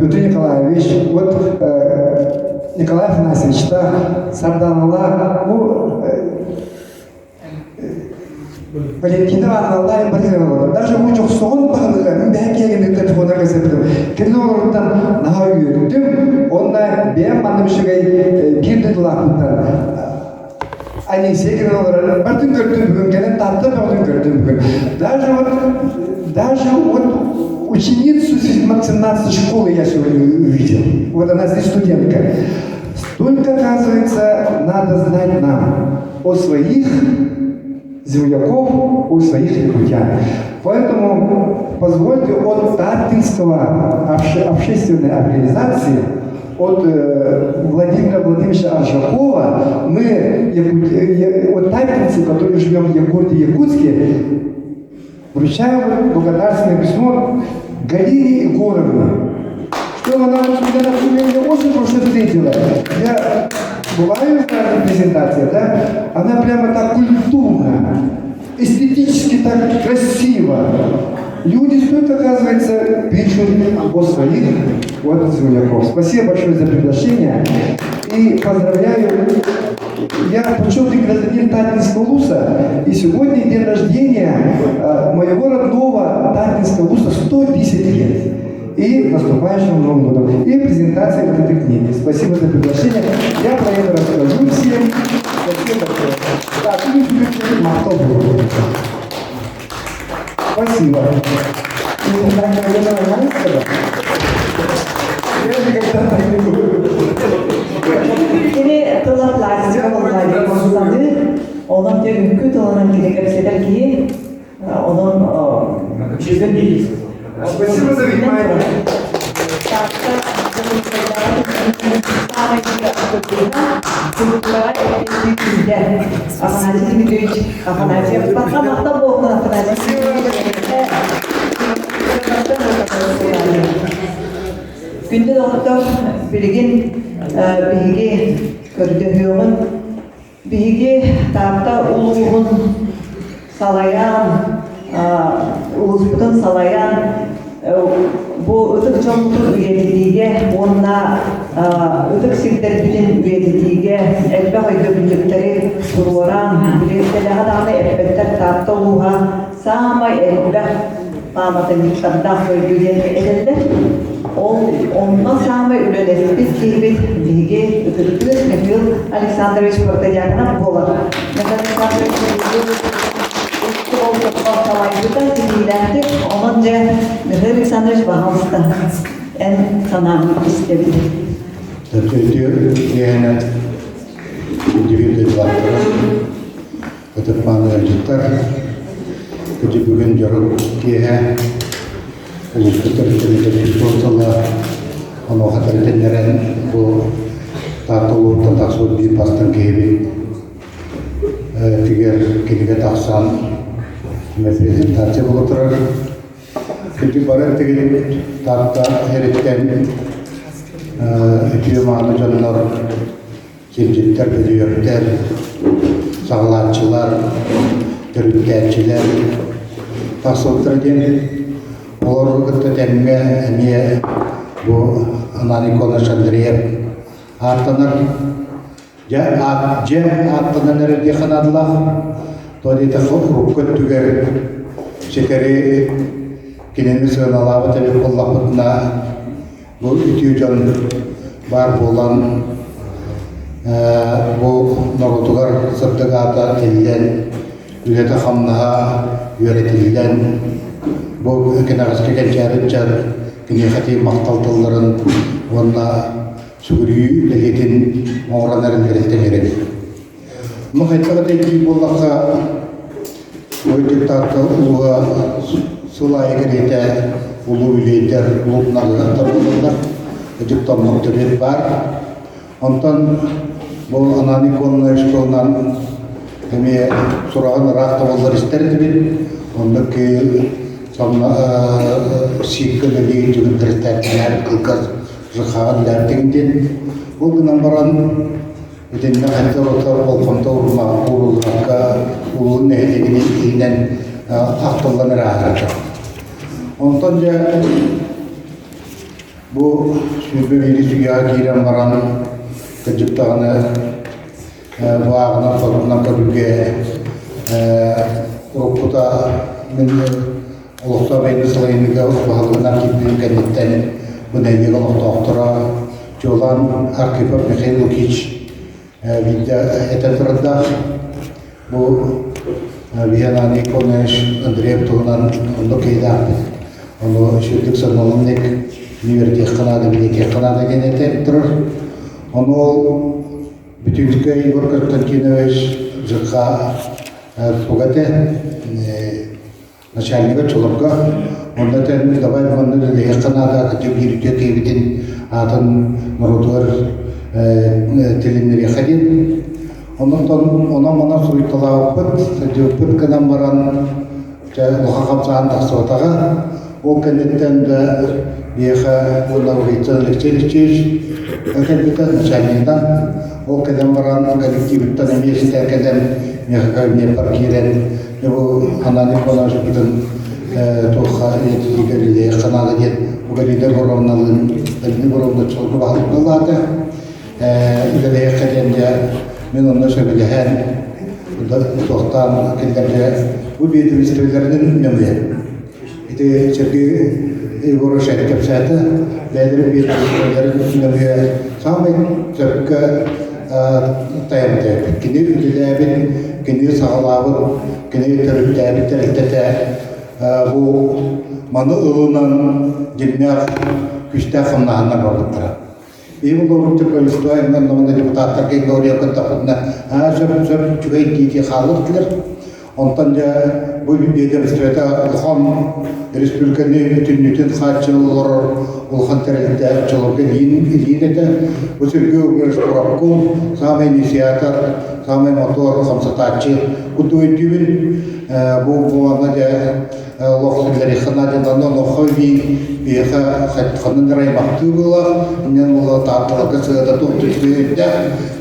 Петр Николаевич, вот Николай Афанасьевичтаах, Сарданалаах, бу Валентина Ивановна Борисовна, даже бу дьохсоҕун баһылыга мин бэйэм киһигин телефонугар кэпсэппитим. Кини олоруттан наһаа үөрдүм. Онно бэйэм маннык үчүгэй биир дойдулаахпыттан. Анисия кэлэн олорор. Бартын көрдүм бүгүн, кэлэн Таатта бөҕөтүн көрдүм бүгүн. Даже вот, даже вот ученицу 17 школы я сегодня увидел. Вот она здесь студентка. Столько, оказывается, надо знать нам о своих земляков, о своих якутян. Поэтому позвольте от Таттинского общественной организации, от Владимира Владимировича Аржакова, мы, от таттинцы, которые живем в городе Якутске, вручаем благодарственное письмо Галине Егоровне. Что она меня, меня очень хорошо встретила. Я бываю на презентациях, да, она прямо так культурно, эстетически так красиво. Люди столько, оказывается, пишут о своих вот земляков. Спасибо большое за приглашение. И поздравляю. Я почетный гражданин Татинского ЛУСа, и сегодня день рождения моего родного Татинского ЛУСа 110 лет. И наступающим Новым годом. И презентация вот этой книги. Спасибо за приглашение. Я про это расскажу всем. Спасибо большое. Так, и Спасибо. И так, наверное, нормально сказал? Я никогда так не говорю. Кини тыла классика буолла Онон дьэ үҥкүү тылынан кини кэпсэтэр киһи онон Спасибо за внимание. Афанасий Дмитриевич Афанасьев. Баха махта буолла Афанасий Күндү доҕоттор, билигин биһиги көрдөһүөҕүн биһиги Таатта улууһун салайан, улууспутун салайан бу ытык дьоммутун үйэтитиигэ уонна ытык сирдэрбитин үйэтитиигэ элбэх өйдөбүнньүктэри туруоран, били дэлэҕэ даҕаны эппэттэр Таатта улууһа саамай элбэх пааматынньыктардаах дойду диэн этэллэр. Ол онно саамай үлэлэспит киһибит биһиги ытыктыыр Михаил Александрович Протодьяконов буолар. Михаил Александрович салайбыта ситиилээхтик. Онон дьэ Михаил Александрович баһаалыста эн санааҕын истэбит. Өтүү киэһэнэн индивид дойдулаахтара Ытык-мааны ыалдьыттар, ити бүгүн дьоро киэһэ улууспут төрүттэригэр сыла онуоха тэрилтэннэрэн бу Таатта улууһуттан тахсыбыт биир бастыҥ киһибит тигэр кинигэ тахсан презентация буола турар. Ити бары тигин Таатта эриттэн үтүө мааны дьоннор Сирдьиттэр, бөдүйөктэр, саҕалааччылар, төрүттээччилэр тахсыбыттара диэн олору кытта тэҥҥэ эмиэ бу Анан Иконович Андреев ааттанар. Дьэ, аат, дьэ ааттанан эрэр диэххэ наадалаах. То диэтэххэ урукку өттүгэр ситэри кинини сыаналаабыт эбит буоллахпытына Бу үтүө дьон баар буолан бу норуотугар сырдык аата этиллэн, үлэтэ-хамнаһа үөрэтиллэн, бу кэнэҕэски кэнчээри ыччат киниэхэ тиийэн махтал тылларын уонна сүгүрүйүү бэлиэтин оҥорон эрэллэриттэн үөрэбит. Ну, хайдах этэ буоллахха, ой диктатка улууга сыл аайы кэриэтэ улуу үбүлүөйдэр, улуу наҕыһыттар буолаллар. Дьыктаммыт төрүт баар. Онтон бу Ананий Кононович туһунан эмиэ сураҕын ыраах да буоллар истэр этибит. Оннук сииккэ үлэлии дьүгүнтэритээччилэр кылгас жыхаҕын лээртигин диэн. Ол гынан баран Итиннэ хайдах отор болҕомто ууруллубакка улуун нэһилиэгин иһинэн ахтыллан эрэ ааһарга. Онтон дьэ бу 21 үйэҕэ киирэн баран кырдьык даҕаны бу ааҕынан хотунан көрүүгэ уруккута мин олохтоох бэйэни салайыныыга баһылыгынан киирбитим кэнниттэн бу нэһилиэк олохтоохторо чуолаан Архипов Михаил Лукич биирдэ этэн турардаах. Бу Виана Николаевич Андреев туһунан оннук киһилээхпит. Ону үчүгдүк саналыннык үөрэтиэххэ наада, билиэтиэххэ наада диэн этэн турар. Ону ол Бүтүнскэй Егор Константинович ЖК туга начальнига чолорго онно этэн давай манна үлэлэһиэххэ наада хотя биир үтүө киһибитин аатын норуотугар тилиннэриэххэ диэн. Онон онон-манан суруйталаабыппыт, сылдьыбыппыт гынан баран дьэ улахан хамсааһын тахсыбатаҕа. Ол кэнниттэн да биһиэхэ уонна Валентин Алексей Алексеевич кэлбитэ начальнигынан. Ол кэлэн баран коллективыттан эмиэ истэн кэлэн миэхэ кабинеппар киирэн бу Анан Николаевичпытын туохха үйэтитиигэ үлэлиэххэ наада диэн Галина Егоровналыын Галина Егоровна чолго баһылык үлэлиэххэ диэн дьэ мин онно сөбүлэһэн туохтаан киллэрдэ бу биэдэмистибэлэринэн нөҥүө ити Сергей Егорович кэпсээтэ бэйэлэрин биэдэмистибэлэрин нөҥүө саамай сөпкө тайаммыт кини үлэлээбит кини саҕалаабыт кини төрүттээбит тэрилтэтэ бу маны ылынан дьиҥнээх күүстээх хамнаһыннар барбыттара. Биһиги олорбут правительство иннинэ депутаттарга говорил кыттахпытына аа сөп сөп үчүгэй дии хааллар этилэр. Онтон дьэ бу биэдэмистибэтэ улахан республиканы бүтүннүүтүн хааччыйан олорор улахан тэрилтэ оччолорго илиин илиин этэ. Бу Сергей Егорович Курапков самый инициатор, самый мотор хамсатааччы курдук өйдүүбүн. Бу буолана дьэ олох ханна олоххо бии биһиэхэ ханнын эрэ аймахтыы буолар иннин буола таатталарга сыата туох түспүтэ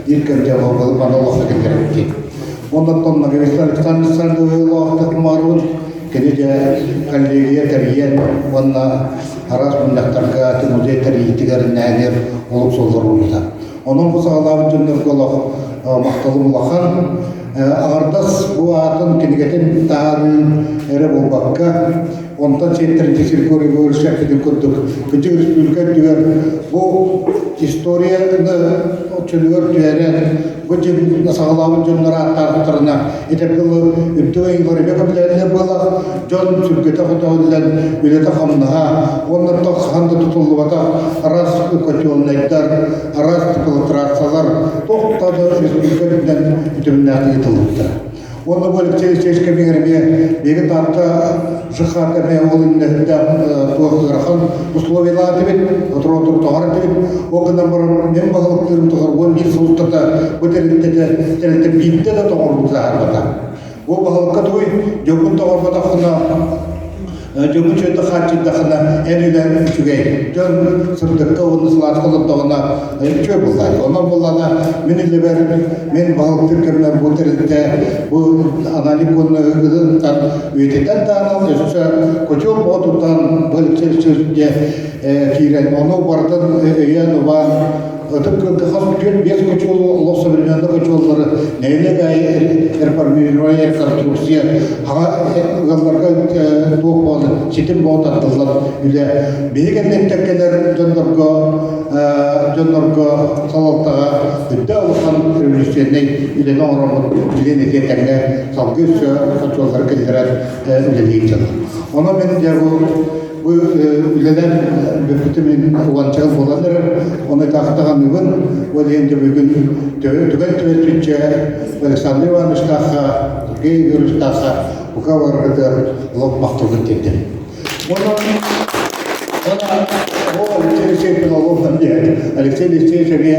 биир кэмдэ маны олоххо киллэрбит Оннуттан Магавистан Александр Александрович Кумаровын кини дьэ коллегия тэрийэн уонна араас мунньахтарга музей тэрийиитигэр нэһилиэр олук суоллар уурбута. Онон бу саҕалаабыт дьоннорго олох махталым улахан. Аҥардас бу аатын кинигэтин таһаарыы эрэ буолбакка, онтон сиэттэринчи Сергей Егорович эппитин курдук, Кыдьык Республика үрдүгэр бу историяны чөлүгэр түһэрэн, бу дьин саҕалаабыт дьоннор ааттаахтарына итэргылы үрдүк айыылар эмиэ көмөлөһөллөр буолар, дьон сүргэтэ көтөҕүллэн үлэтэ-хамнаһа уонна хаһан да тутуллубатах араас котельнайдар, араас теплотрассалар туох да республика үрдүнэн үтүмнээх ыытыллыбыттара. Уонна бу Алексей Алексеевич кэмигэр эмиэ биһиги Таатта ЖХ эмиэ ол иннинэ туох ыарахан условиялаах этибит, отур-отур тоҕор этибит. Ол гынан баран мен баһылыктыырым тоҕор 11 сыл устата бу тэрилтэтэ тэрилтэ биирдэ да тоҕорбут саһарбата. Бу баһылыкка тугуй дьоҥҥун тоҕорботоххуна дьоҥҥун чөйтө хааччыйдаххына эн үлэҥ үчүгэй. Дьон сырдыкка уонна сылааска олордоҕуна үчүгэй буоллаҕа. Онон буоллаҕына мин үлэбэр мин баһылыктыыр кэммэр бу тэрилтэ бу аналик уонна ыгытан үйэтитэн таанан өссө котел боотуртан бу Алексей Алексеевич киирэн ону барытын өйөөн убаан Ытык Күөлгэ хас түөрт биэс хочуолу олох современный хочуоллары нэһилиэк аайы реформирование реконструкция хаҥа ыалларга туох буолан ситим буолан тардыллан үлэ биһиги кэнниттэн кэлэр дьоннорго дьоннорго салалтаҕа үрдэ улахан революционнай үлэни оҥороммут билин ити тэҥҥэ салгыы өссө хочуоллары киллэрэн үлэлиир дьон. Онон мин дьэ бу Бу үлэлэр бүппүтүм мин уонча сыл буолан эрэр. Ону таахтаҕаныыбын. Ол иһин да бүгүн түгэн түбэспиччэ Александр Ивановичтаахха, Сергей Егоровичтаахха бука бараргытыгар олох махталбын тиэрдэбин. Онон Бу Алексей Алексеевич олох Алексей Алексеевич эмиэ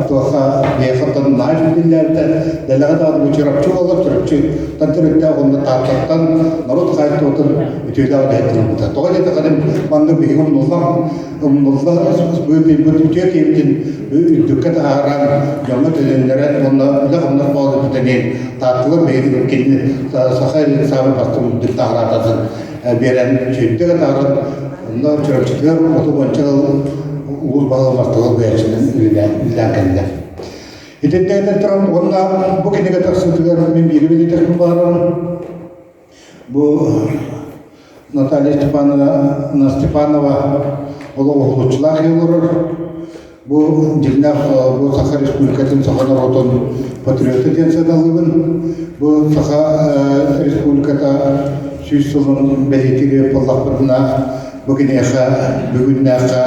туохха биэхаттан наһаа биллээбитэ. Дэлэҕэ даҕаны бу Чурапчы буолар, Чурапчыттан төрүттээх уонна Тааттаттан норуот хаһаайыстыбатын үтүөлээх үлэһит ылбыта. Тоҕо диэтэххинэ маннык биһиги умнуллар умнулла быытыйбыт үтүө киһибитин үрдүккэ таһааран дьоҥҥо төнүннэрэн уонна үлэ-хамнас буолбут эмиэ Таатталар биһиги кини Саха саамай бастыҥ үрдүк таһараататын биэрэн сүүрдэ таһааран онно Чурапчытыгар оту уонча улуус баһылыга бастакы бэйэчинэн үлэлээн кэллэ. Итиннэ туран уонна бу кинигэ тахсыытыгар мин биири билитэхпин баҕарабын. Бу Наталья Степановна Степанова олох уһулуччулаах олорор. Бу дьиҥнээх бу Саха Республикатын саха норуотун патриота диэн сыаналыыбын. Бу Саха Республиката сүүс сылын бэлиэтиир буоллахпытына, бу киниэхэ бүгүннээххэ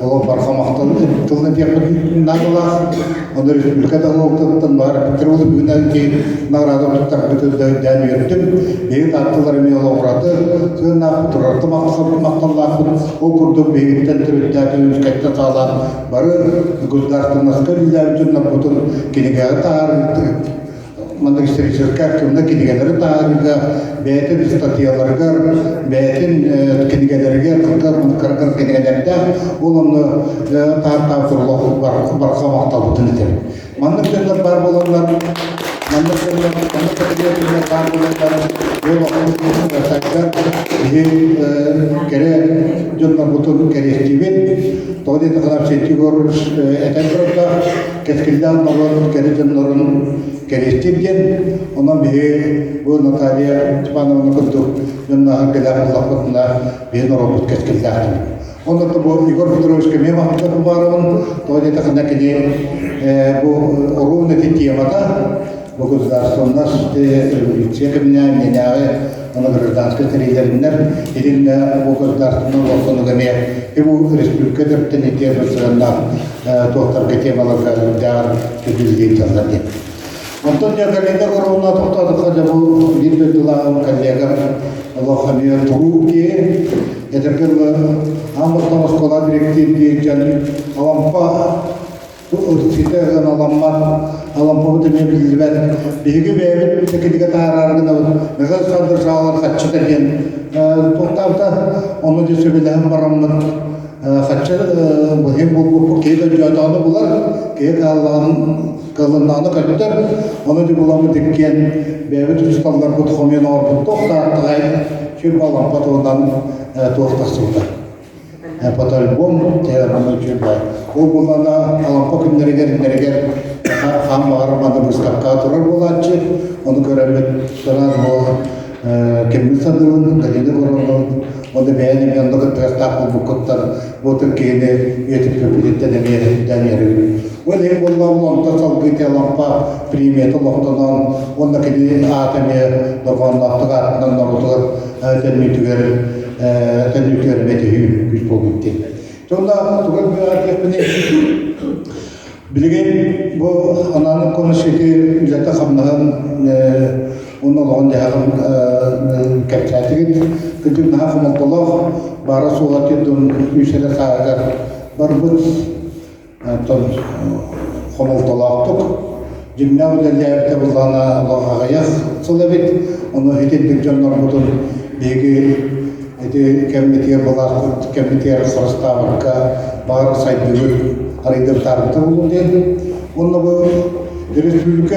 олох барҕа махтал тылын этиэхпит наадалаах. Онно республика таһылалтыттан баар эппиттэр ол бүгүн ки награда туттарбыты да дээн үөрдүм. Биһиги таатталар эмиэ олоҕураты сыаннаахпыт, турарты махталлаахпыт. Ол курдук биһигиттэн төрүттээх үскэттэн саҕалаан бары государственноска үлэлээбит дьоннорбутун кинигэҕэ таһаарыы маннык историческай архивна кинигэлэри таһаарыыга бэйэтин ыстатыйаларыгар, бэйэтин кинигэлэригэр кыра кинигэлэрдээх ол онно таһаартаабыт олох барҕа махталбытын этэбин. Маннык дьоннор баар буоланнар, маннык дьоннор, маннык категория баар буоланнар, ол сайдар биһи кэрэ дьоннорбутун кэриэстиибит. Тоҕо диэтэххинэ Арсентий Егорович этэн турардаах, кэскиллээх норуот кэрэ дьоннорун кэриэстиир диэн. Онон биһи бу Наталья Степановна курдук дьоннооһун кэлээх буоллахпытына, биһи норуоппут кэскиллээх дьон. Онно бу Егор Петровичка эмиэ махтал баарабын. Тоҕо диэтэххинэ кини бу ровно ити темата бу государственность революция кэминэ иннинээҕи уонна гражданскай сэриилэриннэр итиннэ бу государственнай олохтонуга эмиэ бу республика төрүттэн ити сыһыаннаах туохтарга темаларга үрдээҕэр түбүллүү дьаллар диэн. Онтон дьэ Галина Горовна тохтоотоххо дьэ бу биир дойдулааҕым коллегам олох эмиэ туруу киһи. Этэргэ дылы аан бастаан оскуола дириэктиир дьон Алампа ситэ ыаналаммат, Алампабыт эмиэ биллибэт. Биһиги бэйэбит кинигэ таһаарар гынабыт. Михаил Александрович аҕалар хаччыта диэн туохтаабыта. Ону дьэ сөбүлэһэн бараммыт хаччы быһыы буолбуппут киһи көрдөөтөҕүнэ булар, киһи кыаллаҕын кылыннаҕына көттөр. Ону дьэ буламмыт иккиэн бэйэбит учууталларбыт хомуйан оҥорбут туох да аттаҕай сүр балампа туһунан туох тахсыбыта. Фотоальбом үчүгэй. Ол булана Алампа күннэригэр иннэригэр хаан баҕар маны быыстапкаҕа турар буолааччы. Ону көрөммүт туран бу киммин саныыбын, Галина Горовна, уонна бэйэн эмиэ онно кыттыгастаах буолбуккуттан бу ытык киһини үйэтиппиппититтэн эмиэ дээн үөрэбин. Ол иһин буоллаҕым онтон салгыы Алампа премията олохтонон уонна кини аата эмиэ дорҕоонноохтук аатынан норуотугар төннүүтүгэр төннүүтүгэр эмиэ төһүү күүс буолбут диэн. Онно тугу диэхпиний Билигин бу анааннык конусити үлэтэ хамнаһын уонна олоҕун дьаһаҕын кэпсээтигит. Кырдьык наһаа хомолтолоох баара суоҕа тирдун үс эрэ сааһыгар барбыт. Оттон хомолтолоохтук дьиҥнээх үлэлээбитэ буллаҕына олох аҕыйах сыл эбит. Ону итинник дьоннорбутун биһиги Ити кэммитигэр былааспыт кэммитигэр харыстаабакка баҕар сайдыыбыт арыйдыбытаарбыта буолуо диэн. Уонна бу республика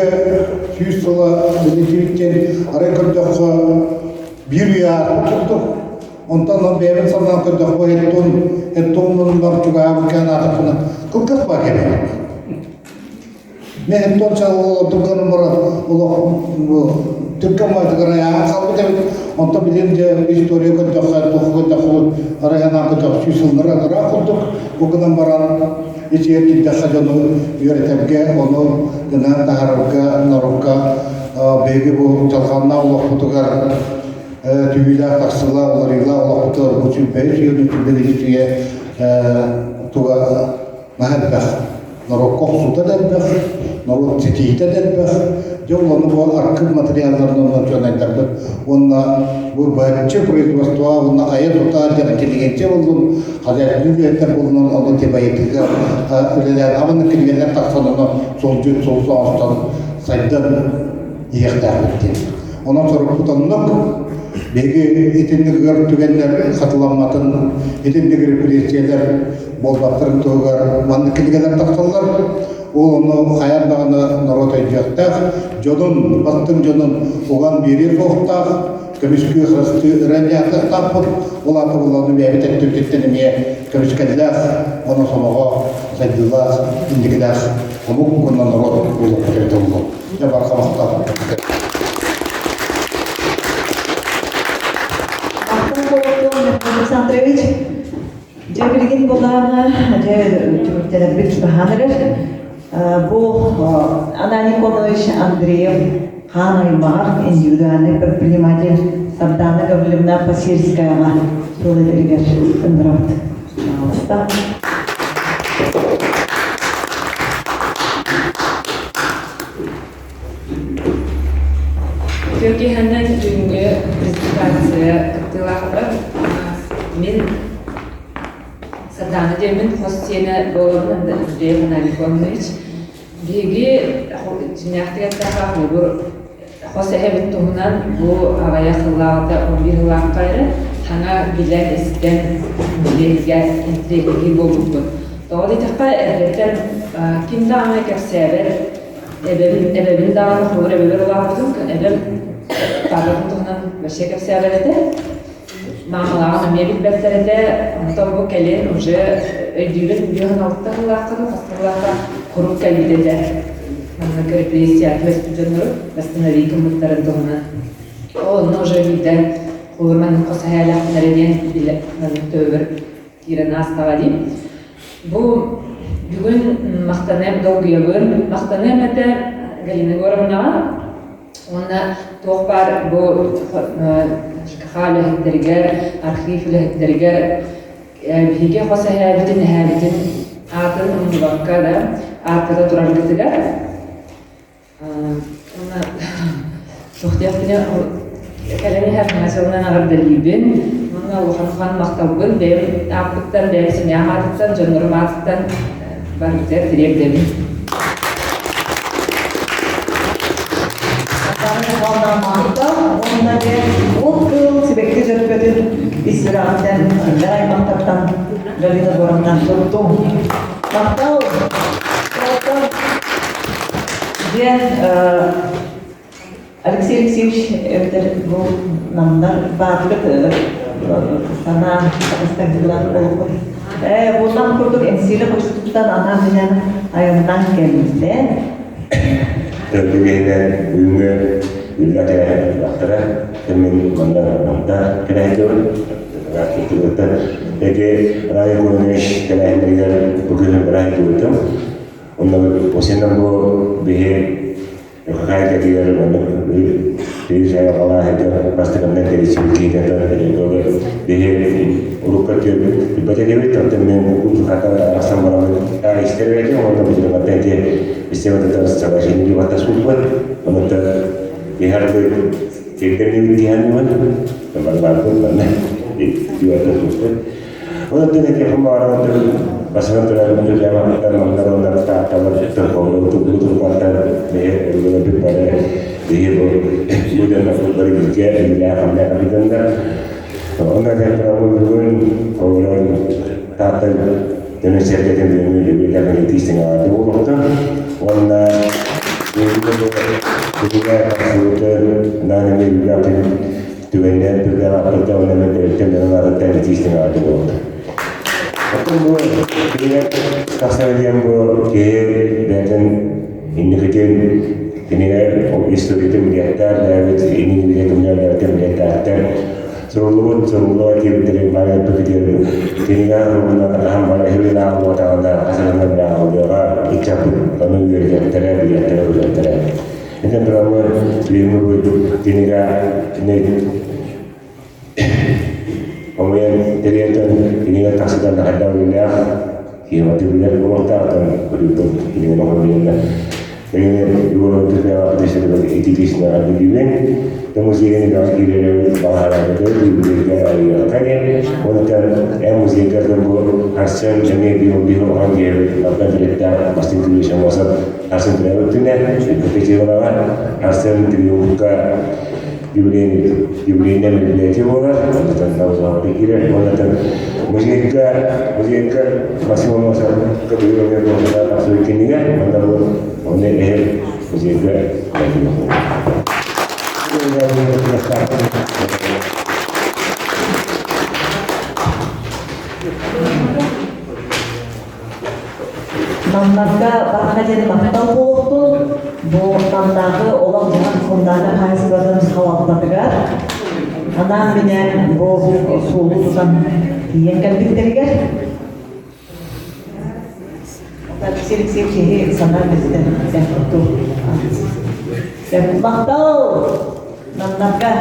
100 сыла бэлиэтиибит диэн арай көрдөххө биир үйэ ааспыт курдук. Онтон он бэйэбин санаан көрдөххө эттон эттон чугаһаабыт аатахпына кылгас баа кэмэ. Мен тон олордум гынан баран олох түркөн баатыгар айаан хаалбыт эбит. Онтон билин дьэ история көрдөххө, туох көрдөххө арайанаа көтөх сүүс сыллара ыраах курдук. Бу гынан баран ичиэр киирдэххэ дьону үөрэтэргэ, ону гынан таһаарарга, норуокка биһиги бу дьалхааннаах олохпутугар түһүүлээх тахсыылаах, уларыйыылаах олохпутугар бу сүүрбэһис үйэ, сүүрбэ үйэ туга наһаа элбэх. Норуокка охсуута да элбэх, норуот ситиһиитэ да элбэх. Дьэ ол ону бу архыып материалларын онно учуонайдарбыт уонна бу быһаччы производство уонна айа-тута диэн интеллигенция буоллун, хозяйственный үлэһиттэр буоллун ону тибайытыыга үлэлээн абыны кинигэлэр тахсан ону суолдьут суол оҥостон сайдан иһиэхтээхпит диэн. Онон сорукпут оннук. Биһиги итинник ыар түгэннэр хатыламматын, итинник репрессиялар буолбаттарын туһугар маннык кинигэлэр тахсаллар. Ол ону хайаан даҕаны норуот өйдүөхтээх, дьонун, бастыҥ дьонун уган биэриэ суохтаах, көмүскүү харыстыы ырыанньаахтаахпыт. Ол аата буллаҕына бэйэбит өттүбүтүттэн эмиэ көмүскэллээх, ону сомоҕо сайдыылаах, инникилээх омук уонна норуот буолуохпут эбитэ буолуо. Дьэ барҕа махтал. Александрович, Дьэ билигин былаана дьэ түмүктэнэрбит чугаһаан эрэр. Бу Ананий Кононович Андреев хаан аймаҕар индивидуальный предприниматель Сардана Гаврильевна Посельскаяҕа тыл этэригэр ыҥырабыт. Пожалуйста. Түркиһэннэн бүгүҥҥү презентация кыттыылаахтара мин Сардаана диэммин хос сиэнэ буолабын Андреев Аналий Иванович. Биһиги дьиҥнээхтик эттэххэ холобур хос эһэбит туһунан бу аҕыйах сыллааҕыта 11 сыллаахха эрэ саҥа билэн истэн билиэһигэ интириэһиргии буолбуппут. Тоҕо диэтэххэ эрдэттэн ким даҕаны кэпсээбэт эбэбин эбэбин даҕаны холобур эбэбэр улааппытым эбэм папатын туһунан вообще кэпсээбэт этэ. Маамалааҕын эмиэ билбэттэр этэ, онтон бу кэлин уже өйдүүбүн 56 сыллаахха да хас сыллаахха куруук кэлбит этэ. Маннык репрессия түбэспит дьоннору восстановить гыммыттарын туһунан. Ол онно уже биирдэ холур маннык хос эһээлээхпин эрэ диэн билэ маннык төбөбөр киирэн аастаҕа дии. Бу бүгүн махтаныам долгуйабын. Махтаныам этэ Галина Егоровнаҕа Уонна туох баар бу ЖКХ үлэһиттэригэр, архив үлэһиттэригэр биһиги хос эһээбитин, эһээбитин аатын умнубакка да ааттата тураргытыгар уонна туох диэхпиний кэлэн иһэр саҥа сылынан эҕэрдэлиибин уонна улахан махталбын бэйэм ааппыттан, бэйэм семьям аатыттан, дьоннорум аатыттан барытыгар тириэрдэбин. Уонна дьэ ол кыыл сибэкки дьөрбөтүн ис сүрэҕиттэн кинилэр аймахтартан Галина Горовнан туттум. Махтал! Диэн Алексей Алексеевич эбэтэр бу намнар баатыгыт санаа атастардылар олоххут. Ээ, бу нам курдук Энсиилэ хочутуттан анаан-минээн айаннаан кэллэ. Төрдүгэһинэн бүгүҥҥү үлэ тэрээһин Мин манна манта тэрээһин Эти Рай Егорович тэрээһиннэригэр бу күн бырааһынньыгытым. Онно осеннан бу биһи Хайдатыгар маннык биир айылҕалаах бастакынан тэрийсибит киһитэ биһи урукка билбэт этибит, оттон мен хата арахсан бараммыт истэр этим, онно бутулгатта эти истебатата соглашение баттаспыппыт, онно иһарды тирдернибит диһанныбын, барбарбыт манна диуаттаспыппыт. Онон этиэхпин баҕарабын басынан турар үлэлээбэттэр маннар оннар таатталар тырхоллор туллу турбаттар бэйэ өлгөнөбүт бары биһи бу бу дьоннор бары бииргэ үлэлээх хамнаах Онно этэн турабын бүгүн олорон Таатта дьонун сэргэтин бүгүҥҥү үбүлээх тиистиҥ буолуохтун уонна бүгүҥҥэ тахсыбыты наан эмиэ үбүлээх түгэннээн түргэн ааппыта уонна мен төрүттэн дьонун аатыттан итиистин ааты буолла. Оттон бу кинилэр тахсар диэн бу киһи бэйэтин инникитин кинилэр историятын билиэхтээх бэйэбит иннин билиэтин бэйэбитин билиэхтээхтэр суруллубут суруллуба диэбиттэрин бары эппитигэр кинигэ рубунан хаһан бары эһиги ааҕыллыбатаҕына хасыһынан ааҕыллыаҕа ыччаппыт ону үөрэтиэхтэрэ билиэхтэрэ билиэхтэрэ Итин тураммын билиҥҥи курдук кинигэ хомуйан тэриэтэн кинигэ тахсытан хайдах үлэлээх киһи билэр буолуохтаахтан көрүүтүн кинигэни оҥорбуйанна Билигин Егор ититисинэ билибин музейын үлэҕэ киирэрин баҕарабытын библиотека арыйыахха диэн онтон эн музейга бу Арсен эмиэ биир улахан диэбит Алдан төрүттээх бастыҥ күлүүс оҥостон Арсен төрөөбүт күнэ, Петроваҕа Арсен Триумфка юбилейнай мероприятие буолар, онтон Таузаҕа киирэр, онтон музейга музейга Максим Аммосов көтүрүөҥҥэ буолбута тахсыбыт кинигэ, онно бу онно эһэр музейга Намнарга барҕа диэн махтал буолуохтун. Бу Намнааҕы олох-дьаһах фундамент хаһаайыстыбатын салалтатыгар анаан-минээн бу суолу тутан тиийэн кэлбиттэригэр. Алексей Алексеевич киһи санаа бэстэн оту. Махтал! Намнарга.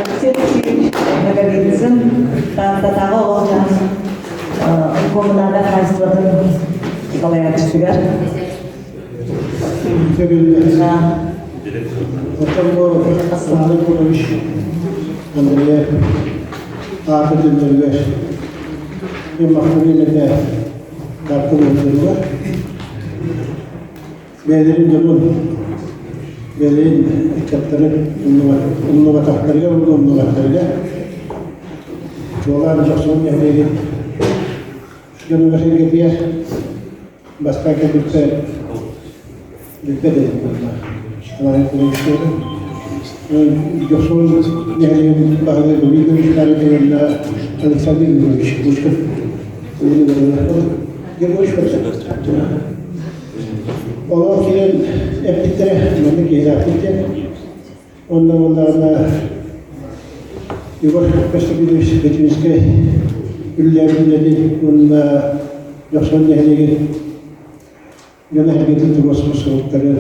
Алексей Алексеевич Ноговицын Тааттатааҕы оҕо коммунальнай хаһаайыстыбатын салайааччытыгар. Оттон бу Андрей Павлович Андреев аата төннөрүгэр мен махтаныам этэ Таатта улуустарыгар. Бэйэлэрин дьонун, бэйэлэрин ыччаттарын умнубатахтарыгар уонна умнубаттарыгар чуолаан Дьохсоҕон нэһилиэгин дьонугар-сэргэтигэр бастаан кэлбиппэр билбэт этим буолла. Дьохсоҕон нэһилиэгин баһылыга Гаврил Егорович уонна Александр Егорович Лучков. Егорович Олох киирэн эппиттэрэ, маннык киһилээхпит диэн. Онно буоллаҕына Егор Константинович Бетюнскай үлэлээбит үлэтин уонна Дьохсоҕон нэһилиэгин дьоно эргэтин туруорсубут суруктары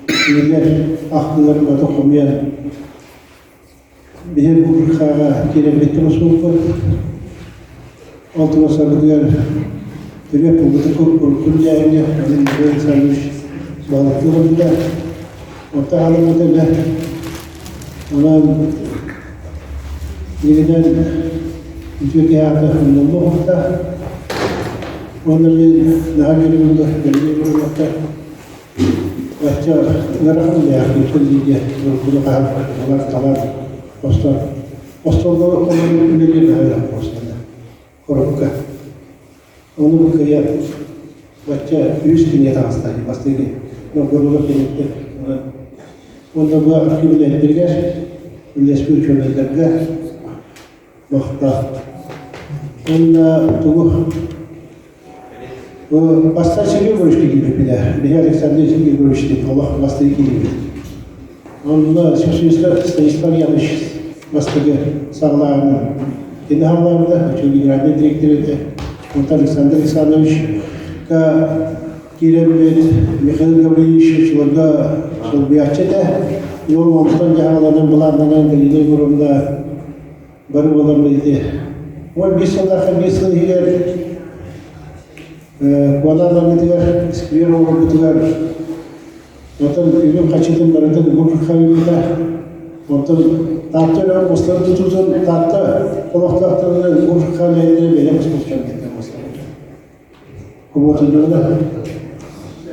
кинилэр ахтыыларын бата хомуйан Биһи бу кырхааҕа киирэрбит туруорсубуппут. Ол туруорсарбытыгар төрүөт булбутун урукку үлэлээһиҥҥэ Валерий Николай Александрович баһылыктыы олорбута. Онтон хаалыммыта үлэ. Онон дьиҥинэн үтүө киһи аата умнуллуо суохтаах. Уонна мин наһаа үөрүүм да бэлиэ буолуохтаах. Бачча ыарахан үлэлээх кэллиигэ уруккуну хаһан талар-талар остор остуолга олорон үлэлиир наһаа остуолга коробка ону бу кыйа бачча үс кинигэ таҕыста бастакы Новгородов киниттэн уонна бу архив үлэһиттэригэр үлэлэспит учуонайдарга махтал уонна тугу Бастаан Сергей Егорович киирбиппинэ, биһи Александр Егорович диэн олох бастакы киирбит. Онно Станислав Янович бастакы саҕалааҕынан кини саҕалаабыта, үчүгэй генеральный директор этэ. Онтон Александр Александровичка киирэммит Михаил Гаврильевич оччолорго солбуйааччы этэ. И ол онтон дьаһаланан былааннанан Галина Егоровна бары буоламмыт ити 15 сыллаахха биир сыл иһигэр Куолаан барбытыгар, сквер оҥорбутугар оттон үбүн хаччытын барытын Гурхха ыыппыта. Онтон Таатта үрэҕин мустарын тутуутун Таатта олохтоохторунан Гурхха үлэһиттэрэ бэйэ мустубуттар Куботуннарына.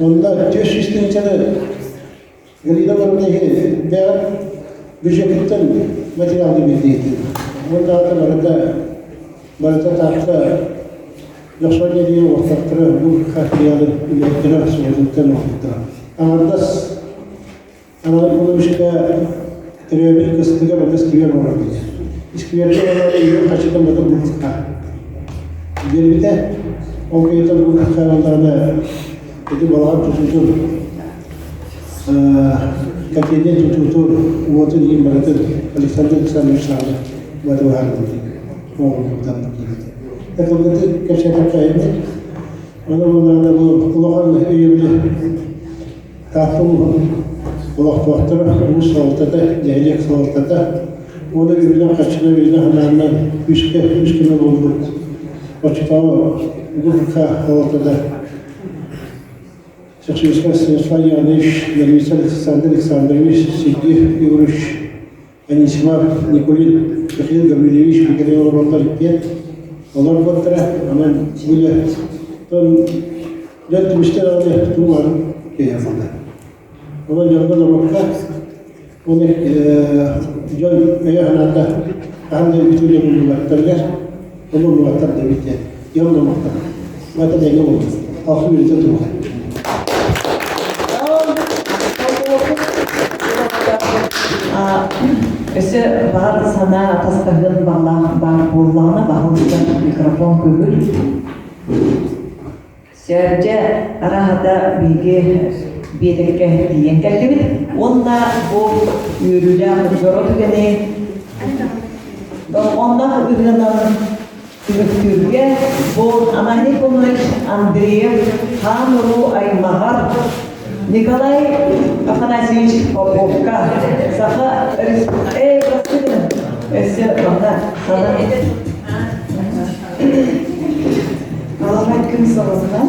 Онно 400 тыһыынчаны Галина Ивановна бэҕэ бюджетиттэн материалга биэрдиһитин. Уонна аата барыта барыта Таатта Дьохсоон диэн уохтахтара бу хартыйалы үлэһиттэрэ суотуттан оҥорбуттара. Аҥардас Анал Ивановичка төрөөбүт кыстыга барыта сквер оҥорбут. Сквергэ олорор үйэ хачытан бата булка. Биэрбитэ. Ол киһитэ бу каххааллаҕына ити балаҕан тутуутун Котельнай тутуутун уотун иһин барытын Александр Александрович Саҕана бары оҥорбутан киирбитэ. Кылгатык кэпсээтэххэ инник. Ону буоллаҕына бу улахан өйөбүлү Таатта улууһун олохтоохторо, улуус салалтата, нэһилиэк салалтата уонна үбүнэн хаччынан үбүнэн ханаанынан күүскэ үс көмө буолбут. Оччотооҕу ГУРК салалтата Сахсийскай Станислав Иванович, Лариса Александр Александрович, Сергей Егорович Анисимов, Никулин Михаил Гаврильевич Михаил олороллор иккиэн олорбуттара. Онон били дьон түмүстэр даҕаны тугу баҕарар киһи буолла. Онон дьоҥҥо норуокка уонна дьон өйө-санаата хаһан да үтүө дьон умнубаттарыгар, ону умнубаттар да эбит диэн дьон номохтор. Бата дэҥҥэ буолбут. Алхы үөрэтэ туруга. Өссө баар санаа атастаһыан баҕалаах баар буоллаҕына, баһылыктан микрофон көҥүл. Сэрдьэ арааһата биһиги биэтэккэ тиийэн кэллибит уонна бу үөрүүлээх дьоро түгэни дорҕоонноох ырыанан. Түмүктүүргэ бу Ананий Николаевич Андреев хаан уруу аймаҕар Николай Афанасьевич Поповка Саха Республикатын өссө манна сана Аламай күн сылынан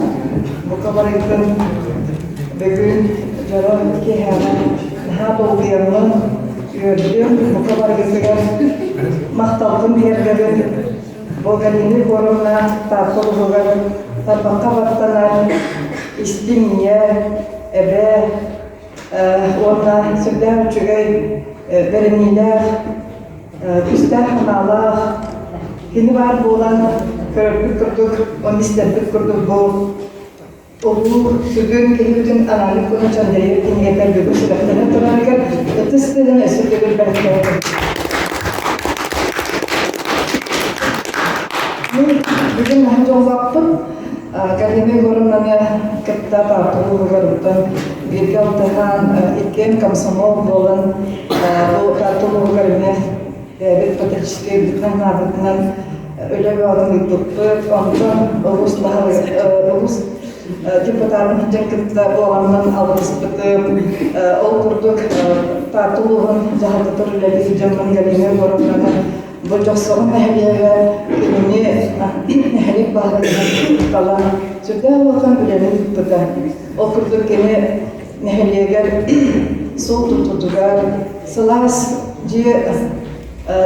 бука барыгытын бүгүн дьоро киэһэҕэ наһаа долгуйаммын үөрдүм бука барыгытыгар махталбын тиэрдэбин Бу Галина Егоровна Таатта улууһугар тарбахха баттанар истиҥ ийэ, эбэ уонна сүрдээх үчүгэй бэриниилээх, күүстээх санаалаах кини баар буолан көрөрбүт курдук, уонна истэрбит курдук бу Улуу сүгүн киһибитин Ананий Кунович Андреев кинигэтэ бүгүн сүрэхтэнэн турарыгар ытыс тыаһын өссө төгүл бэлэхтээтим. Мин бүгүн наһаа дьоллоохпун. Галина Егоровнаны кытта Таатта улууһугар оттон бииргэ алтыһан, иккиэн комсомол буолан, бу Таатта улууһугар эмиэ бэйэбит патриотическай бытынан-наабытынан үлэ бөҕөтүн ыыппыппыт. Онтон улуус улуус депутатын дьон кытта буоламмын алтыспытым. Ол курдук Таатта улууһун дьаһалтатыгар үлэлиир дьоммун Галина Егоровнаны бу Дьохсоҕон нэһилиэгэ кинини нэһилиэк баһылыгынан талан сүрдээх улахан үлэни ыыппыта. Ол курдук кини нэһилиэгэр суол тутуутугар сылаас дьиэ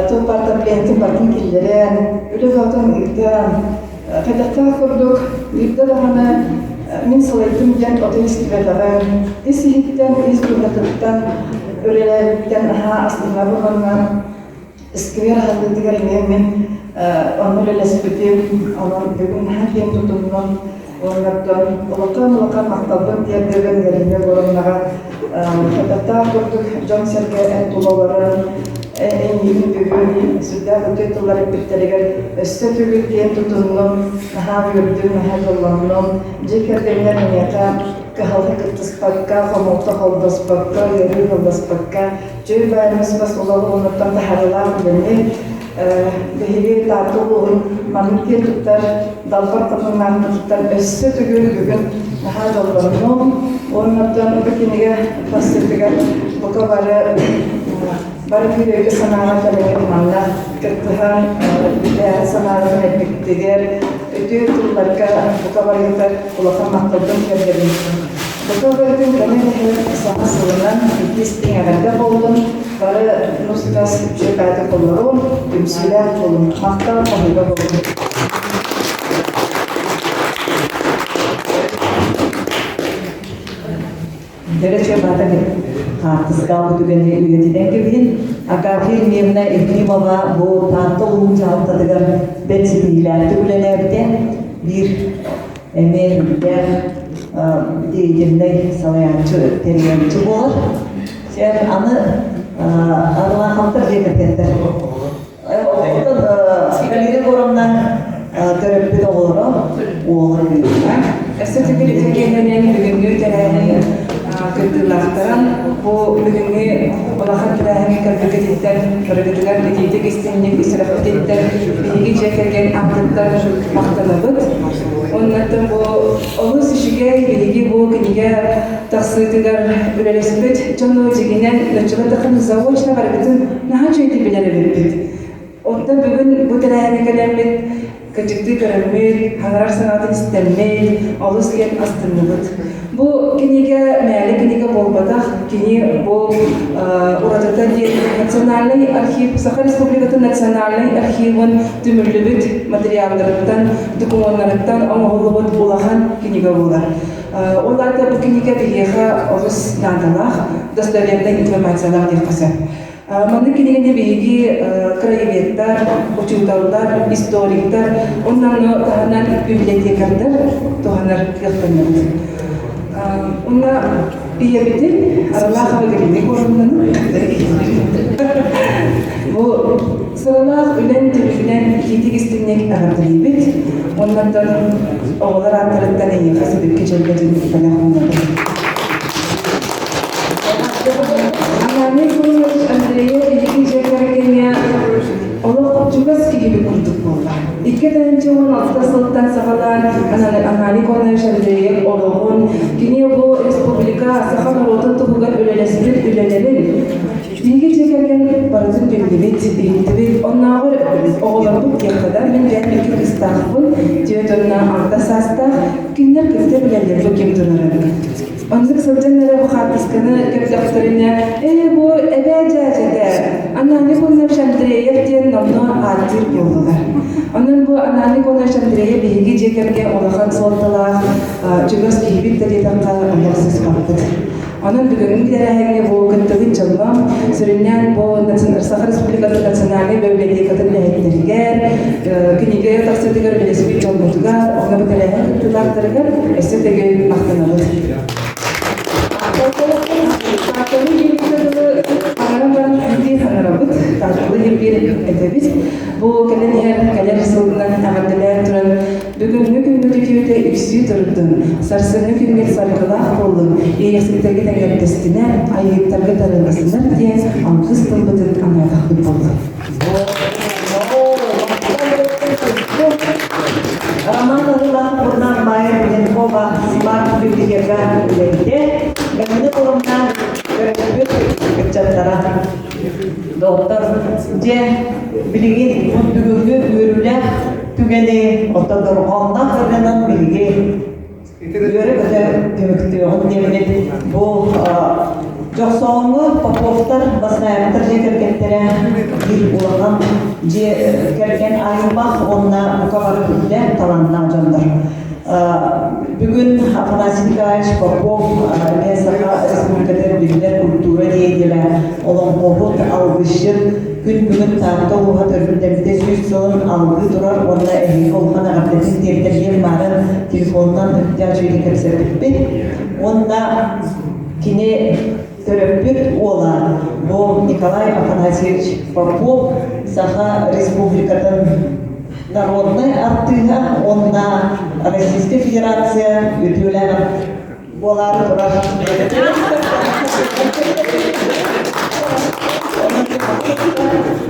тылбартан пиэнтин бартын киллэрэн, үлэ бөҕөтүн ыытан, хайдахтаах курдук биирдэ даҕаны мин салайдым диэн отой истибэтэҕим. Ис иһиттэн, ис дууһатыттан үлэлээбиттэн наһаа астынабын уонна сквер аһыллыытыгар эмиэ мин онно үлэлэспитим, онон бүгүн наһаа киэн тутуннум. Уоннаттан улахан-улахан махталбын тиэрдэбин Галина Егоровнаҕа хайдахтаах курдук дьон-сэргэ эн тулаларын эйиигин бүгүн сүрдээх үтүө тыллар эппиттэригэр өссө төгүл киэн тутуннум, наһаа үөрдүм, наһаа дьоллоннум. Дьиэ кэргэннэр миэхэ кыһалҕа кыттыспакка, хомолто холбоспокко, ыарыы холбоспокко, чөл баайымыспас олоҕу уоннаттан таһаарыылаах үлэни биһиги Таатта улууһун маннык киэн туттар далбар хотуннаахпытыттан өссө төгүл бүгүн наһаа дьоллоннум. Уоннаттан бу кинигэ тахсыытыгар бука бары бары биир өйгө санааҕа кэлэҥҥит манна кыттыһан бэйэ санааларын эппиттигэр үтүө тылларга бука барыгытар улахан махталбын тиэрдэбин. Бука барытын кэлэн иһэр саҥа сылынан иккис эҕэрдэ буоллун. Бары нус-гас үчүгэй толору, түмсүүлээх буолун, махтал хоһуйга буолун. Дөрөчө баатагы хаартыскаал түгэни үйэтинэн кэбиһин Агафья Ильинична Ефимова бу Таатта улуун дьаһалтатыгар бэрт ситиһиилээхтик үлэлээбитэ биир эмиэ үрдээх деятельнай салайааччы тэрийээччи буолар. Сен аны Арылаахаптар дьиэ кэргэттэр. Оттон Галина Егоровна төрөппүт оҕолоро уола кыыһа. Өссө төгүл итиргэннэнэн бүгүҥҥү тэрээһин кыттыылаахтарын бу бүгүҥҥү улахан тэрээһиҥҥэ кэлбиккититтэн барыгытыгар итиитик истиҥник сүрэхпититтэн биһиги дьиэ кэргэн аатыттан махтанабыт. Оннуттан бу олус үчүгэй биһиги бу кинигэ тахсыытыгар үлэлэспит дьону дьиҥинэн ноччулатаххына заочно барыгытын наһаа үчүгэйдик билэр эбиппит. Оттон бүгүн бу тэрээһиҥҥэ кэлэммит кырдьыктыы көрөммүт, хаҥарар санаатын истэммит, олус диэн астынныбыт. Бу кинигэ мээлэ кинигэ буолбатах, кини бу уратыта диэн Национальный архив, Саха Республикатын Национальнай архивын түмүллүбүт материалларыттан, докумуоннарыттан оҥоһуллубут улахан кинигэ буолар. Ол аата бу кинигэ биһиэхэ олус наадалаах, достовернай информациялаах диэххэ сөп. Маннык кинигэни биһиги краеведтар, учууталлар, историктар, онно таһынан библиотекардар туһанар кыахтанныбыт. Онно ийэбитин Аралаахова Галина Егоровнаны бу сыралаах үлэн түмүгүнэн итиитик истиҥник эҕэрдэлиибит. Оннуттан оҕолор ааттарыттан эйиэхэ сибикки дьэлбэтин бэлэх уунабыт. Ананий Егорович Андреев биһиги дьиэ кэргэҥҥэ олох чугас киһибит курдук буолла. 2016 сылтан саҕалаан Ананий Конович Андреев олоҕун, кини бу республика саха норуотун туһугар үлэлэспит үлэлэрин биһиги дьиэ кэргэн барытын биллибит, иһиттибит. Оннооҕор оҕолорбут диэххэ да, мин бэйэм икки кыыстаахпын, түөрт уонна алта саастаах, кинилэр кытта билэллэр бу ким турарын. Оннук сылдьан эрэ бу хаартысканы көрдөхтөрүнэ, ээ бу эбээ дьээдьэтэ Ананий Конович Андреев диэн номнуо ааттыыр буоллулар. Онон бу Ананий Конович Андреев биһиги дьиэ кэргэн улахан суолталаах чугас киһибит да диэтэххэ олох сыспаппыт. Онон бүгүҥҥү тэрээһиҥҥэ бу кыттыбыт дьоҥҥо сүрүннээн бу Саха Республикатын национальнай библиотекатын үлэһиттэригэр, кинигэ тахсыытыгар үлэлэспит дьоммутугар, онно бу тэрээһин кыттыылаахтарыгар өссө төгүл махтанабыт. Таатталы диэбиккэ дылы хаҥаран баран биир хаҥарабыт, таатталы диэн биир этэбит. Бу кэлэн иһэр кэлэр сылынан эҕэрдэлээн туран Бүгүҥҥү күҥҥүт үтүөтэ үксүү турдун, сарсыҥҥы күҥҥүт саргылаах буоллун, иэйэхситтэргит эҥэрдэстинэр, айыыттаргыт арылласыннар диэн алгыс тылбытын анаатахпыт буоллун. Роман Арылаах Бурнан Майер Пеленкова Смарт библиотека үлэһитэ, Галина Куломна төрөппүт ыччаттара. Доктор, дьэ, билигин бу бүгүҥҥү үөрүүлээх түгэни оттон дорҕоонноох ырыанан биһиги үөрэ-көтө түмүктүөҕүн диэммит бу Дьохсооҥҥо Поповтар, Баснаевтар дьиэ кэргэттэрэ биир улахан дьиэ кэргэн айылбах уонна бука бары үлэ талааннаах дьоннор. Бүгүн Афанасий Николаевич Попов эмиэ Саха Республикатын биллэр культура деятелэ, олоҥхоһут, алгысчыт, күн бүгүн Таатта улууһа төрүттэммитэ 100 сылын алгыы турар уонна эһиги улахан эҕэрдэтин тиэрдэр диэн баарын телефонунан үрдээх үчүгэйдик кэпсэппиппит. Уонна кини төрөппүт уола бу Николай Афанасьевич Попов Саха Республикатын народнай артыыһа уонна Российскай Федерация үтүөлээх буолаары турар.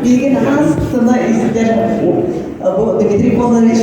Биһиги наһаа астына истэр бу Дмитрий Павлович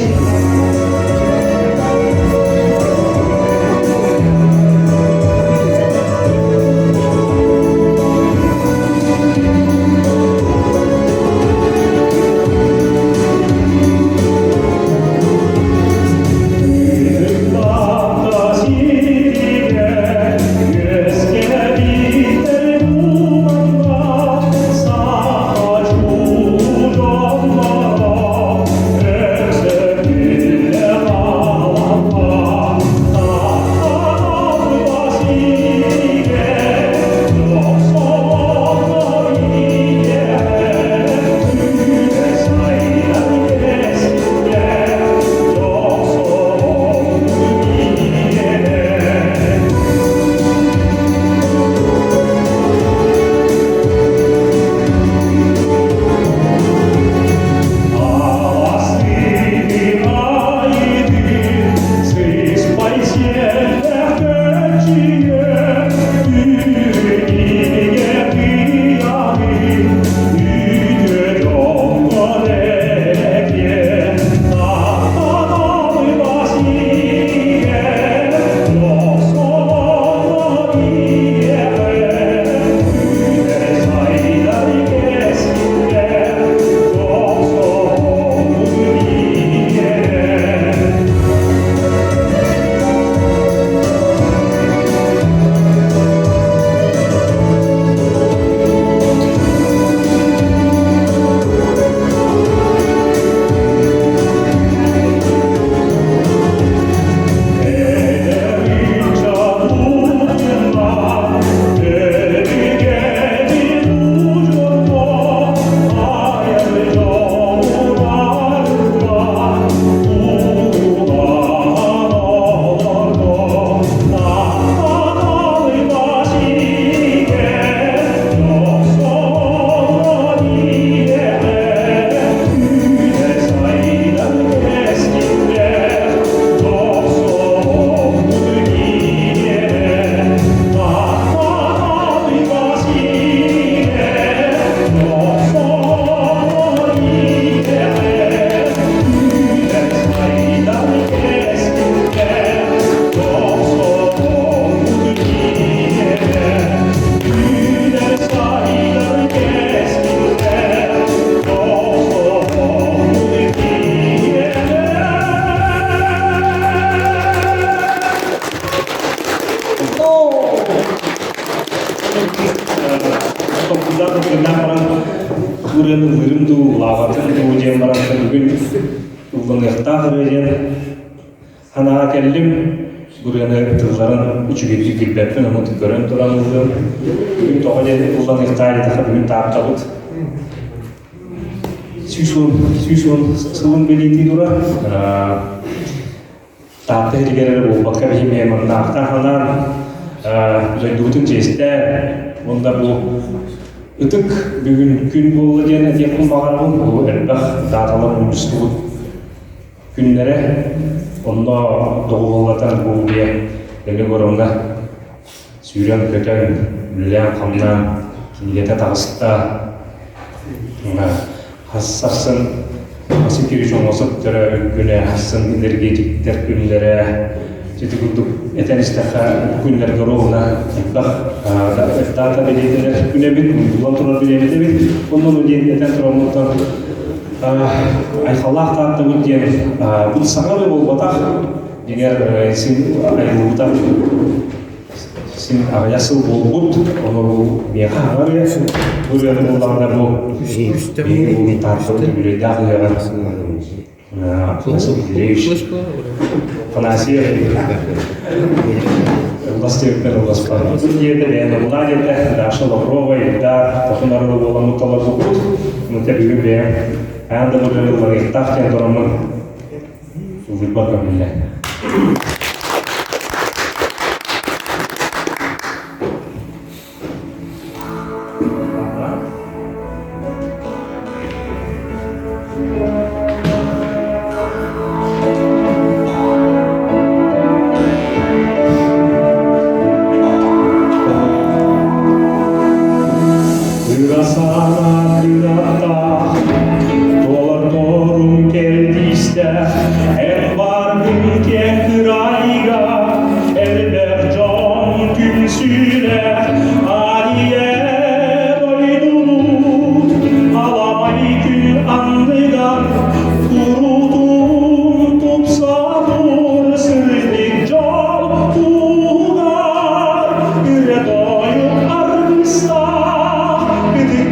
Толкуйдаах толкуйдаах баран ырыаны ыллыырым дуу, лаабатын дуу диэн баран бүгүн ылланыахтаах ырыа диэн санааҕа кэллим. Ырыаны тылларын үчүгэйдик билбэппин, ону көрөн туран ыллыам. Бүгүн тоҕо диэн ылланыахтаах диэтэххэ бүгүн тааттабыт. 110 сылын бэлиэтии турар. Таатта иһигэр эрэ буолбакка биһи маннаахтаах анаан дойдубутун чиэстээн уонна бу ытык бүгүн күн буолла диэн этиэхпин баҕарабын. Бу элбэх дааталар мунньустубут күннэрэ. Онно доҕуһуоллатан бу биэ Егоровна сүүрэн-көтөн, үлэлээн-хамнаан кинигэтэ таҕыста. Сарсын Василий Кириллович Оҥосов төрөөбүт күнэ, сарсын энергетиктэр күннэрэ. Ити курдук этэн истэххэ, бу күннэргэ ровно элбэх дата бэлиэтэнэр күнэбит, муннуллан турар бириэмэтэбит. Онон диэн этэн тураммыттан айхаллаах тааттабыт диэн бу саҥа да буолбатах, дьиҥэр син айыллыбыта син аҕыйах сыл буолбут, ону миэхэ аҕарыа ырыаны буллаҕына бу биһиги тааттабыт үбүлүөйдээх ыһыаҕар Василий Андреевич Афанасьев ылластыыппын ылласпар диэтэ бэйэм ыллаа диэтэ Даша Лаврова Ильдар Хотун арылы буоламмыт толорбуппут мута бүгүн бэйэм аан да бу ылланыахтаах диэн тураммын Выбор көмүллэ. Ырасана кынаттаах, толорторум кэрдиистэ, эн бардын киэҥ кырайга, элбэх дьон түмсүүлээх, Ария дойдулуут, аламай күн анныгар, курутун тупса тур сырдык дьол туһугар, Ырыа тойук аргыстаах, ытык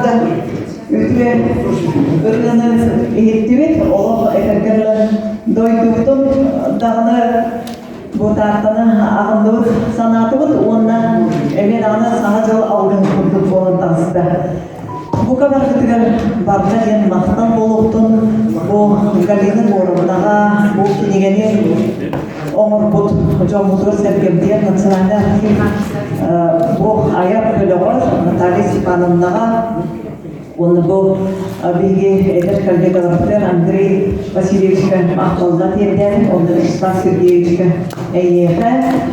да үтүө ырыаны иһиттибит. Олох этэргэ дойдубутун даҕаны бу Тааттаны аҕынныбыт, санаатыбыт уонна эмиэ даҕаны Саҥа дьыл алгыһын курдук буолан таҕыста. Бука барытыгар барҕа диэн махтал буолуохтун бу Галина Горовнаҕа бу кинигэни оҥорбут дьоммутугар-сэргэбитигэр Национальнай архив бу айар бөлөҕөр Наталья Степановнаҕа уонна бу биһиги эдэр коллегаларбытыгар Андрей Васильевичка махталла тиэрдээбит, онно Вячеслав Сергеевичка эйиэхэ,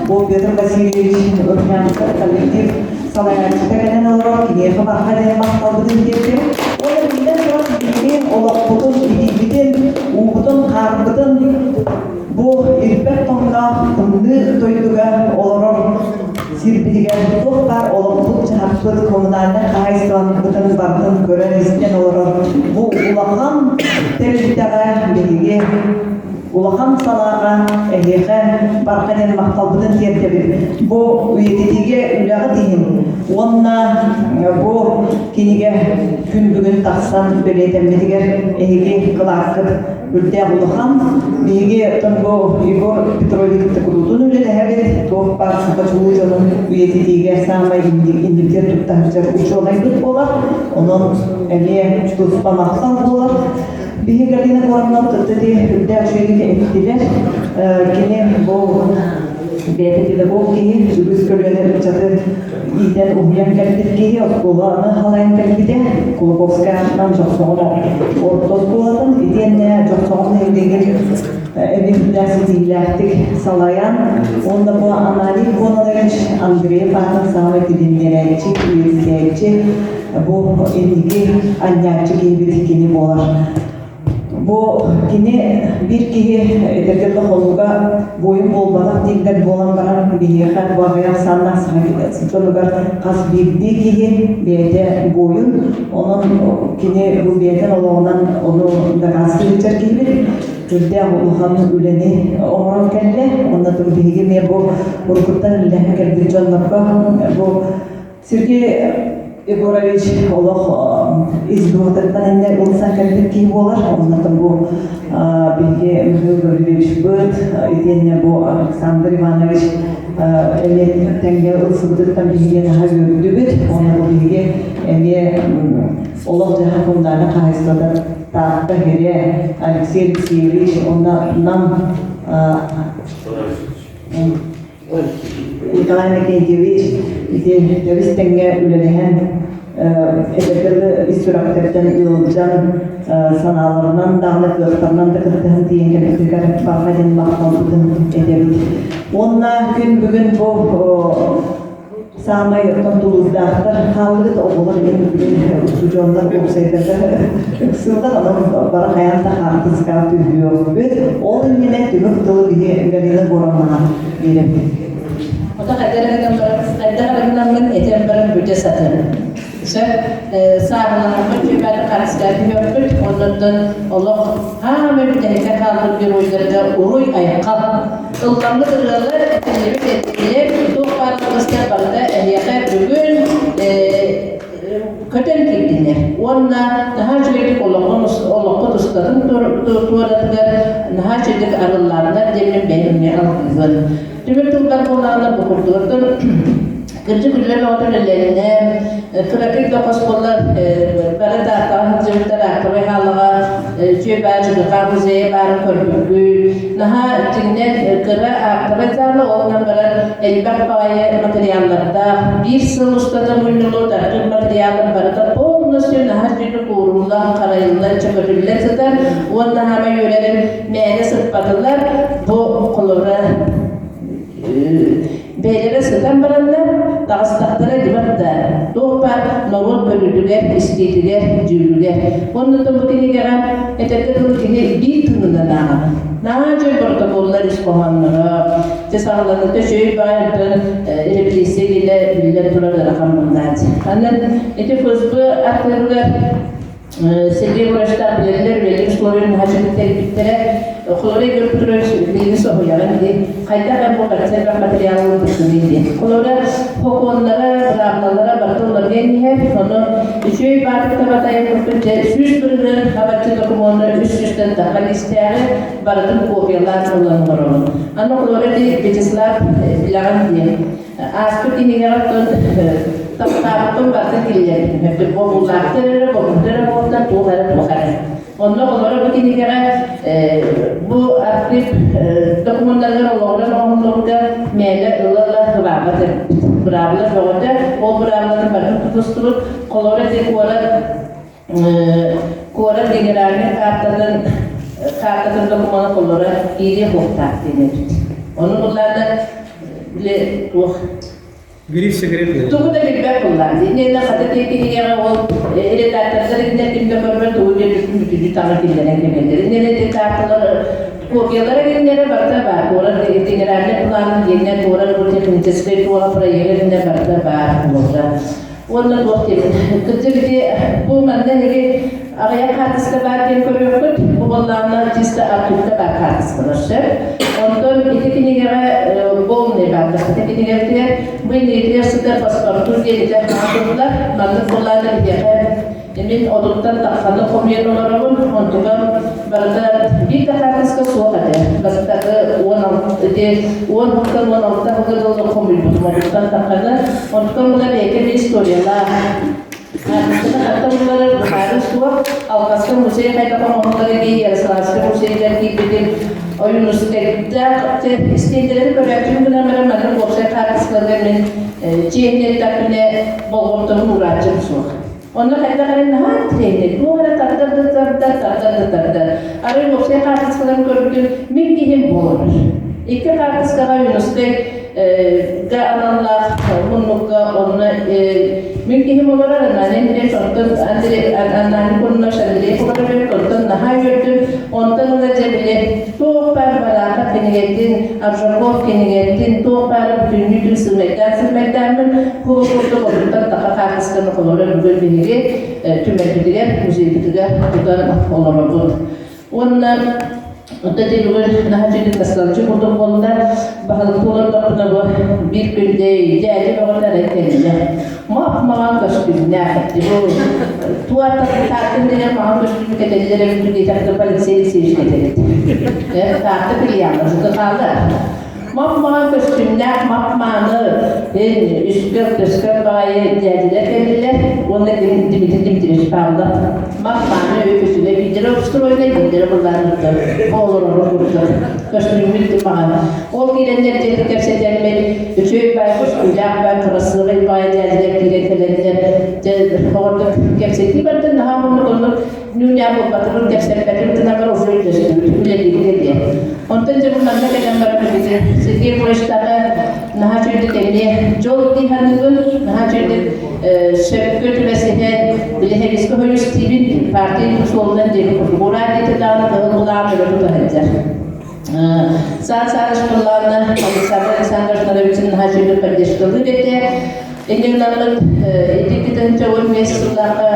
бу Петр Васильевич Румянцев коллектив салайааччыта кэлэн олорор, киниэхэ барҕа диэн махталбытын тиэрдэр. Уонна биллэн турар, биһиги олохпутун, итиибитин, уубутун, хаарбытын бу ирбэт тоҥноох тымныы дойдуга олорор сирбитигэр туох баар олохпут-дьаһахпыт, коммунальнай хаһаайыстыбабытын барытын көрөн-истэн олорор бу улахан тэрилтэҕэ биһиги улахан салааҕа эһиэхэ барҕа диэн махталбытын тиэрдэбит. Бу үйэтитиигэ үлэҕит иһин уонна бу кинигэ күн бүгүн тахсан бэлиэтэммитигэр эһиги кылааккыт үрдээх улахан. Биһиги оттон бу Егор Петрович кытта куруутун үлэлэһэбит. Туох баар саха чулуу дьонун үйэтитиигэ саамай инникитин тутта сылдьар учуонайбыт буолар. Онон эмиэ туспа махтал буолар. Биһиги Галина Егоровна кытта ити үрдээх үчүгэйдик эттилэр. Кини бу бэйэтэ педагог киһи, үгүс көлүөнэ ыччаты иитэн уһуйан кэлбит киһи, оскуоланы халайан кэлбитэ. Кулаковскай аатынан Дьохсоҕон орто оскуолатын итиэннэ Дьохсоҕон нэһилиэгин эбиилээх ситиһиилээхтик салайан, уонна бу Аналий Кононович Андреев аатын саамай тилиннэрээччи, үөрэтээччи, бу инники анньааччы киһибит кини буолар. Бу кини биир киһи этэргэ да холуга буойун буолбатах дииллэр буолан баран биһиэхэ бу аҕыйах саннаах саха дьонугар хас биирдии киһи бэйэтэ буойун. Онон кини бу бэйэтин олоҕунан ону дакаастыы сылдьар киһибит. Сүрдээх улахан үлэни оҥорон кэллэ. Онно биһиги эмиэ бу уруккуттан үлэлэһэн кэлбит дьоннорго бу Сергей Егорович олох ис дууһатыттан иннэ ылсан кэлбит киһи буолар. Оннотон бу биһиги Михаил Гаврильевичпыт, итиэннэ бу Александр Иванович эмиэ тэҥҥэ ылсыбытыттан биһиги наһаа үөрдүбүт. Онно бу биһиги эмиэ олох-дьаһах коммунальнай хаһаайыстыбата Таатта Хире, Алексей Алексеевич уонна Нам Николай Иннокентьевич ити тэбис тэҥҥэ үлэлэһэн эдэрдэр ис сүрэхтэриттэн ыалдьан санааларынан даҕаны кыахтарынан да кыттыһан тиийэн кэлбитигэр барҕа диэн махталбытын этэбит. Уонна күн бүгүн бу саамай тулуурдаахтар хааллыбыт оҕолор билин устудьуоннар уопсайдарга ыксыыллар онон бары хайаан да хаартыскаҕа түһүөхпүт. Ол иннинэ түмүк тылы биһи Галина Горовнаҕа биэрэбит. Отох эдэр гынан баран, хайдах эрэ гынаммын этэн баран бүтэ сатыырым. Сөп, сааһыланарбыт түбэт хаартыскаҕа түһүөхпүт, оннуттан олох хаамай бүтэһиккэ хаалбыт геройдарга уруй-айхал. Ылламмыт ырыалар, этиллибит этиилэр, туох баар кылгастар барыта эһиэхэ бүгүн көтөн киирдилэр уонна наһаа үчүгэйдик олоххо тустарын туоратыгар наһаа үчүгэйдик арыллааннар диэммин бэйэм эмиэ алгыыбын. Түмүк тылбар буолаҕына бу курдуктан кырдьык үлэ бөҕөтө үлэлэннэ, кыракый да хос буоллар бары Тааттаҕа сылдьыбыттар Аактабай хаалаҕа үчүгэй баар ЖКХ музейа баарын көрбүппүт. Наһаа дьиҥинэн кыра Аактабай саала ол гынан баран элбэх баҕайы материаллардаах биир сыл устата мунньуллубут архыып материалын барыта полностью наһаа үчүгэйдик ууруллан, харайыллан, чөкөтүллэн сытар уонна хаама үөрэрин мээнэ сыппатылар. Бу холобура Бэйэлэрэ сытан бараннар, таҕыстахтара дибат да, туох баар норуот көрүүтүгэр, истиитигэр, дьүүлүгэр. Уонна бу кинигэҕэ этэргэ дылы кини биир тыынынан ааҕар. Наһаа үчүгэй протоколлар ис хоһоонноро, дьэ саҕаланыыта үчүгэй баҕайы онтон репрессия кэлэ биллэн турар ыарахан буоллааччы. Анан ити ФСБ архыыбыгар Сергей Егоровичтаах билэллэр, үлэлиир условияларын наһаа үчүгэйдик тэрийбиттэрэ. Холобура Егор Петрович билигин соһуйаҕын дии, хайдах эн бу бачча элбэх материалы ылбыккыный диэн. Холобура, сокуоннара, быраабылалара барыта уларыйан иһэр, ону үчүгэй баатыкта батайан курдук дьэ 100% хабаччы докумуоннар үс сүүстэн тахха лиистээҕи барытын копиялаан ылан олоробун. Аны холобура ити Вячеслав билэҕин диэн ааспыт кинигэҕэ оттон таптаабыппын барытын киллэрбитим. Бобуулаахтар эрэ, бобуктар эрэ буолтан туох эрэ туох эрэ. Онно олоро бу кинигэҕэ бу архив докумуоннарыгар олоҕуран оҥоһуллубута мээлэ ыла-ыла хыбаабат эбиппит. Быраабыла бөҕөтө, ол быраабыланы барытын тутустубут. Холобура ити куорат куорат генеральнай каартатын каартатын докумуона холлоро киириэх уохтаах диэн эбит. Ону буллаата били туох Гриф секретный. Тугу да билбэт буоллаҕа. Иннинэ хата кинигэҕэ ол редактордар иннинэ ким да көрбөт тугу диэбиппин бүтүннүү таҥа киллэрэн кэбиһэллэр. Иннинэ ити карталар копиялара иннинэ барыта баар. Куорат генеральный планын диэннэ куорат бу техническэй туола проега иннинэ барыта баар буолла. Уонна туох диэбит. Кырдьык ити бу манна эһиги аҕыйах хаартыска баар диэн көрүөххүт. Бу буоллаҕына чисто архивка баар хаартыскалар сөп. Онтон ити кинигэҕэ полный баар. Ити кинигэбитигэр бу иннигитигэр сытар паспортур диэн хааллылар. Маннык буоллаҕына биһиэхэ мин отуттан тахсаны хомуйан олоробун. Онтукам барыта биир да хаартыска суох этэ. Бастакы 16 ити 10 сылтан 16 сылга дылы хомуйбутум отуттан тахханы. Онтукам була бэйэтэ bir историялаах. Хаартысканы хатта быһаарыы суох. Алҕаска музей хайдах оҥоһуллара дии Ярославскай музейыгар киирбитим. Ойуунускайдаах истиэнэлэри көрөөччүм гынан баран маннык уопсай хаартыскаларга мин чиэһинэйдэхпинэ болҕомтобун уурааччым суох. Онно хайдах эрэ наһаа тренер, туох эрэ тардар да тардар, тардар да тардар. Арай уопсай хаартыскаларын көрбүтүм, мин киһим буолар. Икки хаартыскаҕа Ойуунускай га аналлаах муннукка онно мин киһим олорор Ананин диэн онтон Андрей Ананин курунаш Андрей олорор эбит онтон наһаа үөрдүм онтон ыла дьэ били туох баар Бараахап кинигэтин Аржаков кинигэтин туох баара бүтүннүүтүн сыымайдаан сыымайдааммын куба курдук отуттан таха хаартысканы холоро бүгүн биһиги түмэлбитигэр музейбытыгар тутан олоробут Уонна оттон ити бүгүн наһаа үчүгэй наскалчы курдук буолла. Баһылык олордохпуна бу биир күндэ дьээдьэ бөҕөтө арай кэллэ. Мап-маҥан көстүүмнээх этти. Бу туата тааттын деген маҥан көстүүмү кэтэллэр эбит диэтэхтэ полицей Алексеевич кэтэбит. Таатта филиала хаалар. Мап-маҥан көстүүмнээх мап-мааны үскөр-төскөр баҕайы дьээдьэлэр кэллилэр уонна Дмитрий Дмитриевич Павлов мап-мааны өй-көсүгэ биирдэрэ обустроенай, биирдэрэ былаанныттар олорору курдук көстүүммүт маҕан. Ол киирэннэр дьиэти кэпсэтэммит үчүгэй баай, көстүүлээх баай, кырасыабай баай дьээдьэлэр киирэн кэлэннэр дьэ оҕордук кэпсэтии барда наһаа оннук оннук Нүүнээ буолбатыбын кэпсэппэтим гынамар уже өйдөстүбүт үлэлииргэ диэн. Онтон дьэ бу манна кэлэн баран билигин Сергей Егоровичтааҕы наһаа үчүгэйдик эмиэ дьол дии саныыбын, наһаа үчүгэйдик сөпкө түбэсиһэн, били Хэбискэ хойус диибин, партия суолунан диэки курдук ураа диэтэ даҕаны кыһыл былаан өрө тута сылдьар. Сан Саныч буоллаҕына Александр Александрович Норовицын наһаа үчүгэйдик поддержкалыыр этэ. Инньэ ити 2015 сыллаахха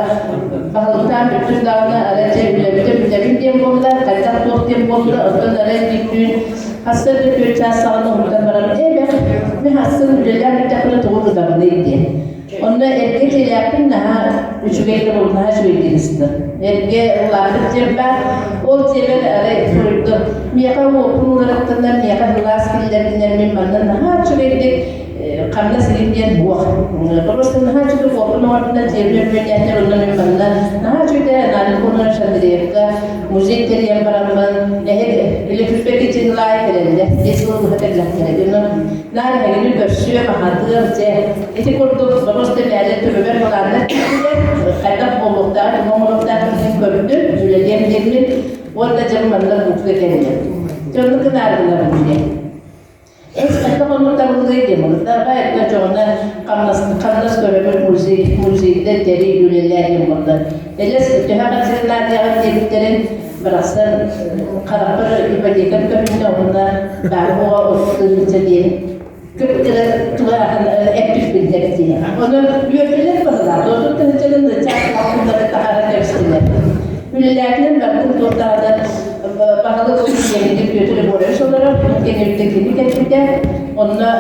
баһылыктаан бүттүм даҕаны арай дьэ үлэбитэ бүтэбин диэн буолла, хайдах туох диэн буолла, оттон арай биир түүн хассан да 4 чаас саҕана уһуктан баран ээ бэх мин хассан үлэлээн бүттэхпинэ тугу гынабыный диэн. Онно эргэ дьиэлээхпин наһаа үчүгэй да буолла, наһаа үчүгэй диэн сытар. Эргэ улааппыт дьиэм баар, ол дьиэбэр арай суруйдум. Миэхэ уоппун уларыттыннар, миэхэ сылаас киллэрдиннэр, мин манна наһаа үчүгэйдик ханна сирим диэн буох. Просто наһаа үчүгэй уоппун оҥордунар, дьиэбин өрмөннээтинэр, онно мин манна наһаа үчүгэй Аналин Кононович Андреевка музей тэрийэн бараммын, эһи Илепүппэ кичинлаай кэлэллэр, 5 сыл быһа кэллэхтэрэ. Онно наар эһигини көрсүөм, аһатыам, дьэ, ити курдук просто мээлэ төбөбөр былааннар киирдилэр, хайдах буолуохтааҕын, ким оҥоруохтааҕын мин көрдүм, үлэлиэм диэммин, уонна дьэ манна букка кэллим. Дьэ оннук гынаардылар диэн. Эс хайдах оннук табыллыай диэн буолла. Эргэ дьоҕуна хамнас хамнас көрөбүт музей музейда тэрий үлэлээ диэн буолла. Элэс төһө хаччылаатыаҕын диэбиттэрин барахсан харахпар ипотекам көһүннэ уонна баар оҕо отутунча диэн кып-кыра тугааһын эппиппин дии. Онон үөрдүлэр баһылаах. 30 тыһыынчанан ыччат алтыннары таһааран кэбистилэр. Үлэлээтинэн бардым туохтааҕынан баһылык киэҥник Петр Егорович олорор, кэнниттэн кини кэлбитэ. Онно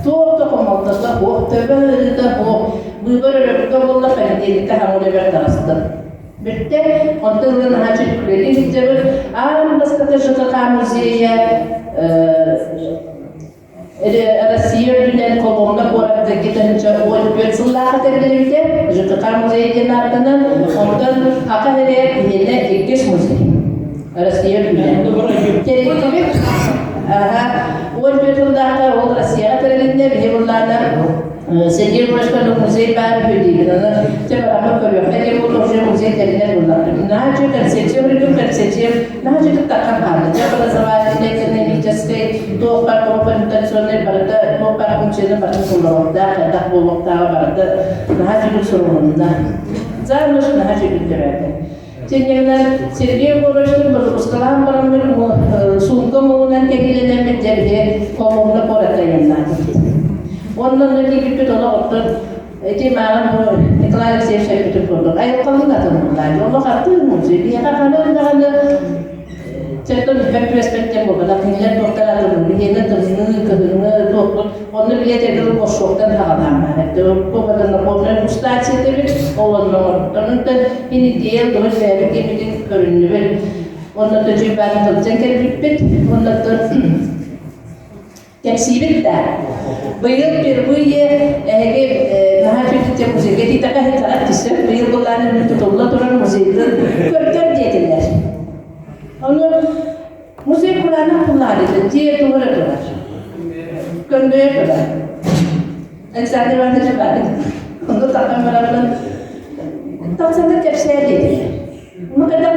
туох да хомолтото суох, төбө ыарыыта суох, быыбар өрөбүлгэ буолла, понедельникка хаҥыл үлэбэр таҕыстым. Бүттэ, онтон ыла наһаа үлэлии сылдьабыт. Аан бастакы ЖКХ музейа Россия үрдүнэн Коломна куорат 2014 сыллаахха тэриллибитэ, ЖКХ музей диэн ааттанан, онтон Аха сирэ иһинэ иккис музей. Россия үрдүнэн. Тэриллибит. Аха, 14 сыллаахха ол Россияҕа тэрилиннэ, биһи буллаана Сергей Егоровичка музей баар үһү диибин. Аны чэ бараммыт көрүөххэ диэн буолла, уже музей тэринэр буллахпыт. Наһаа үчүгэй концепция көрдүм, концепция наһаа үчүгэй таххан хаалла. Дьэ образовательный, экономическай, туох баар компенсационный барыта, туох баар функцияны барытын толоруохтаах, хайдах буолуохтааҕа барыта наһаа үчүгэй сурулунна. Заодно наһаа үчүгэй төрөөтө. Синньигинэн Сергей Егоровичтыын борубускалаан бараммын суумка муҥунан кэһиилэнэммит дьэ биһи Коломна куоракка айаннаатыбыт. Уонна онно тиийбиппит олох оттон ити мааҕын бу Николай Алексеевич эппитин курдук айылҕалыын атын олох атын музей биһиэхэ ханан даҕаны Чертон билбэт түбэспэттэн буолбатах, кинилэр туохтар атын биһиэнэ тымныы, кыһыҥҥы туохпут, онно билиэтэргэ боршоктан хаҕалаан баар этэ. Куобадан дегустация этибит, ол онно оҥорбуттар. Онтон иниттиэл туһун бэйэбит кииммитин көрүннүбүт. Онно төчүй баарын сылдьан кэлбиппит. Оннотон Кэпсиибит да. Быйыл впервые эһиги наһаа үчүгэй музейга тиийтэххэ иһиттэҕэ түсөр. Быйыл былаан тутулла турар музейдын көрдөр диэтилэр. Ону музей кураанах кулаарыйда, дьиэ тугура турар. Көҥдөйө турар. Александр Иванович баар. Ону таххан бараммын тахсанна кэпсээ диэтилэр. Ну, когда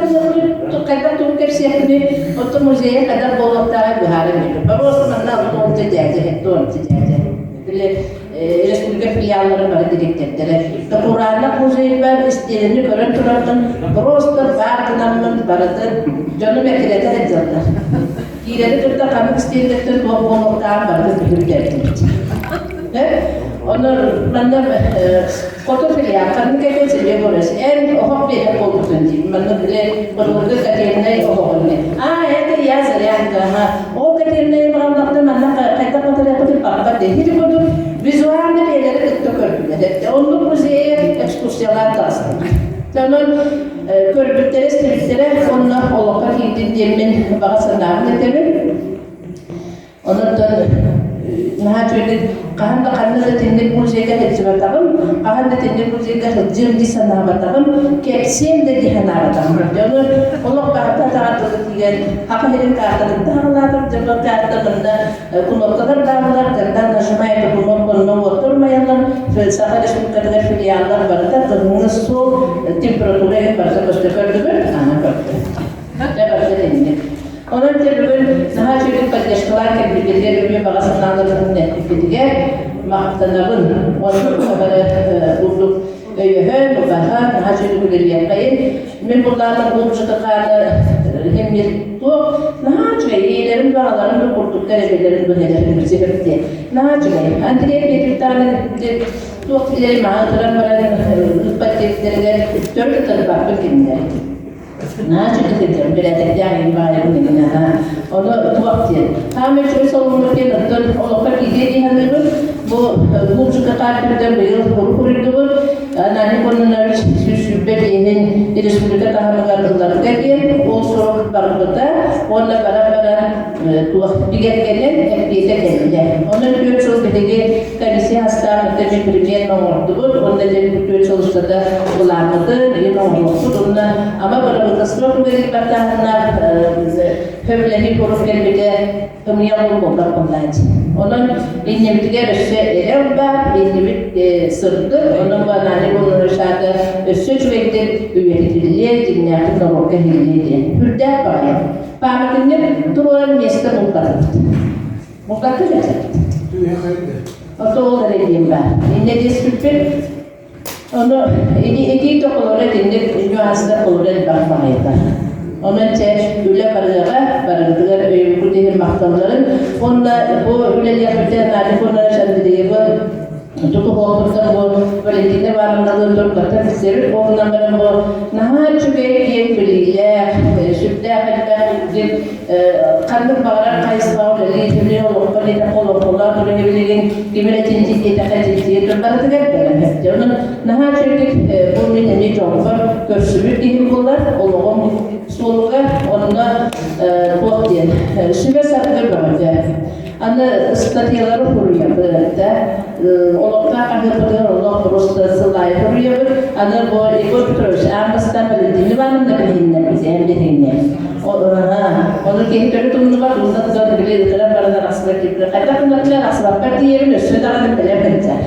когда тугу кэпсиэхпиний, оттон музейа когда буолуохтааҕый быһааран биэрбит. Просто манна туонча дьээдьэ, туонча дьээдьэ. Били республика филиалларын бары дириэктэрдэрэ. Кураанах музейбар истиэнэни көрөн турарбын просто баар гынаммын барытын дьонум эккирэтэ сылдьаллар. Киирэри кытта ханнык истиэнэттэн туох буолуохтааҕын барытын бүһүрдэрдибит. Онон манна Хоту филиал ханнык этэ Сергей Борис эн оһох биэрэр буолбутун дии манна били былыргы котельнай оһоҕун а это я зарядка ага ол котельнай маҕаллахта манна хайдах батарыахпытын баппат дии ити курдук визуально бэйэлэри кытта көрдүлэр оннук музейы экскурсиялаан таҕыстылар онон көрбүттэрэ истибиттэрэ уонна олоххо киирдин диэммин баҕа санаабын этэбин. Онон наһаа үчүгэйдик хаһан да ханна да итинник музейга сылдьыбатаҕым, хаһан да итинник музейга сылдьыам дии санаабатаҕым, кэпсиэм да дии санаабатаҕым. Дьону олох баһыта атаҕар тылы тиийэн Хаха сирин картатын таһалаатым, дьоно карта манна кнопкалар бааллар, когда нажимаю эту кнопку, онно уоттар умайаллар, Саха Республикатыгар филиаллар барыта кыһыҥҥы суол температура барыта көстө көрдүбүт, аны көрдө. Дьэ барыта итинник. Онон дьэ бүгүн наһаа үчүгэй поддержкалаан кэлбиккитигэр үтүө баҕа санааларгытын эппиккитигэр махтанабын. Оннук бары курдук өйөһөн, убаһан, наһаа үчүгэй үлэлиэххэйин. Мин буллаатым булбушатыкааны химмир туох наһаа үчүгэй ийэлэрин баҕаларын да курдуктар эбэлэрин быһаларын билсибэттиэ. Наһаа үчүгэй. Андрей Петровтааны туох билэрин маһы ытыран баран ыыппат диэбиттэригэр төрүт ытырбаппын кинилэр. Наһаа үчүгэй бирээтэктээх иһин баайабын игин аһаа. Ону туох диэн. Хаамай үчүгэй соломмут диэн оттон олоххо киирдиэ дии саныыбын. Бу музыка кафедрыгар быйыл урук уруйдубут. Анани Кононович 125 республика таһымыгар ылларга диэн ол сурук барбыта уонна баран-баран туох бигэргэнэн эппиэтэ кэллэ. Онон 4 сыл биһиги комиссия астаабыта непременно оҥордубут уонна дьэ 4 сыл устата былааммытын иһин оҥоруохпут уонна ама бырабыыталыстыба күнүгэр баттааһыннаах сөбүлэһии куруук кэлбитэ ымыйа буолбат буоллааччы. Онон иннибитигэр өссө эрэл баар, иннибит сырдык, онон бу Анани Володимирович өссө үчүгэйдик үйэтитиллиэ, дьиҥнээхтик норуокка иһиллиэ диэн. Үрдээх баҕайы. Пааматынньык туруоран миэстэ булбатыбыт. Булбакка кэпсэппит. Ото ол эрэ диэн баар. Иннэ диэспиппит. Ону ити токолоро итинник нюанстар холоро элбэх баҕайыта. Онон чэ үлэ барыаҕа, барыгытыгар өйөбүккүт иһин махталларын. Уонна бу үлэлиэхпитэ Надя Фонович Андреева тутуһуохпуттан бу Валентина Ивановналыын турбаттан билсэбит. Ол гынан баран бу наһаа үчүгэй киэҥ билиилээх, сүрдээх элбэх диэн ханнык баҕарар хайысхаҕа үлэлии билигин олоххо диэтэххэ олоҥхолоох үлэни билигин ким эрэ чинчий диэтэххэ чинчийэ турар барытыгар бэлэм Онон наһаа үчүгэй бу мин эмиэ дьолбор көрсүбүт киһим буолар олоҕум суолугар онно туох диэн сүбэ-саргы бөҕөтө. Аны ыстатыйалары суруйабыт да, олохтоох хаһыаппытыгар олох просто сыл аайы суруйабыт. Аны бу Егор Петрович аан бастаан Валентина Ивановна билиһиннэрбит, эн биһигини. Ону киһи төрүт умнубат, уонна тутан били ытыран баран арахсыбат диэбит. Хайдах гыннарбын арахсыбаппар тиийэбин, өссө даҕаны бэлэм сылдьар.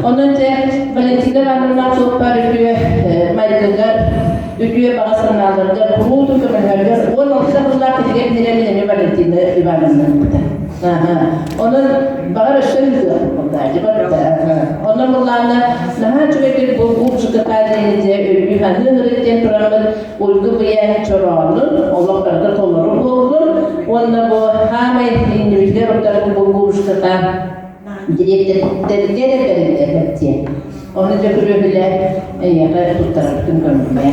Онон дьэ Валентина Ивановна суоппар үтүө майгыгар, үтүө баҕа санааларгар, куруутун көмөлөһөргөр 16 сыллаах тилигэр биэрэн эмиэ Валентина Ивановна ыыппыта. Онон баҕар өссө ыытыах Онон былаана наһаа үчүгэйдик бу ЖКХ диэни өрүү ханыы ырыт диэн тураммыт Ульгу быйаан чороонун олох барыта толору буоллун уонна бу хаамай иннибитигэр уктарбыт бу ЖКХ Дириэктэрдэргэ эрэ бэриллэр диэн. Ону дьэ күрүөһүлэ эйиэхэ туттарарбытын көҥүллээ.